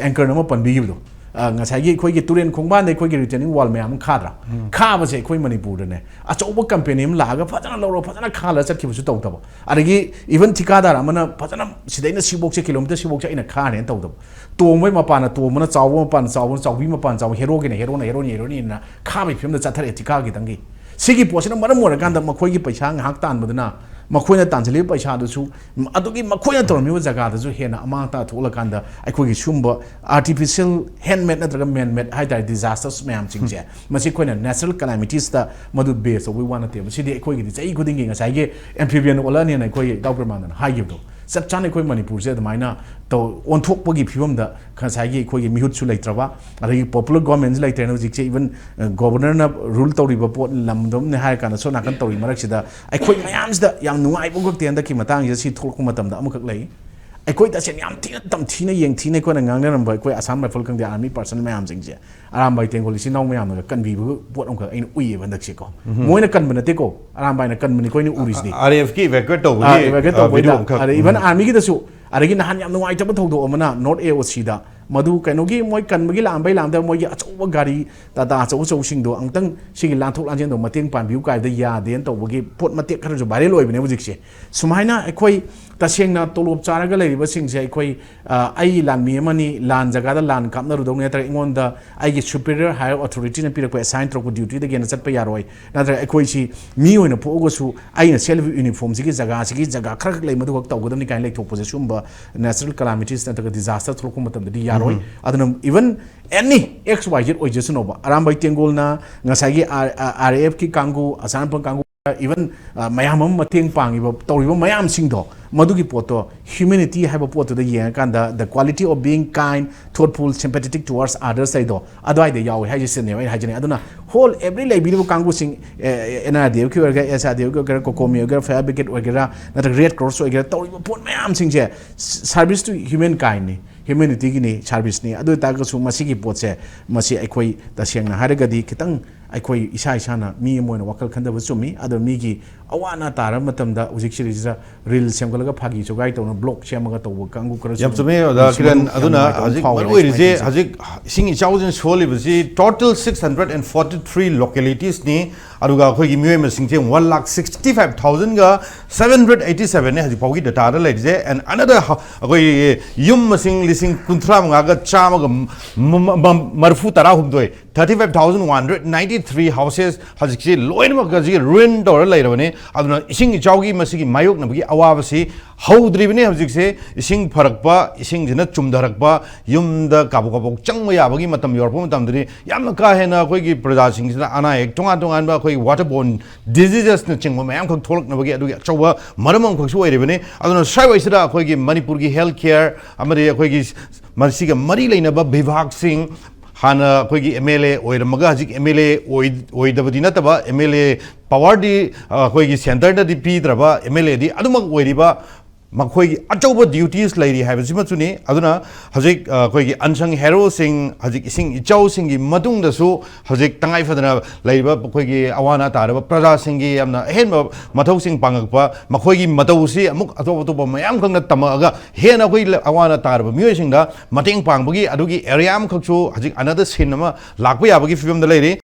anchor ꯑꯃ ꯄꯟꯕꯤꯈꯤꯕꯗꯣ, ꯑ, ꯉꯁꯥꯏꯒꯤ ꯑꯩꯈꯣꯏꯒꯤ ꯇꯨꯔꯦꯟ ꯈꯣꯡꯕꯥꯟꯗ ꯑꯩꯈꯣꯏꯒꯤ retaining wall ꯃꯌꯥꯝ ꯑꯃ ꯈꯥꯗ꯭ꯔꯥ? ꯈꯥꯕꯁꯦ ꯑꯩꯈꯣꯏ ꯃꯅꯤꯄꯨꯔꯗꯅꯦ, ꯑꯆꯧꯕ company ꯑꯃ ꯂꯥꯛꯑꯒ ꯐꯖꯅ ꯂꯧꯔꯒ ꯐꯖꯅ ꯈꯥꯜꯂꯒ ꯆꯠꯈꯤꯕꯁꯨ ꯇꯧꯗꯕ, ꯑꯗꯒꯤ even ꯊꯤꯀꯥꯗꯥꯔ ꯑꯃꯅ ꯐꯖꯅ ꯁꯤꯗꯩꯅ ꯁꯤꯐꯧꯁꯦ, kilometre ꯁꯤꯐꯧꯁꯦ ꯑꯩꯅ ꯈꯥꯅꯦꯅ ꯇꯧꯗꯕ, ꯇꯣꯡꯕꯩ ꯃꯄꯥꯟꯅ ꯇꯣꯡꯕꯅ ꯆꯥꯎꯕ, ꯃꯄꯥꯟꯅ ꯆꯥꯎꯕꯅ ꯆꯥꯎꯕꯤ, ꯃꯄꯥꯟ ꯆꯥꯎꯕ, heroꯒꯤꯅ heroꯅ, heroꯅ heroꯅꯤꯅ ꯈꯥꯕꯒꯤ ꯐꯤꯕꯝꯗ ꯆꯠꯊꯔꯛꯑꯦ ꯊꯤꯀꯥ ꯈꯤꯇꯪꯒꯤ꯫ ꯁꯤꯒꯤ ꯄꯣꯠꯁꯤꯅ ꯃꯔꯝ ꯑꯣꯏꯔꯀꯥꯟꯗ ꯃꯈꯣꯏꯒꯤ ꯄꯩꯁꯥ ꯉꯥꯏꯍꯥꯛ ꯇꯥꯟꯕꯗꯨꯅ ꯃꯈꯣꯏꯅ ꯇꯥꯟꯁꯤꯜꯂꯤꯕ ꯄꯩꯁꯥꯗꯨꯁꯨ, ꯑꯗꯨꯒꯤ ꯃꯈꯣꯏꯅ ꯇꯧꯔꯝꯃꯤꯕ ꯖꯒꯥꯗꯨꯁꯨ ꯍꯦꯟꯅ ꯑꯃꯥꯡ ꯑꯇꯥ ꯊꯣꯛꯂꯀꯥꯟꯗ ꯑꯩꯈꯣꯏꯒꯤ ꯁꯤꯒꯨꯝꯕ artificial, handmade ꯅꯠꯇ꯭ꯔꯒ man-made ꯍꯥꯏ ꯇꯥꯔꯦ, disasters ꯃꯌꯥꯝꯁꯤꯡꯁꯦ, ꯃꯁꯤ ꯑꯩꯈꯣꯏꯅ natural calamitiesꯇ ꯃꯗꯨ base ꯇꯧꯕꯒꯤ ꯋꯥ ꯅꯠꯇꯦꯕ꯫ ꯁꯤꯗꯤ ꯑꯩꯈꯣꯏꯒꯤꯗꯤ ꯆꯍꯤ ꯈꯨꯗꯤꯡꯒꯤ ꯉꯁꯥꯏꯒꯤ amphibian ꯑꯣꯜꯂꯛꯑꯅꯤꯅ ꯑꯩꯈꯣꯏꯒꯤ ꯏꯇꯥꯎ ꯄ꯭ꯔꯃꯥꯟꯗꯅ ꯍꯥꯏꯈꯤꯕꯗꯣ, ꯆꯞ ꯆꯥꯅ ꯑꯩꯈꯣꯏ ꯃꯅꯤꯄꯨꯔꯁꯦ ꯑꯗꯨꯃꯥꯏꯅ ꯇꯧ ꯑꯣꯟꯊꯣꯛꯄꯒꯤ ꯐꯤꯕꯝꯗ ꯉꯁꯥꯏꯒꯤ ꯑꯩꯈꯣꯏꯒꯤ ꯃꯤꯍꯨꯠꯁꯨ ꯂꯩꯇ꯭ꯔꯕ, ꯑꯗꯒꯤ ꯄꯣꯄꯨꯂꯔ ꯒꯣꯔꯃꯦꯟꯁꯨ ꯂꯩꯇ꯭ꯔꯦꯅ ꯍꯧꯖꯤꯛꯁꯦ꯫ ꯏꯚꯟ ꯒꯣꯕꯔꯅꯔꯅ ꯔꯨꯜ ꯇꯧꯔꯤꯕ ꯄꯣꯠ ꯂꯝꯗꯝꯅꯦ ꯍꯥꯏꯔ ꯀꯥꯟꯗ ꯁꯣꯝ ꯅꯥꯀꯟ ꯇꯧꯔꯤ ꯃꯔꯛꯁꯤꯗ ꯑꯩꯈꯣꯏ ꯃꯌꯥꯝꯁꯤꯗ ꯌꯥꯝ ꯅꯨꯡꯉꯥꯏꯕ ꯈꯛꯇꯦ ꯍꯟꯗꯛꯀꯤ ꯃꯇꯥꯡꯁꯤꯗ ꯁꯤ ꯊꯣꯛꯂꯛꯄ ꯃꯇꯝꯗ ꯑꯃꯈꯛ ꯂꯩ꯫ ꯑꯩꯈꯣꯏ ꯇꯁꯦꯡꯅ ꯌꯥꯝ ꯊꯤꯅ ꯇꯝꯊꯤꯅ ꯌꯦꯡꯊꯤꯅ ꯑꯩꯈꯣꯏꯅ ꯉꯥꯡꯅꯔꯝꯕ ꯑꯩꯈꯣꯏ ꯑꯁꯥꯝ ꯔꯥꯏꯐꯜ ꯈꯪꯗꯦ, ꯑꯥꯔꯃꯤ ꯄꯥꯔꯁꯟ ꯃꯌꯥꯝꯁꯤꯡꯁꯦ ꯑꯔꯥꯝꯕꯥꯏ ꯇꯦꯡꯒꯣꯜ ꯏꯆꯤꯟ ꯏꯅꯥꯎ ꯃꯌꯥꯝꯅꯒ ꯀꯟꯕꯤꯕ ꯄꯣꯠ ꯑꯃꯈꯛ ꯑꯩꯅ ꯎꯏꯌꯦꯕ ꯍꯟꯗꯛꯁꯦꯀꯣ꯫ ꯃꯣꯏꯅ ꯀꯟꯕ ꯅꯠꯇꯦꯀꯣ, ꯑꯔꯥꯝꯕꯥꯏꯅ ꯀꯟꯕꯅꯤꯀꯣ ꯑꯩꯅ ꯎꯔꯤꯁꯤꯗꯤ꯫ ꯑꯥꯔ ꯑꯦꯐꯀꯤ ꯏꯚꯦꯀ꯭ꯌꯨꯑꯦꯠ ꯑꯥ, ꯇꯧꯕꯒꯤ evacuate ꯑ, ꯇꯧꯕꯩꯗ ꯚꯤꯗꯤꯑꯣ ꯑꯃꯈꯛ ꯑꯗ ꯏꯚꯟ ꯑꯥꯔꯃꯤꯒꯤꯗꯁꯨ꯫ ꯑꯗꯒꯤ ꯅꯍꯥꯟ ꯌꯥꯝ ꯅꯨꯡꯉꯥꯏꯇꯕ ꯊꯧꯗꯣꯛ ꯑꯃꯅ ꯅꯣꯔꯠ ꯑꯦ ꯑꯣ ꯁꯤꯗ ꯃꯗꯨ ꯀꯩꯅꯣꯒꯤ ꯃꯣꯏ ꯀꯟꯕꯒꯤ ꯂꯥꯛꯑꯝꯕꯩ ꯂꯥꯛꯑꯝꯗ ꯃꯣꯏꯒꯤ ꯑꯆꯧꯕ ꯒꯥꯔꯤ, ꯇꯥꯇꯥ ꯑꯆꯧ ꯑꯆꯧꯕꯁꯤꯡꯗꯣ ꯑꯃꯨꯛꯇꯪ ꯁꯤꯒꯤ ꯂꯥꯟꯊꯣꯛ ꯂꯥꯟꯁꯤꯟꯗꯣ ꯃꯇꯦꯡ ꯄꯥꯡꯕꯤꯌꯨ ꯀꯥꯏꯕꯗ ꯌꯥꯗꯦꯅ ꯇꯧꯕꯒꯤ ꯄꯣꯠ ꯃꯇꯦꯛ ꯈꯔꯁꯨ ꯚꯥꯏꯔꯦꯜ ꯑꯣꯏꯕꯅꯦ ꯍꯧꯖꯤꯛꯁꯦ꯫ ꯁꯨꯃꯥꯏꯅ ꯑꯩꯈꯣꯏ ꯇꯁꯦꯡꯅ ꯇꯣꯂꯣꯞ ꯆꯥꯔꯒ ꯂꯩꯔꯤꯕꯁꯤꯡꯁꯦ ꯑꯩꯈꯣꯏ, ꯑ, ꯑꯩ ꯂꯥꯟꯃꯤ ꯑꯃꯅꯤ, ꯂꯥꯟ ꯖꯒꯥꯗ ꯂꯥꯟ ꯀꯥꯞꯅꯔꯨꯗꯧꯅꯤ, ꯅꯠꯇ꯭ꯔꯒ ꯑꯩꯉꯣꯟꯗ ꯑꯩꯒꯤ superior higher authorityꯅ ꯄꯤꯔꯛꯄ ꯑꯦꯁꯥꯏꯟ ꯇꯧꯔꯛꯄ ꯗ꯭ꯌꯨꯇꯤꯗꯒꯤ ꯍꯦꯟꯅ ꯆꯠꯄ ꯌꯥꯔꯣꯏ, ꯅꯠꯇ꯭ꯔꯒ ꯑꯩꯈꯣꯏꯁꯤ ꯃꯤ ꯑꯣꯏꯅ ꯄꯣꯛꯑꯒꯁꯨ ꯑꯩꯅ ꯁꯦꯠꯂꯤꯕ ꯌꯨꯅꯤꯐꯣꯔꯝꯁꯤꯒꯤ ꯖꯒꯥꯁꯤꯒꯤ ꯖꯒꯥ ꯈꯔꯈꯛ ꯂꯩ, ꯃꯗꯨꯈꯛ ꯇꯧꯒꯗꯕꯅꯤ ꯀꯥꯏꯅ ꯂꯩꯊꯣꯛꯄꯁꯦ ꯁꯤꯒꯨꯝꯕ natural calamities ꯅꯠꯇ꯭ꯔꯒ disaster ꯊꯣꯛꯂꯛꯄ ꯃꯇꯝꯗꯗꯤ ꯌꯥꯔꯣꯏ꯫ ꯑꯗꯨꯅ even any X Y Z ꯑꯣꯏꯖꯁꯅꯣꯕ, Arambai ꯇꯦꯡꯒꯣꯜꯅ, ꯉꯁꯥꯏꯒꯤ ꯑꯥꯔ ꯑꯦꯐꯀꯤ ꯀꯥꯡꯕꯨ, ꯑꯁꯥꯝ ꯔꯥꯏꯐꯜ ꯀꯥꯡꯕꯨ, even, ꯑ, ꯃꯌꯥꯝ ꯑꯃ ꯃꯇꯦꯡ ꯄꯥꯡꯉꯤꯕ ꯇꯧꯔꯤꯕ ꯃꯌꯥꯝꯁꯤꯡꯗꯣ, ꯃꯗꯨꯒꯤ ꯄꯣꯠꯇꯣ humanity ꯍꯥꯏꯕ ꯄꯣꯠꯇꯨꯗ ꯌꯦꯡꯉꯀꯥꯟꯗ the quality of being kind, thoughtful, sympathetic towards others ꯍꯥꯏꯗꯣ ꯑꯗꯨꯋꯥꯏꯗ ꯌꯥꯎꯋꯦ ꯍꯥꯏꯁꯦ ꯁꯤꯅꯦꯕ ꯑꯩꯅ ꯍꯥꯏꯖꯅꯤꯡꯉꯤ꯫ ꯑꯗꯨꯅ whole every ꯂꯩꯕꯤꯔꯤꯕ ꯀꯥꯡꯕꯨꯁꯤꯡ, ꯑꯦꯟ ꯑꯥꯔ ꯗꯤ ꯑꯦꯐꯀꯤ ꯑꯣꯏꯒꯦꯔꯥ, ꯑꯦꯁ ꯑꯥꯔ ꯗꯤ ꯑꯦꯐꯀꯤ ꯑꯣꯏꯒꯦꯔꯥ, ꯀꯣꯀꯣꯃꯤ ꯑꯣꯏꯒꯦꯔꯥ, ꯐꯥꯌꯔ ꯕ꯭ꯔꯤꯒꯦꯗ ꯑꯣꯏꯒꯦꯔꯥ, ꯅꯠꯇ꯭ꯔꯒ ꯔꯦꯗ ꯀ꯭ꯔꯣꯁ ꯑꯣꯏꯒꯦꯔꯥ, ꯇꯧꯔꯤꯕ ꯄꯣꯠ ꯃꯌꯥꯝꯁꯤꯡꯁꯦ service to humankind ꯅꯤ, humanityꯒꯤꯅꯤ, serviceꯅꯤ꯫ ꯑꯗꯨ ꯑꯣꯏꯇꯥꯔꯒꯁꯨ ꯃꯁꯤꯒꯤ ꯄꯣꯠꯁꯦ, ꯃꯁꯤ ꯑꯩꯈꯣꯏ ꯇꯁꯦꯡꯅ ꯍꯥꯏꯔꯒꯗꯤ ꯈꯤꯇꯪ ꯑꯩꯈꯣꯏ ꯏꯁꯥ ꯏꯁꯥꯅ ꯃꯤ ꯑꯃ ꯑꯣꯏꯅ ꯋꯥꯈꯜ ꯈꯟꯊꯕ ꯆꯨꯝꯃꯤ꯫ ꯑꯗꯣ ꯃꯤꯒꯤ ꯑꯋꯥ ꯑꯅꯥ ꯇꯥꯔꯕ ꯃꯇꯝꯗ ꯍꯧꯖꯤꯛꯁꯤꯗꯩꯁꯤꯗ ꯔꯤꯜ ꯁꯦꯝꯒꯠꯂꯒ ꯐꯥꯒꯤ ꯖꯣꯒꯥꯏ ꯇꯧꯅ ꯕ꯭ꯂꯣꯛ ꯁꯦꯝꯃꯒ ꯇꯧꯕ ꯀꯥꯡꯕꯨ ꯈꯔꯁꯨ ꯌꯥꯝ ꯆꯨꯝꯃꯦ ꯑꯣꯖꯥ ꯅꯨꯡꯁꯤꯕ ꯀꯤꯔꯟ꯫ ꯌꯥꯝ ꯑꯗꯨꯅ ꯅꯨꯡꯉꯥꯏꯇꯕ ꯑꯃ ꯍꯧꯖꯤꯛ ꯐꯥꯎꯋꯦ ꯃꯔꯨ ꯑꯣꯏꯔꯤꯁꯦ ꯁꯨꯃꯥꯏꯅ ꯇꯧꯕꯁꯦ꯫ ꯍꯧꯖꯤꯛ ꯏꯁꯤꯡ ꯏꯆꯥꯎꯁꯤꯅ ꯁꯣꯜꯂꯤꯕꯁꯤ total six hundred and forty three localitiesꯅꯤ꯫ ꯑꯗꯨꯒ ꯑꯩꯈꯣꯏꯒꯤ ꯃꯤꯑꯣꯏ ꯃꯁꯤꯡꯁꯦ one lakh sixty five thousandꯒ seven hundred eighty sevenꯅꯤ ꯍꯧꯖꯤꯛ ꯐꯥꯎꯒꯤ ꯗꯇꯥꯗ ꯂꯩꯔꯤꯁꯦ꯫ And another ꯑꯩꯈꯣꯏ ꯌꯨꯝ ꯃꯁꯤꯡ ꯂꯤꯁꯤꯡ ꯀꯨꯟꯊ꯭ꯔꯥ ꯃꯉꯥꯒ ꯆꯥꯝꯃꯒ ꯃ- ꯃ- ꯃ- ꯃꯔꯤꯐꯨ ꯇꯔꯥ ꯍꯨꯝꯗꯣꯏ, thirty five thousand one hundred ninety three houses ꯍꯧꯖꯤꯛꯁꯤ ꯂꯣꯏꯅꯃꯛ ꯍꯧꯖꯤꯛ ruin ꯇꯧꯔ ꯂꯩꯔꯕꯅꯤ꯫ ꯑꯗꯨꯅ ꯏꯁꯤꯡ ꯏꯆꯥꯎꯒꯤ ꯃꯁꯤꯒꯤ ꯃꯥꯌꯣꯛꯅꯕꯒꯤ ꯑꯋꯥꯕꯁꯤ ꯍꯧꯗ꯭ꯔꯤꯕꯅꯤ꯫ ꯍꯧꯖꯤꯛꯁꯦ ꯏꯁꯤꯡ ꯐꯔꯛꯄ, ꯏꯁꯤꯡꯁꯤꯅ ꯆꯨꯝꯊꯔꯛꯄ, ꯌꯨꯝꯗ ꯀꯥꯕꯣꯛ ꯀꯥꯕꯣꯛ ꯆꯪꯕ ꯌꯥꯕꯒꯤ ꯃꯇꯝ ꯌꯧꯔꯛꯄ ꯃꯇꯝꯗꯗꯤ ꯌꯥꯝꯅ ꯀꯥ ꯍꯦꯟꯅ ꯑꯩꯈꯣꯏꯒꯤ ꯄ꯭ꯔꯖꯥꯁꯤꯡꯁꯤꯗ ꯑꯅꯥ ꯑꯌꯦꯛ ꯇꯣꯉꯥꯟ ꯇꯣꯉꯥꯟꯕ ꯑꯩꯈꯣꯏꯒꯤ water borne diseasesꯅꯆꯤꯡꯕ ꯃꯌꯥꯝꯈꯛ ꯊꯣꯛꯂꯛꯅꯕꯒꯤ ꯑꯗꯨꯒꯤ ꯑꯆꯧꯕ ꯃꯔꯝ ꯑꯃꯈꯛꯁꯨ ꯑꯣꯏꯔꯤꯕꯅꯤ꯫ ꯑꯗꯨꯅ ꯁ꯭ꯋꯥꯏꯋꯥꯏꯁꯤꯗ ꯑꯩꯈꯣꯏꯒꯤ ꯃꯅꯤꯄꯨꯔꯒꯤ health care ꯑꯃꯗꯤ ꯑꯩꯈꯣꯏꯒꯤ ꯃꯁꯤꯒ ꯃꯔꯤ ꯂꯩꯅꯕ ꯕꯤꯚꯥꯒꯁꯤꯡ, ꯍꯥꯟꯅ ꯑꯩꯈꯣꯏꯒꯤ MLA ꯑꯣꯏꯔꯝꯃꯒ ꯍꯧꯖꯤꯛ MLA ꯑꯣꯏ-, ꯑꯣꯏꯗꯕꯗꯤ ꯅꯠꯇꯕ, MLA powerꯗꯤ ꯑꯩꯈꯣꯏꯒꯤ centreꯗꯗꯤ ꯄꯤꯗ꯭ꯔꯕ, MLAꯗꯤ ꯑꯗꯨꯃꯛ ꯑꯣꯏꯔꯤꯕ, ꯃꯈꯣꯏꯒꯤ ꯑꯆꯧꯕ duties ꯂꯩꯔꯤ ꯍꯥꯏꯕꯁꯤꯃꯁꯨꯅꯤ꯫ ꯑꯗꯨꯅ ꯍꯧꯖꯤꯛ, ꯑ, ꯑꯩꯈꯣꯏꯒꯤ unsung heroꯁꯤꯡ, ꯍꯧꯖꯤꯛ ꯏꯁꯤꯡ ꯏꯆꯥꯎꯁꯤꯡꯒꯤ ꯃꯇꯨꯡꯗꯁꯨ ꯍꯧꯖꯤꯛ ꯇꯉꯥꯏ ꯐꯗꯅ ꯂꯩꯔꯤꯕ ꯑꯩꯈꯣꯏꯒꯤ ꯑꯋꯥ ꯑꯅꯥ ꯇꯥꯔꯕ ꯄ꯭ꯔꯖꯥꯁꯤꯡꯒꯤ ꯌꯥꯝꯅ ꯑꯍꯦꯟꯕ ꯃꯊꯧꯁꯤꯡ ꯄꯥꯡꯉꯛꯄ, ꯃꯈꯣꯏꯒꯤ ꯃꯇꯧꯁꯤ ꯑꯃꯨꯛ ꯑꯇꯣꯞ ꯑꯇꯣꯞꯄ ꯃꯌꯥꯝ ꯈꯪꯅ ꯇꯝꯃꯛꯑꯒ ꯍꯦꯟꯅ ꯑꯩꯈꯣꯏ ꯑꯋꯥ ꯑꯅꯥ ꯇꯥꯔꯕ ꯃꯤꯑꯣꯏꯁꯤꯡꯗ ꯃꯇꯦꯡ ꯄꯥꯡꯕꯒꯤ ꯑꯗꯨꯒꯤ area ꯑꯃꯈꯛꯁꯨ ꯍꯧꯖꯤꯛ another scene ꯑꯃ ꯂꯥꯛꯄ ꯌꯥꯕꯒꯤ ꯐꯤꯕꯝꯗ ꯂꯩꯔꯤ꯫